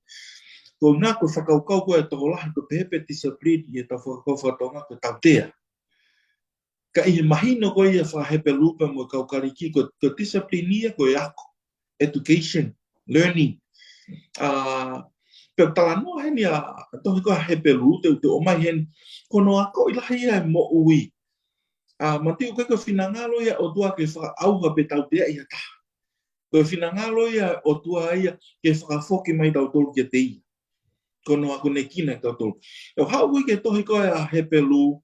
Ko e ngaahi ko e fakakaukau ko e tokolahi ko e pehē pē discipline ʻi heʻetau fakakaukau faka-Tonga ko e tautea. Ka ʻi he mahino ko ia faka-Hepelū pea mo e kau Kalisi ko, ko e discipline ia ko e ako, education, learning. ʻA, pea talanoa heni ʻa e tohi ko e Hepelū, te u, te u ʻomai heni, ko hono akoʻi lahi ia e moʻui. ʻA, manatuʻi ʻoku ʻikai ko e finangalo ia ʻOtua ke fakaʻauha pe tauteaʻi ha taha. Ko e finangalo ia ʻOtua ia ke fakafoki mai tautolu kiate ia. Ko hono akonekina kitautolu. ʻOku haʻu ko ē ki he tohi ko e ʻa Hepelū,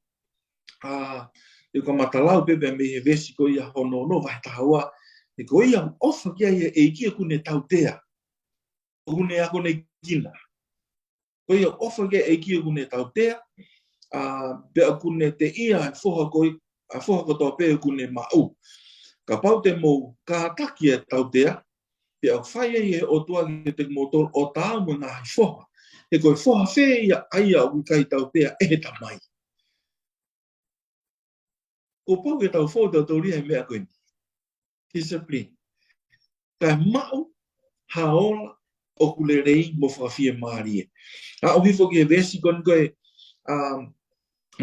ʻa, ʻe kamata lau pē pē mei he veesi ko ia hono ono vahe taha ua. He ko ia ʻofa ki ai e ʻEiki ʻoku ne tautea. ʻOku ne akonekina. Ko ia ʻofa ki ai e ʻEiki ʻoku ne tautea, ʻa, pea ʻoku ne teʻia e foha ko i, ʻa e foha kotoa pē ʻoku ne maʻu. Kapau te mou kātaki e tautea, pea ʻoku fai ai e ʻOtua kiate kimoutolu ʻo taau mo e ngaahi foha. He ko e foha fē ia ʻa ia ʻoku ʻikai tautea ʻe he Tamai. Kuo pau ke tau fou tautolu ia he meʻa ko eni. Discipline. Kae maʻu ha ola ʻoku lelei mo fakafiemālie. ʻA, ʻoku hifo ki he veesi ko eni ko e, um,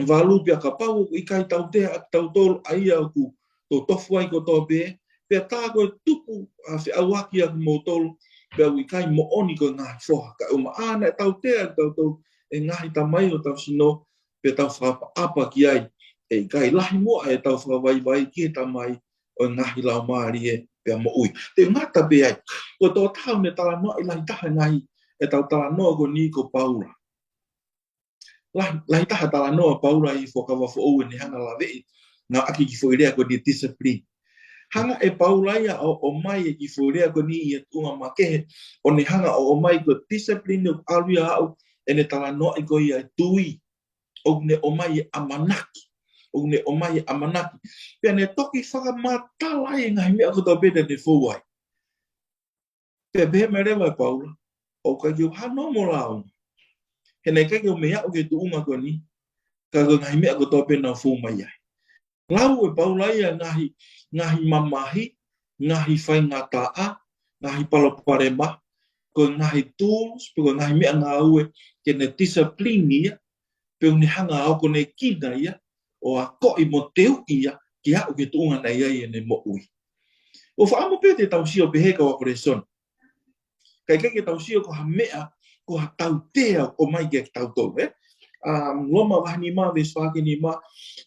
valu, pea kapau ʻoku ʻikai tautea ʻa kitautolu ʻa ia ʻoku totofu ai kotoa pē, pea tā ko e tupu ʻa e feʻauaki ʻa kimoutolu, pea ʻoku ʻikai moʻoni ko e ngaahi foha. Kae ʻumaʻā naʻe tautea ʻa kitautolu ʻe he ngaahi tamai ʻo hotau sino, pea tau fakaʻapaʻapa ki ai. ʻE ʻikai lahi muʻa ʻetau fakavaivai ki he Tamai ʻo e ngaahi laumālie pea moʻui. Te u ngata pē ai. Ko e tokotaha ʻoku ne talanoaʻi lahi taha ngaahi, ʻetau talanoa ko eni ko Paula. Lahi, lahi taha talanoa Paula ʻi he Fuakava Foʻou ʻene hanga laveʻi, ngāueʻaki e kiʻi foʻi lea ko eni discipline. Hanga ʻe Paula ia ʻo, ʻomai e kiʻi foʻi lea ko eni ʻi he tuʻunga makehe, ʻo ne hanga ʻo ʻomai ko e discipline ʻoku ʻalu ia ʻo aʻu, ʻene talanoaʻi ko ia e tui. ʻOku ne ʻomai e ʻamanaki. ʻOku ne ʻomai e ʻamanaki. Pea ne toki fakamatala ai e ngaahi meʻa kotoa pē naʻa ne fou ai. Pea pehē mai leva ʻe Paula, ʻoku ʻikai ke u hano mo lao. He naʻe ʻikai ke u mei aʻu ki he tuʻunga ko eni, ka ko e ngaahi meʻa kotoa pē naʻa ku fou mai ai. Lau ʻe Paula ia ngaahi, ngaahi mamahi, ngaahi faingataʻa, ngaahi palopalema, ko e ngaahi tools, pe ko e ngaahi meʻangāue, ke ne discipline ia, pea ʻoku ne hanga ʻo akonekina ia, ʻo akoʻi mo teuʻi ia, ke aʻu ki he tuʻunga naʻe ʻi ai ʻene moʻui. ʻOku ou fakaʻamu pē te tau sio pehē kau ako lēsoni. Kae ʻikai ke tau sio ko ha meʻa, ko ha tautea ʻoku ʻomai kiate kitautolu, ē? Um, Loma vahe nima, veesi fā ki he nima,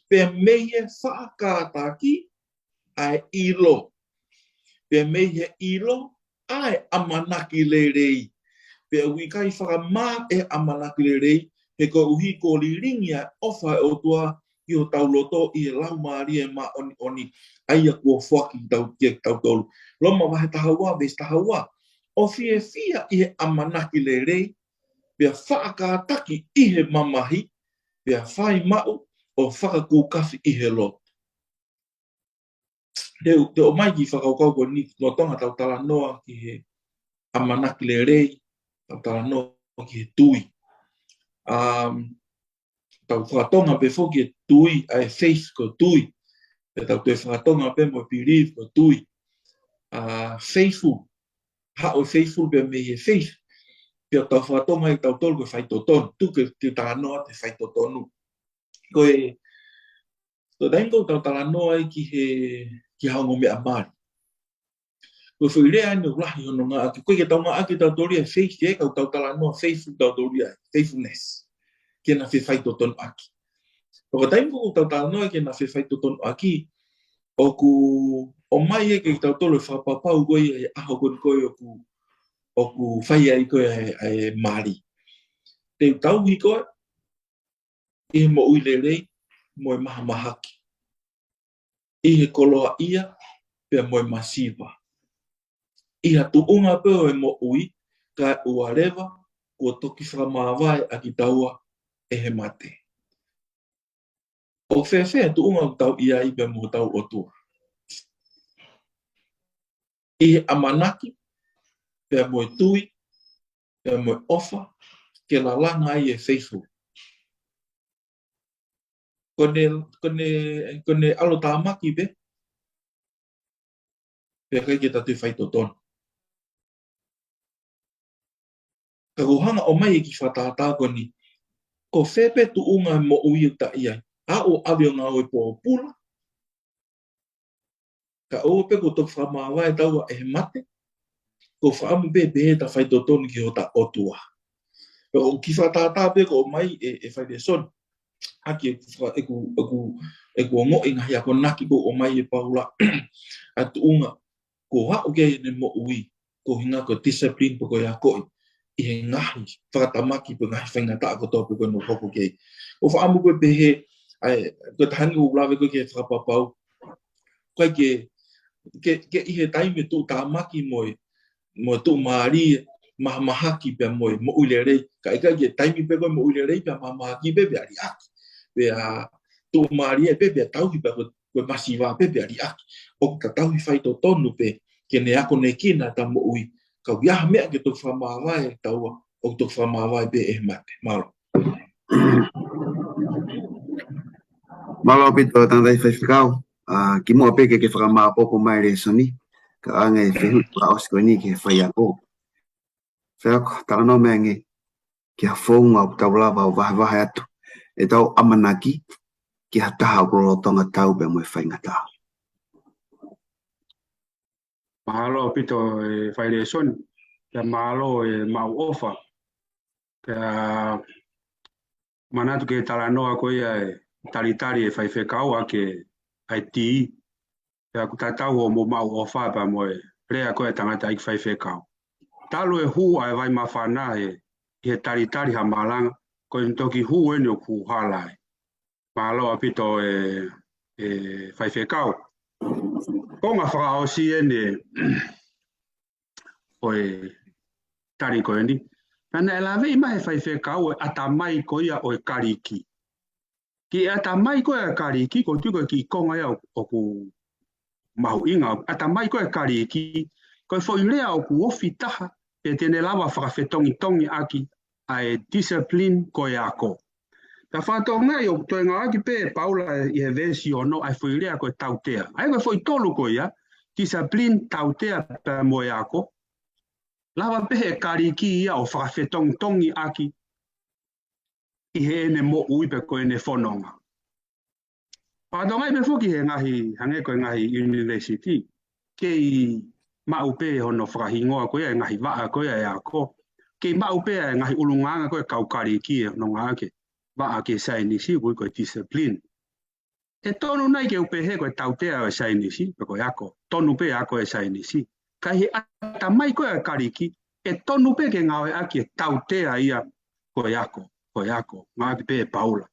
pea mei he faʻa kātaki ʻa e ʻilo. Pea mei he ʻilo ʻa e ʻamanaki lelei. Pea ʻoku ʻikai fakamā ʻe he ʻamanaki lelei, he koeʻuhi kuo lilingi ʻa e ʻofa ʻa e ʻOtua ʻi hotau loto ʻi he Laumālie Māʻoniʻoni, ʻa ia kuo foaki kiate kitautolu. Loma vahe taha ua, veesi taha ua. ʻO fiefia ʻi he ʻamanaki lelei, pea faʻa kātaki ʻi he mamahi, pea fai maʻu ʻo fakakukafi ʻi he lotu. Te u, te u ʻomai e kiʻi fakakaukau ko eni, lolotonga ʻetau talanoa ki he ʻamanaki lelei, ʻetau talanoa ki he tui. Um, tau faka-Tonga pē foki e tui, ʻa e faith ko e tui. Pea tau toe faka-Tonga pē mo e believe ko e tui. Uh, faithful. Haʻu e faithful pea mei he faith. Pea tau faka-Tonga ʻe tautolu ko e faitotonu. Tuku ke, ke talanoa atu e faitotonu. Ko e, ko e taimi ko ē ʻoku tau talanoa ai ki he, ki ha ongo meʻa mali. Ko e foʻi lea eni ʻoku lahi hono ngāueʻaki. ʻOku ʻikai ke tau ngāueʻaki ʻe tautolu ia e faith, ē, ka ʻoku tau talanoa faithful ʻe tautolu ia, faithfulness. Ke na fefaitotonuʻaki. Ko e taimi ko ē ʻoku tau talanoa ke na fefaitotonuʻaki, ʻoku ʻomai ia kiate kitautolu e fakapapau ko ia he ʻaho ko eni ko ē ʻoku, ʻoku fai ai ko ē ʻa e, ʻa e mali. Te u tauhi koe ʻi he moʻui lelei mo e mahamahaki, ʻi he koloaʻia pea mo e masiva, ʻi ha tuʻunga pē ʻo e moʻui, kae ʻoua leva kuo toki fakamāvae ʻa kitaua ʻe he mate. ʻOku fēfē e tuʻunga ʻoku tau ʻi ai pea mo hotau ʻOtua? ʻI he ʻamanaki, pea mo e tui, pea mo e ʻofa, ke lalanga ai e faithful. Ko ʻene, ko ʻene, ko ʻene ʻalu ʻo tāmaki pē, pea ʻikai ke ta toe faitotonu. Ka ʻoku hanga ʻo ʻomai e kiʻi fakatātā ko eni. Ko fē pē tuʻunga moʻui ʻoku ta ʻi ai, ʻa ʻoku ʻave ʻo ngāue pōpula, kae ʻoua pē kuo toki fakamāvae taua ʻe he mate, ʻoku fakaʻamu pē pehē ta faitotonu ki hota ʻOtua. Pea ko e kiʻi fakatātā pē ʻoku ʻomai ʻe, ʻe Failesoni. ʻAki ʻeku fa-, ʻeku, ʻeku, ʻeku ongoʻi ngaahi akonaki ʻoku ʻomai ʻe Paula. ʻA e tuʻunga kuo aʻu ki ai ʻene moʻui, ko e ʻuhinga ko e discipline pe ko e akoʻi ʻi he ngaahi fakatamaki pe ngaahi faingataʻa kotoa pē ko ē naʻe hoko ki ai. ʻOku fakaʻamu pē pehē, ʻa e, ko e taha eni ʻoku lave ko ē ki he fakapapau. ʻOku ʻikai ke, ke, ke ʻi he taimi e tuʻutāmaki mo e, mo e tuʻumālie, mahamahaki pea mo e moʻui lelei. Ka ʻikai ke taimi pē ko e moʻui lelei pea mahamahaki pē pea liʻaki. Pea tuʻumālie pē pea tauhi pea ko e, ko e masiva pē pea liʻaki. ʻOku ta tauhi faitotonu pē ke ne akonekina ʻeta moʻui. Ka ʻoku ʻi ai ha meʻa ke toki fakamāvae taua, ʻoku toki fakamāvae pē ʻe he mate. Mālō. Mālō ʻaupito tangataʻi faifekau. ʻA, kimuʻa pē ke ke fakamāopoopo mai e lēsoni, ka ʻange e fehuʻi fakaʻosi ko eni ki he faiako. Faiako, talanoa mai ange ki ha founga ʻoku tau lava ʻo vahevahe atu ʻetau ʻamanaki ki ha taha ʻoku lolotonga tau pea mo e faingataʻa. Mahalo ʻaupito e Failesoni, pea mahalo e Maʻuʻofa. Pea manatu ki he talanoa ko ia e talitali e faifekau ʻaki e tī. Pea ʻoku tatau hoʻomo Maʻuʻofa pea mo e lea ko e tangataʻeiki faifekau. Talu e hū ʻa e vai māfana he, ʻi he talitali ha malanga, ko eni toki hū eni ʻoku hala ai. Mālō ʻaupito e, e faifekau. Konga fakaʻosi eni ʻo e tali ko eni. Naʻa ne laveʻi mai he faifekau e ʻatamai ko ia ʻo e Kaliki. Ki he ʻatamai ko e Kaliki, ʻoku ou tui ko e kiʻi konga ia ʻoku mahuʻinga, ʻatamai ko e Kaliki, ko e foʻi lea ʻoku ofi taha, pea te ne lava fakafetongitongi ʻaki ʻa e discipline ko e ako. Pea fakatokangaʻi ʻoku toe ngāueʻaki pē ʻe Paula ʻi he veesi ono ʻa e foʻi lea ko e tautea. ʻA ia ko e foʻi tolu ko ia, discipline, tautea pea mo e ako. Lava pē he Kaliki ia ʻo fakafetongitongi ʻaki ʻi heʻene moʻui pe ko ʻene fononga. Fakatokangaʻi pē foki he ngaahi, hangē ko e ngaahi university, kei maʻu pē hono fakahingoa ko ia e ngaahi vaʻa ko ia e ako. Kei maʻu pē e ngaahi ʻulungaanga ko e kau Kaliki ʻi hono ngāueʻaki e vaʻa ki he saienisi, ʻoku ui ko e discipline. ʻE tonu nai ke u pehē ko e tautea ʻo e saienisi, pe ko e ako? Tonu pē ako ʻo e saienisi. Ka ʻi he ʻatamai ko e Kaliki, ʻe tonu pē ke ngāueʻaki e tautea ia ko e ako, ko e ako, ngāueʻaki pē ʻe Paula.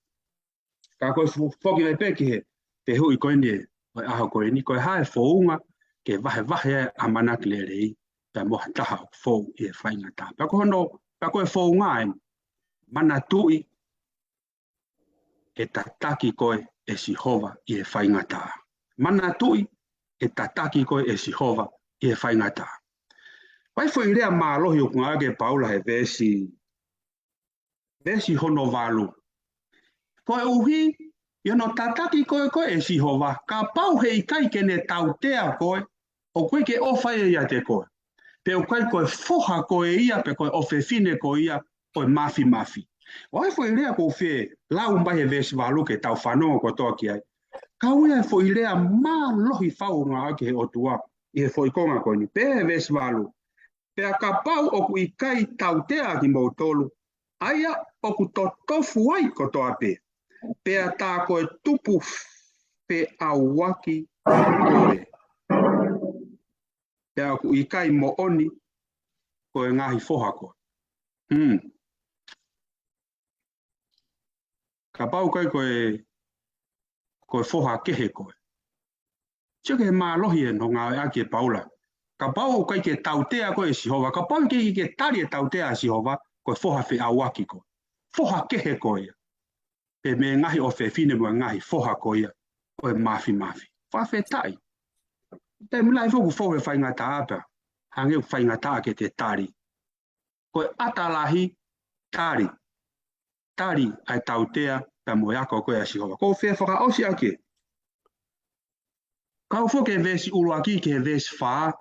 Ka ko e fo-, foki mai pē ki he, te hui ko eni e, ko e ʻaho ko eni, ko e hā e founga ke vahevahe ai ʻamanaki lelei, pea mo ha taha ʻoku fou ʻi he faingataʻa. Pea ko hono, pea ko e founga eni, manatuʻi ʻe tataki koe ʻe Sihova ʻi he faingataʻa. Manatuʻi ʻe tataki koe ʻe Sihova ʻi he faingataʻa. Ko e foʻi lea mālohi ʻoku ngāueʻaki ʻe Paula he veesi, veesi hono valu. Koeʻuhi, ʻi hono tataki koe ko ē ʻe Sihova, kapau heʻikai ke ne tautea koe, ʻoku ʻikai ke ʻofa ia ʻiate koe. Pe ʻoku ʻikai ko e foha koe ia, pe ko e ʻofefine koe ia ʻo e mafimafi. ʻO e foʻi lea ʻoku ou fie lau mai he veesi valu ke tau fanongo kotoa ki ai. Ka ʻoku ʻi ai e foʻi lea mālohi fau ʻoku ngāueʻaki ʻe he ʻOtua ʻi he foʻi konga ko eni. Pehē he veesi valu. Pea kapau ʻoku ʻikai tautea kimoutolu, ʻa ia ʻoku totofu ai kotoa pē, pea tā ko e tupu feʻauaki koe. Pea ʻoku ʻikai moʻoni ko e ngaahi foha koe. Hmm. Kapau ʻikai ko e, ko e foha kehe koe. Sio ki he mālohi ʻo e ngāueʻaki ʻe Paula. Kapau ʻoku ʻikai ke tautea koe ʻe Sihova, kapau ʻikai ke tali e tautea ʻa Sihova, ko e foha feʻauaki koe. Foha kehe koe ia. Pe mei he ngaahi ʻofefine mo e ngaahi foha koe ia ʻo e mafimafi. Fakafetaʻi. Taimi lahi foki ʻoku fou he faingataʻa pea hangē ʻoku faingataʻa ke te tali. Ko e ʻata lahi, tali. Tali ʻa e tautea pea mo e ako ko ē ʻa Sihova. ʻOku ou fie fakaʻosi ʻaki. Kau foki e veesi ʻuluaki ki he veesi fā,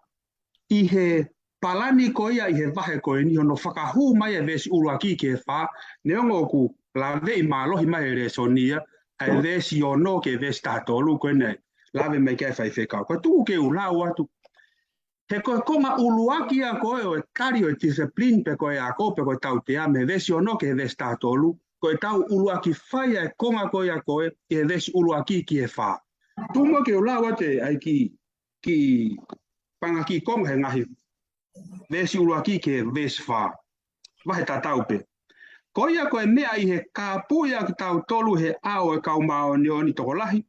ʻi he palani ko ia ʻi he vahe ko eni hono fakahū mai e veesi ʻuluaki ki he fā, neongo ʻoku laveʻi mālohi mai e lēsoni ia, ʻa e veesi ono ki he veesi taha tolu ko eni, lave mai ki ai e faifekau. Ko e tuku ke u lau atu. He ko e konga ʻuluaki ia ko ē ʻo e tali ʻo e discipline pe ko e ako pe ko e tautea mei he veesi ono ki he veesi taha tolu, ko ʻetau ʻuluaki fai ʻa e konga ko ia ko ē ʻi he veesi ʻuluaki ki he fā. Tuku muʻa ke u lau atu ʻa e kiʻi, kiʻi, panga kiʻi konga he ngaahi veesi ʻuluaki ki he veesi fā. Vahe tatau pē. Ko ia ko e meʻa ʻi he kāpui ʻa kitautolu he ʻao ʻo e kau māʻoniʻoni tokolahi,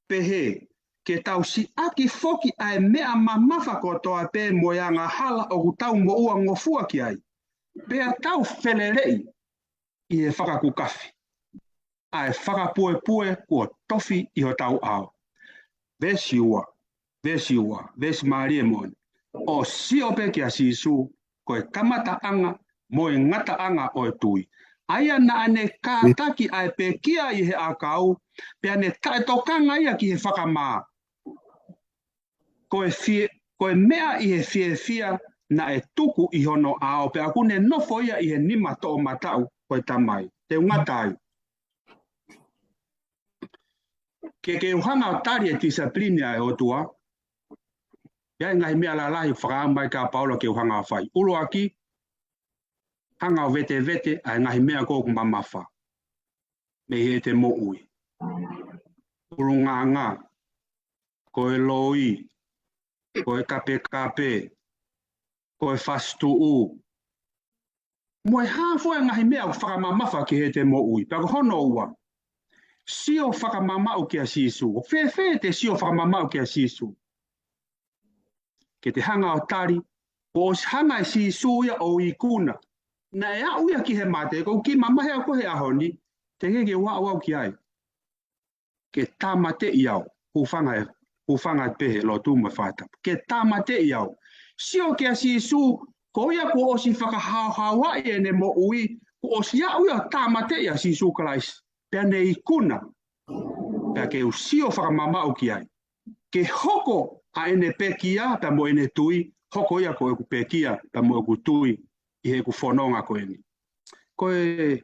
pehē, ke tau siʻaki foki ʻa e meʻa mamafa kotoa pē mo e angahala ʻoku tau moʻua ngofua ki ai. Pea tau feleleʻi ʻi he fakakukafi ʻa e fakapuepue kuo tofi ʻi hotau ʻao. Veesi ua, veesi ua, veesi mālie moʻoni. ʻO sio pē kia Sīsū, ko e kamataʻanga mo e ngataʻanga ʻo e tui. ʻA ia naʻa ne kātaki ʻa e pekia ʻi he ʻakau, pea ne taʻetokanga ia ki he fakamā. Ko e fie-, ko e meʻa ʻi he fiefia naʻe tuku ʻi hono ʻao, pea ʻoku ne nofo ia ʻi he nima toʻomataʻu ʻo e Tamai. Te u ngata ai. Ke, ke u hanga ʻo tali e discipline ʻa e ʻOtua. ʻI ai e ngaahi meʻa lalahi fakaʻamu mai kia Paula ke u hanga ʻo fai. ʻUluaki, hanga ʻo vetevete ʻa e ngaahi meʻa ko ē ʻoku mamafa mei heʻete moʻui. ʻUlungaanga, ko e loi, ko e kapekape, ko e fasituʻu. Mo e hā fua e ngaahi meʻa ʻoku fakamamafa ki heʻete moʻui. Pea ko hono ua, sio fakamamaʻu kia Sīsū. ʻOku fēfē ʻete sio fakamamaʻu kia Sīsū? Ke te hanga ʻo tali, kuo ʻosi hanga ʻe Sīsū ia ʻo ikuna. Naʻe aʻu ia ki he mate, ʻoku ou kiʻi mamahi ʻaʻaku he ʻaho ni, teʻeki ke u aʻu au ki ai. Ke tāmateʻi au, hūfanga e, hūfanga pē he lotu mo e fakatapu. Ke tāmateʻi au. Sio kia Sīsū, ko ia kuo ʻosi fakahaohaoaʻi ʻene moʻui, kuo ʻosi aʻu ia ʻo tāmateʻi ʻa Sīsū Kalaisi. Pea ne ikuna, pea ke u sio fakamamaʻu ki ai. Ke hoko ʻa ʻene pekia, pea mo ʻene tui, hoko ia ko ʻeku pekia, pea mo ʻeku tui, ʻi heʻeku fononga ko eni. Ko e,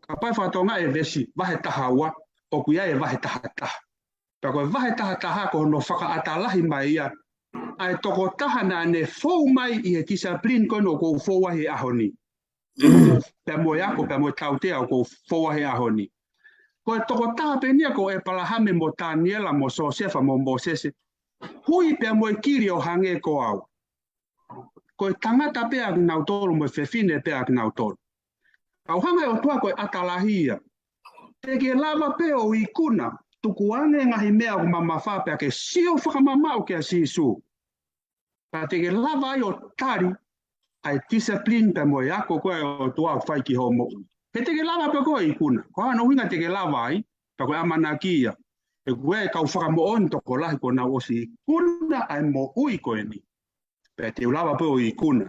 kapau ʻe fakatokangaʻi e veesi, vahe taha ua, ʻoku ʻi ai e vahe taha taha. Pea ko e vahe taha taha ko hono fakaʻata lahi mai ia, ʻa e tokotaha naʻa ne fou mai ʻi he discipline ko eni ʻoku ou fou ai he ʻaho ni. Pea mo e ako, pea mo e tautea ʻoku ou fou ai he ʻaho ni. Ko e tokotaha pē eni ia ko ʻEpalahame mo Taniela mo Siosefa mo Mōsese. Hui pea mo e kili ʻo hangē ko au. Ko e tangata pē ʻa kinautolu mo e fefine pē ʻa kinautolu. Kau hanga ʻe he ʻOtua ko e ʻata lahi ia. Te ke lava pē ʻo ikuna, tukuange ngaahi meʻa ʻoku mamafa pea ke sio fakamamaʻu kia Sīsū. Pea te ke lava ai ʻo tali ʻa e discipline pea mo e ako ko ē ʻa e ʻOtua ʻoku fai ki hoʻo moʻui. He te ke lava pē koe ʻo ikuna. Ko hono ʻuhinga te ke lava ai, pea ko e ʻamanaki ia. He ko e kau fakamoʻoni tokolahi kuo nau ʻosi ikuna ʻa e moʻui ko eni. Pea te u lava pē ʻo ikuna.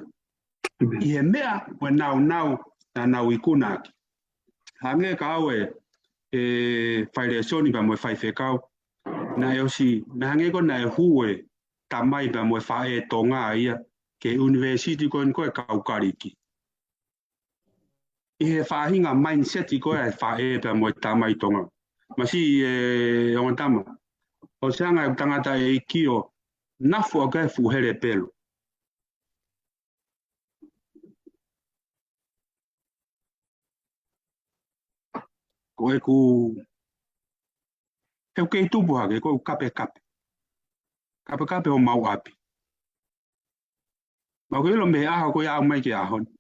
ʻI he meʻa mo e nāunau naʻa nau ikuna ʻaki. Hangē ka au e, e fai lēsoni pea mo e faifekau. Naʻe ʻosi, naʻe hangē ko ē naʻe hū e tamai pea mo e faʻē Tonga ia ki he ʻunivēsiti ko eni ko e kau Kalisi. ʻI he faʻahinga mindset ko ē ʻa e faʻē pea mo e tamai Tonga. Masiʻi e ongo tama. ʻOsi anga e tangata ʻeiki ʻo nafu ʻaki e fuʻu hele pelu. Ko ʻeku, he ʻoku kei tupu hake, ko ʻeku kapekape. Kapekape homau ʻapi. Mau ke ʻilo mei he ʻaho ko ia aʻu mai ki he ʻaho ni.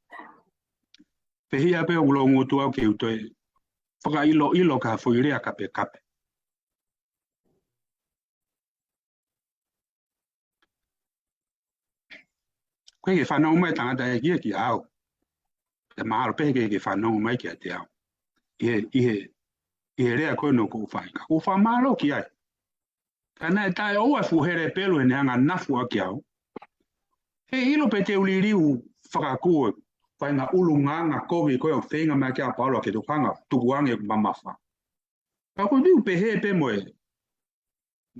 Pehē pē ʻoku loungutu au ke u toe fakaʻiloʻilo ki ha foʻi lea kapekape. Ko e ke fanongo mai tangata ʻeiki ia kiate au. Te mahalo pehē ke ke fanongo mai kiate au. ʻI he, ʻi he, ʻi he lea ko ē naʻa ku fai. Ka ʻoku ou fakamālō ki ai. Ka naʻe taʻeʻoua e fuʻu hele pelu heʻene hanga nafu ʻaki au. He ʻilo pē te u liliu fakakū e faʻahinga ʻulungaanga kovi ko ē ʻoku feinga mai ki ai ʻa Paula ke tukuange, tukuange mamafa. Ka ʻoku ou pehē pē mo e,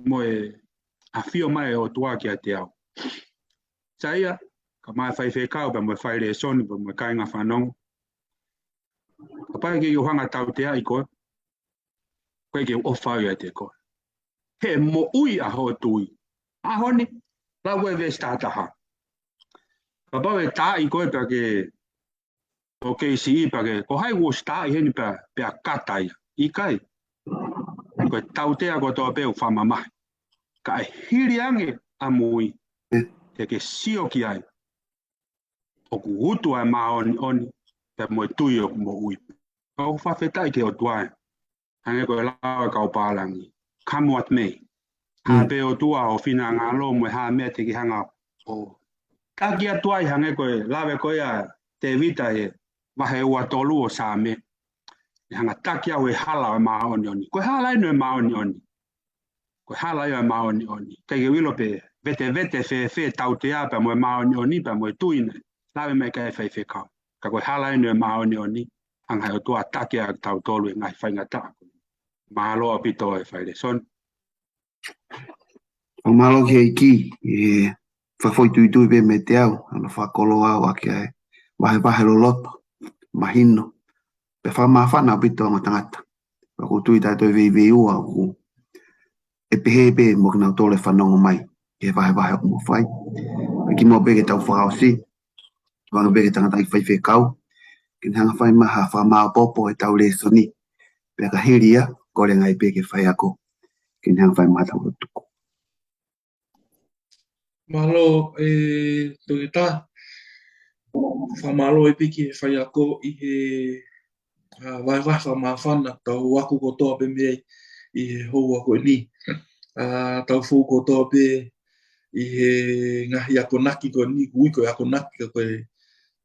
mo e ʻafio mai e ʻOtua kiate au. Sai ia, ka mau faifekau, pea mo e fai lēsoni, pea mo e kāinga fanongo. Kapau ʻe ke ʻi hanga tauteaʻi koe, ko e ke ʻofa ʻiate koe. He moʻui ʻa hoʻo tui. ʻAho ni, lau ko e veesi taha taha. Kapau ʻe taaʻi koe pea ke ʻo kei siʻi pea ke, ko hai kuo ʻosi taaʻi heni pea, pea kata ia. ʻIkai. Ko e tautea kotoa pē ʻoku fakamamahi. Ka ʻe hili ange ʻamui, te ke sio ki ai. ʻOku utu ʻa e māʻoniʻoni, pea mo e tui ʻoku moʻui. Ka ʻoku fakafetaʻi ki he ʻOtua ē. Hangē ko e lau ʻa e kau pālangi. Come what may. Hā pē ʻOtua ho finangalo mo e hā meʻa te ke hanga ʻo taki atu ai hangē ko e lave ko ia ʻa Tēvita he vahe ua tolu ʻo Saame. ʻE hanga taki au he hala ʻo e māʻoniʻoni. Ko e hala eni ʻo e māʻoniʻoni. Ko e hala ia ʻo e māʻoniʻoni. Kae ke u ʻilo pē, vetevete fēfē tautea pea mo e māʻoniʻoni pea mo e tui naʻe lave mai ki ai e faifekau. Ka ko e hala eni ʻo e māʻoniʻoni, hanga he ʻOtua taki ʻa kitautolu he ngaahi faingataʻa. Mālō ʻaupito e fai lēsoni. ʻO mālō ki he ʻEiki, ʻe fakafoʻituitui pē meiate au, ʻa hono fakakoloa au ʻaki ʻa e vahevahe loloto, mahino, pea fakamāfana ʻaupito ʻa e ongo tangata. Pea ʻoku ou tui taʻe toe veiveiua ʻoku ʻe pehē pē mo kinautolu ʻe fanongo mai ki he vahevahe ʻoku mo fai. Kimuʻa pea ke tau fakaʻosi, ʻoange pē ki he tangataʻeiki faifekau ke ne hanga fai mai ha fakamāopoopo ʻetau lēsoni. Pea ka hili ia, kole ange pē ki he faiako ke ne hanga fai mai haʻatau lotu. Mālō, ē, Toketā. Fakamālō ē pē ki he faiako ʻi he, ā, vahevahe fakamāfana, tau ako kotoa pē mei ai ʻi he houa ko eni. Ā, tau fou kotoa pē ʻi he ngaahi akonaki ko eni, ʻoku ui ko e akonaki ka ko e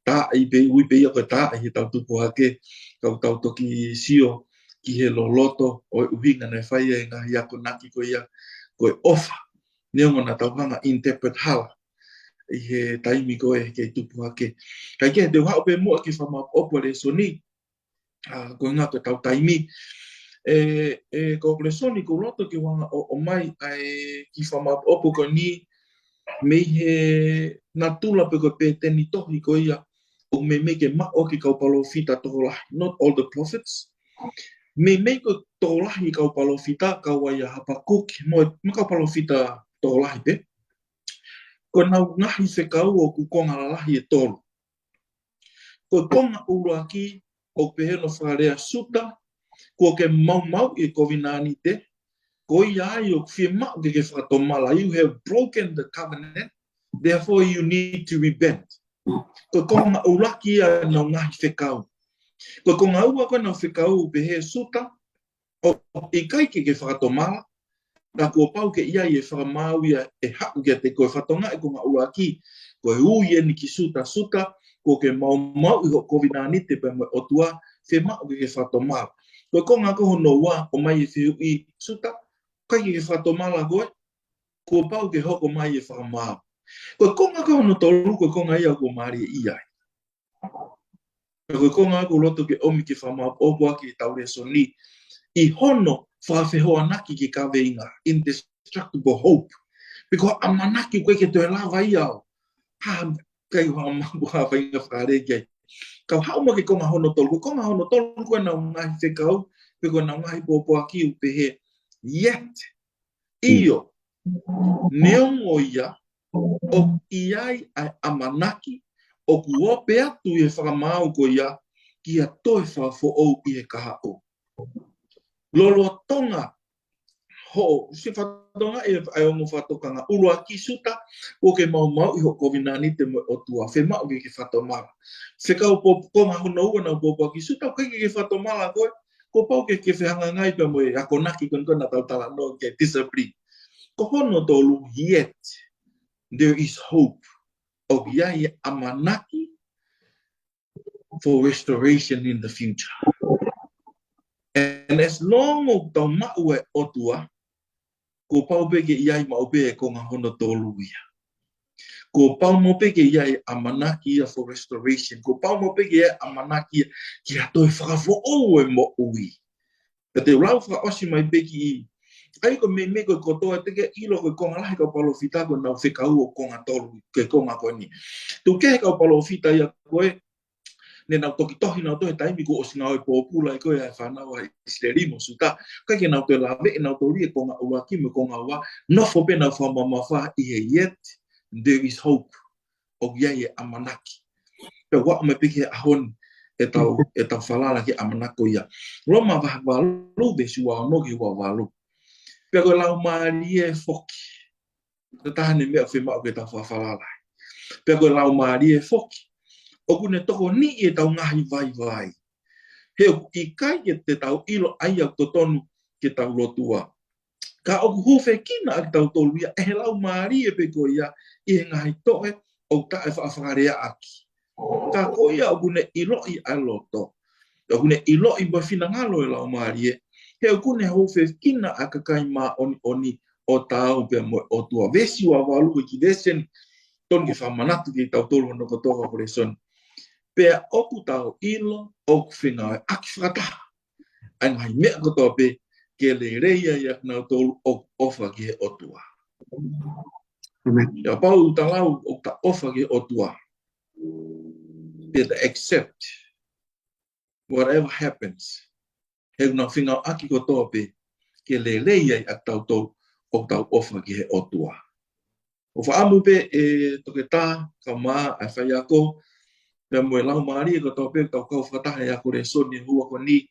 taaʻi pē, ui pē ia ko e taaʻi he tau tupu hake, ka tau toki sio ki he loloto ʻo e ʻuhinga naʻe fai ai e ngaahi akonaki ko ia, ko e ʻofa. Neongo naʻa tau hanga interpret hala ʻi he taimi ko ē kei tupu hake. Kae kehe, te u haʻu pē muʻa ki he fakamāopoopo e lēsoni, ā, ko e ʻuhinga ko ʻetau taimi. Ē, ē, ko e lēsoni ʻoku ou loto ke u hanga ʻo, ʻomai ʻa e kiʻi fakamāopoopo ko eni mei he natula pe ko e pēteni tohi ko ia ʻoku meimei ke maʻu ʻaki e kau palōfita tokolahi, not all the prophets. Meimei ko e tokolahi e kau palōfita, kau ai ʻa Hapakuki, mo e, mo e kau palōfita tokolahi pē. Ko ʻenau ngaahi fekau ʻoku konga lalahi ʻe tolu. Ko e konga ʻuluaki, ʻoku pehē hono fakalea Siuta, kuo ke maumauʻi e kovinānite, ko ia ai ʻoku fiemaʻu ke ke fakatomala, you have broken the covenant, therefore you need to repent. Ko e konga ʻuluaki ia ʻenau ngaahi fekau. Ko e konga ua ko ē ʻenau fekau pehē Siuta, ʻOku ʻikai ke ke fakatomala, ka kuo pau ke ʻi ai e fakamaau ia ʻe haʻu kiate koe. Fakatokangaʻi e konga ʻuluaki, ko e ui eni ki Siuta, Siuta, kuo ke maumauʻi hoʻo kovinānite pea mo e ʻOtua, fiemaʻu ke ke fakatomala. Ko e konga ko hono ua, ʻomai e fehuʻi, Siuta, ʻikai ke ke fakatomala koe, kuo pau ke hoko mai e fakamaau. Ko e konga ko hono tolu, ko e konga ia ʻoku mālie ai. Ko e konga ʻoku ou loto ke ʻomi ke fakamaopoopo ʻaki ʻetau lēsoni, ʻi hono fakafehoanaki ki he kaveinga, indestructible hope. Pea ko e ʻamanaki ʻoku ʻikai ke toe lava ia ʻo, ha, ʻikai ke fakamaopoopo ha faʻahinga fakalelei ki ai. Kau haʻu mai ki he konga hono tolu, ko e konga hono tolu ko ʻenau ngaahi fekau, pe ko ʻenau ngaahi pōpoaki ʻoku pehē, yet, ʻio, neongo ia, ʻoku ʻi ai ʻa e ʻamanaki ʻoku ope atu ʻi he fakamaau ko ia ki ha toe fakafoʻou ʻi he kahaʻu. Lolotonga hoʻo, se fakatokangaʻi e, ʻa e ongo fakatokanga, ʻuluaki, Siuta, kuo ke maumauʻi hoʻo kovinānite mo e ʻOtua, fiemaʻu ke ke fakatomala. Fekau pō-, konga hono ua ʻenau pōpoaki, Siuta, ʻikai ke ke fakatomala koe, kuo pau ke ke fehangahangai pea mo e akonaki ko eni ko ē naʻa tau talanoa ki ai, discipline. Ko hono tolu, yet there is hope. ʻOku ʻi ai e ʻamanaki for restoration in the future. And as long ʻoku tau maʻu e ʻOtua, kuo pau pē ke ʻi ai maʻu pē e konga hono tolu ia. Kuo pau maʻu pē ke ʻi ai e ʻamanaki ia for restoration. Kuo pau maʻu pē ke ʻi ai e ʻamanaki ia ki ha toe fakafoʻou e moʻui. Pea te u lau fakaʻosi mai pē ki ai, ko e meimei ko e kotoa, te ke ʻilo ko e konga lahi e kau palōfita ko ʻenau fekau ʻo konga tolu, ko e konga ko eni. Tuku kehe e kau palōfita ia ko ē, ne nau toki tohi nautolu he taimi kuo ʻosi ngāue pōpula ai ko ē ʻa e fānau ʻa ʻIsileli mo Siuta. ʻIkai ke nau toe laveʻi nautolu ia e konga ʻuluaki mo e konga ua, nofo pē ʻenau fakamamafa ʻi he yet there is hope. ʻOku ʻi ai e ʻamanaki. Pea ʻoku aʻu mai pē ki he ʻaho ni ʻetau, ʻetau falala ki he ʻamanaki ko ia. Loma vahe valu veesi ua ono ki he ua valu. Pea ko e Laumālie foki. Ko e taha eni e meʻa ʻoku fiemaʻu ke tau fakafalala ai. Pea ko e Laumālie foki, ʻoku ne tokoniʻi ʻetau ngaahi vaivai. He ʻoku ʻikai ke te tau ʻilo ʻa ia ʻoku totonu ke tau lotua. Ka ʻoku hūfekina ʻa kitautolu ia ʻe he Laumālie pē ko ia ʻi he ngaahi toʻe ʻoku taʻefaʻafakaleaʻaki. Ka ko ia ʻoku ne ʻiloʻi ʻa e loto. ʻOku ne ʻiloʻi mo e finangalo ʻo e Laumālie. He ʻoku ne hūfekina ʻa e kakai māʻoniʻoni ʻo taau pea mo e ʻOtua. Veesi ua valu, ko e kiʻi veesi eni totonu ke fakamanatu kiate kitautolu hono kotoa ko e lēsoni. Pea ʻoku tau ʻilo ʻoku fengāueʻaki fakataha ʻa e ngaahi meʻa kotoa pē ke lelei ai ʻa kinautolu ʻoku ʻofa ki he ʻOtua. ʻĒmeni. Kapau ʻoku ta lau ʻoku ta ʻofa ki he ʻOtua, pea ta accept whatever happens, he ʻoku nau fengāueʻaki kotoa pē ke lelei ai ʻa kitautolu ʻoku tau ʻofa ki he ʻOtua. ʻOku ou fakaʻamu pē ʻe Toketā, kae ʻumaʻā e faiako, pea mo e laumālie kotoa pē ʻoku tau kau fakataha he ako lēsoni he houa ko eni,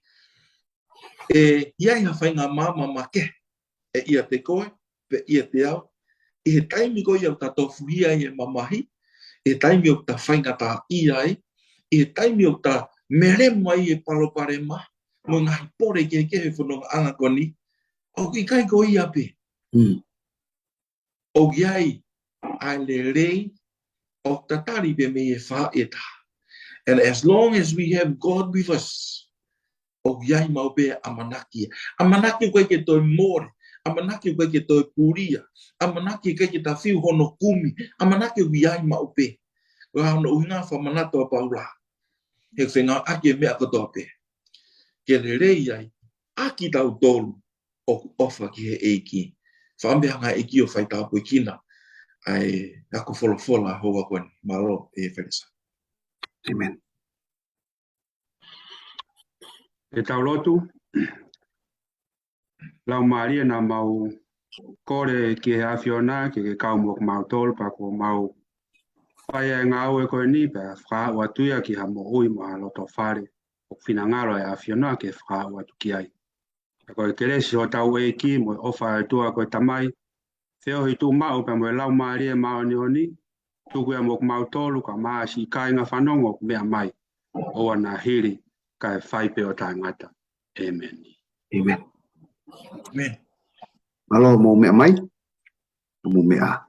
ʻe ʻi ai ha faʻahinga maama makehe ʻe ʻiate koe, pe ʻiate au, ʻi he taimi ko ia ʻoku ta tofuhia ai he mamahi, ʻi he taimi ʻoku ta faingataʻaʻia ai, ʻi he taimi ʻoku ta melemo ai he palopalema mo e ngaahi pole kehekehe he fonongaʻanga ko eni, ʻoku ʻikai ko ia pē. Mm. ʻOku ʻi ai ʻa e lelei ʻoku tatali pē mei he faʻahi ʻe taha. And as long as we have God with us, ʻoku ʻi ai maʻu pē ʻamanaki. ʻAmanaki ʻoku ʻikai ke toe mole, ʻamanaki ʻoku ʻikai ke toe pulia, ʻamanaki ʻikai ke ta fiu hono kumi, ʻamanaki ʻoku ʻi ai maʻu pē. Ko hono ʻuhinga fakamanatu ʻa Paula, he fengāueʻaki e meʻa kotoa pē ke lelei ai ʻa kitautolu ʻoku ʻofa ki he ʻEiki. Fakaʻamu pē hanga ʻe he ʻEiki ʻo faitāpuekina ʻa e ako folofola he houa ko eni. Mālō ʻe Felesa. ʻĒmeni. ʻE tau lotu. Laumālie, naʻa mau kole ki he ʻAfiona ke ke kau mo kimautolu pea kuo mau fai ʻa e ngāue ko eni pea fakaaʻu atu ia ki ha moʻui mo ha loto fale ʻoku finangalo e ʻAfiona ke fakaaʻu atu ki ai. Pea ko e kelesi ʻa hotau ʻEiki mo e ʻofa ʻa e ʻOtua ko e Tamai, feohi tuʻumaʻu pea mo e Laumālie Māʻoniʻoni, tuku ia mo kimautolu kae ʻumaʻā siʻi kāinga fanongo ʻoku meʻa mai, ʻoua naʻa hili, kae fai pē ʻo taʻengata. ʻĒmeni. ʻĒmeni. ʻĒmeni. Mālō hoʻomou meʻa mai. Hoʻomou meʻa.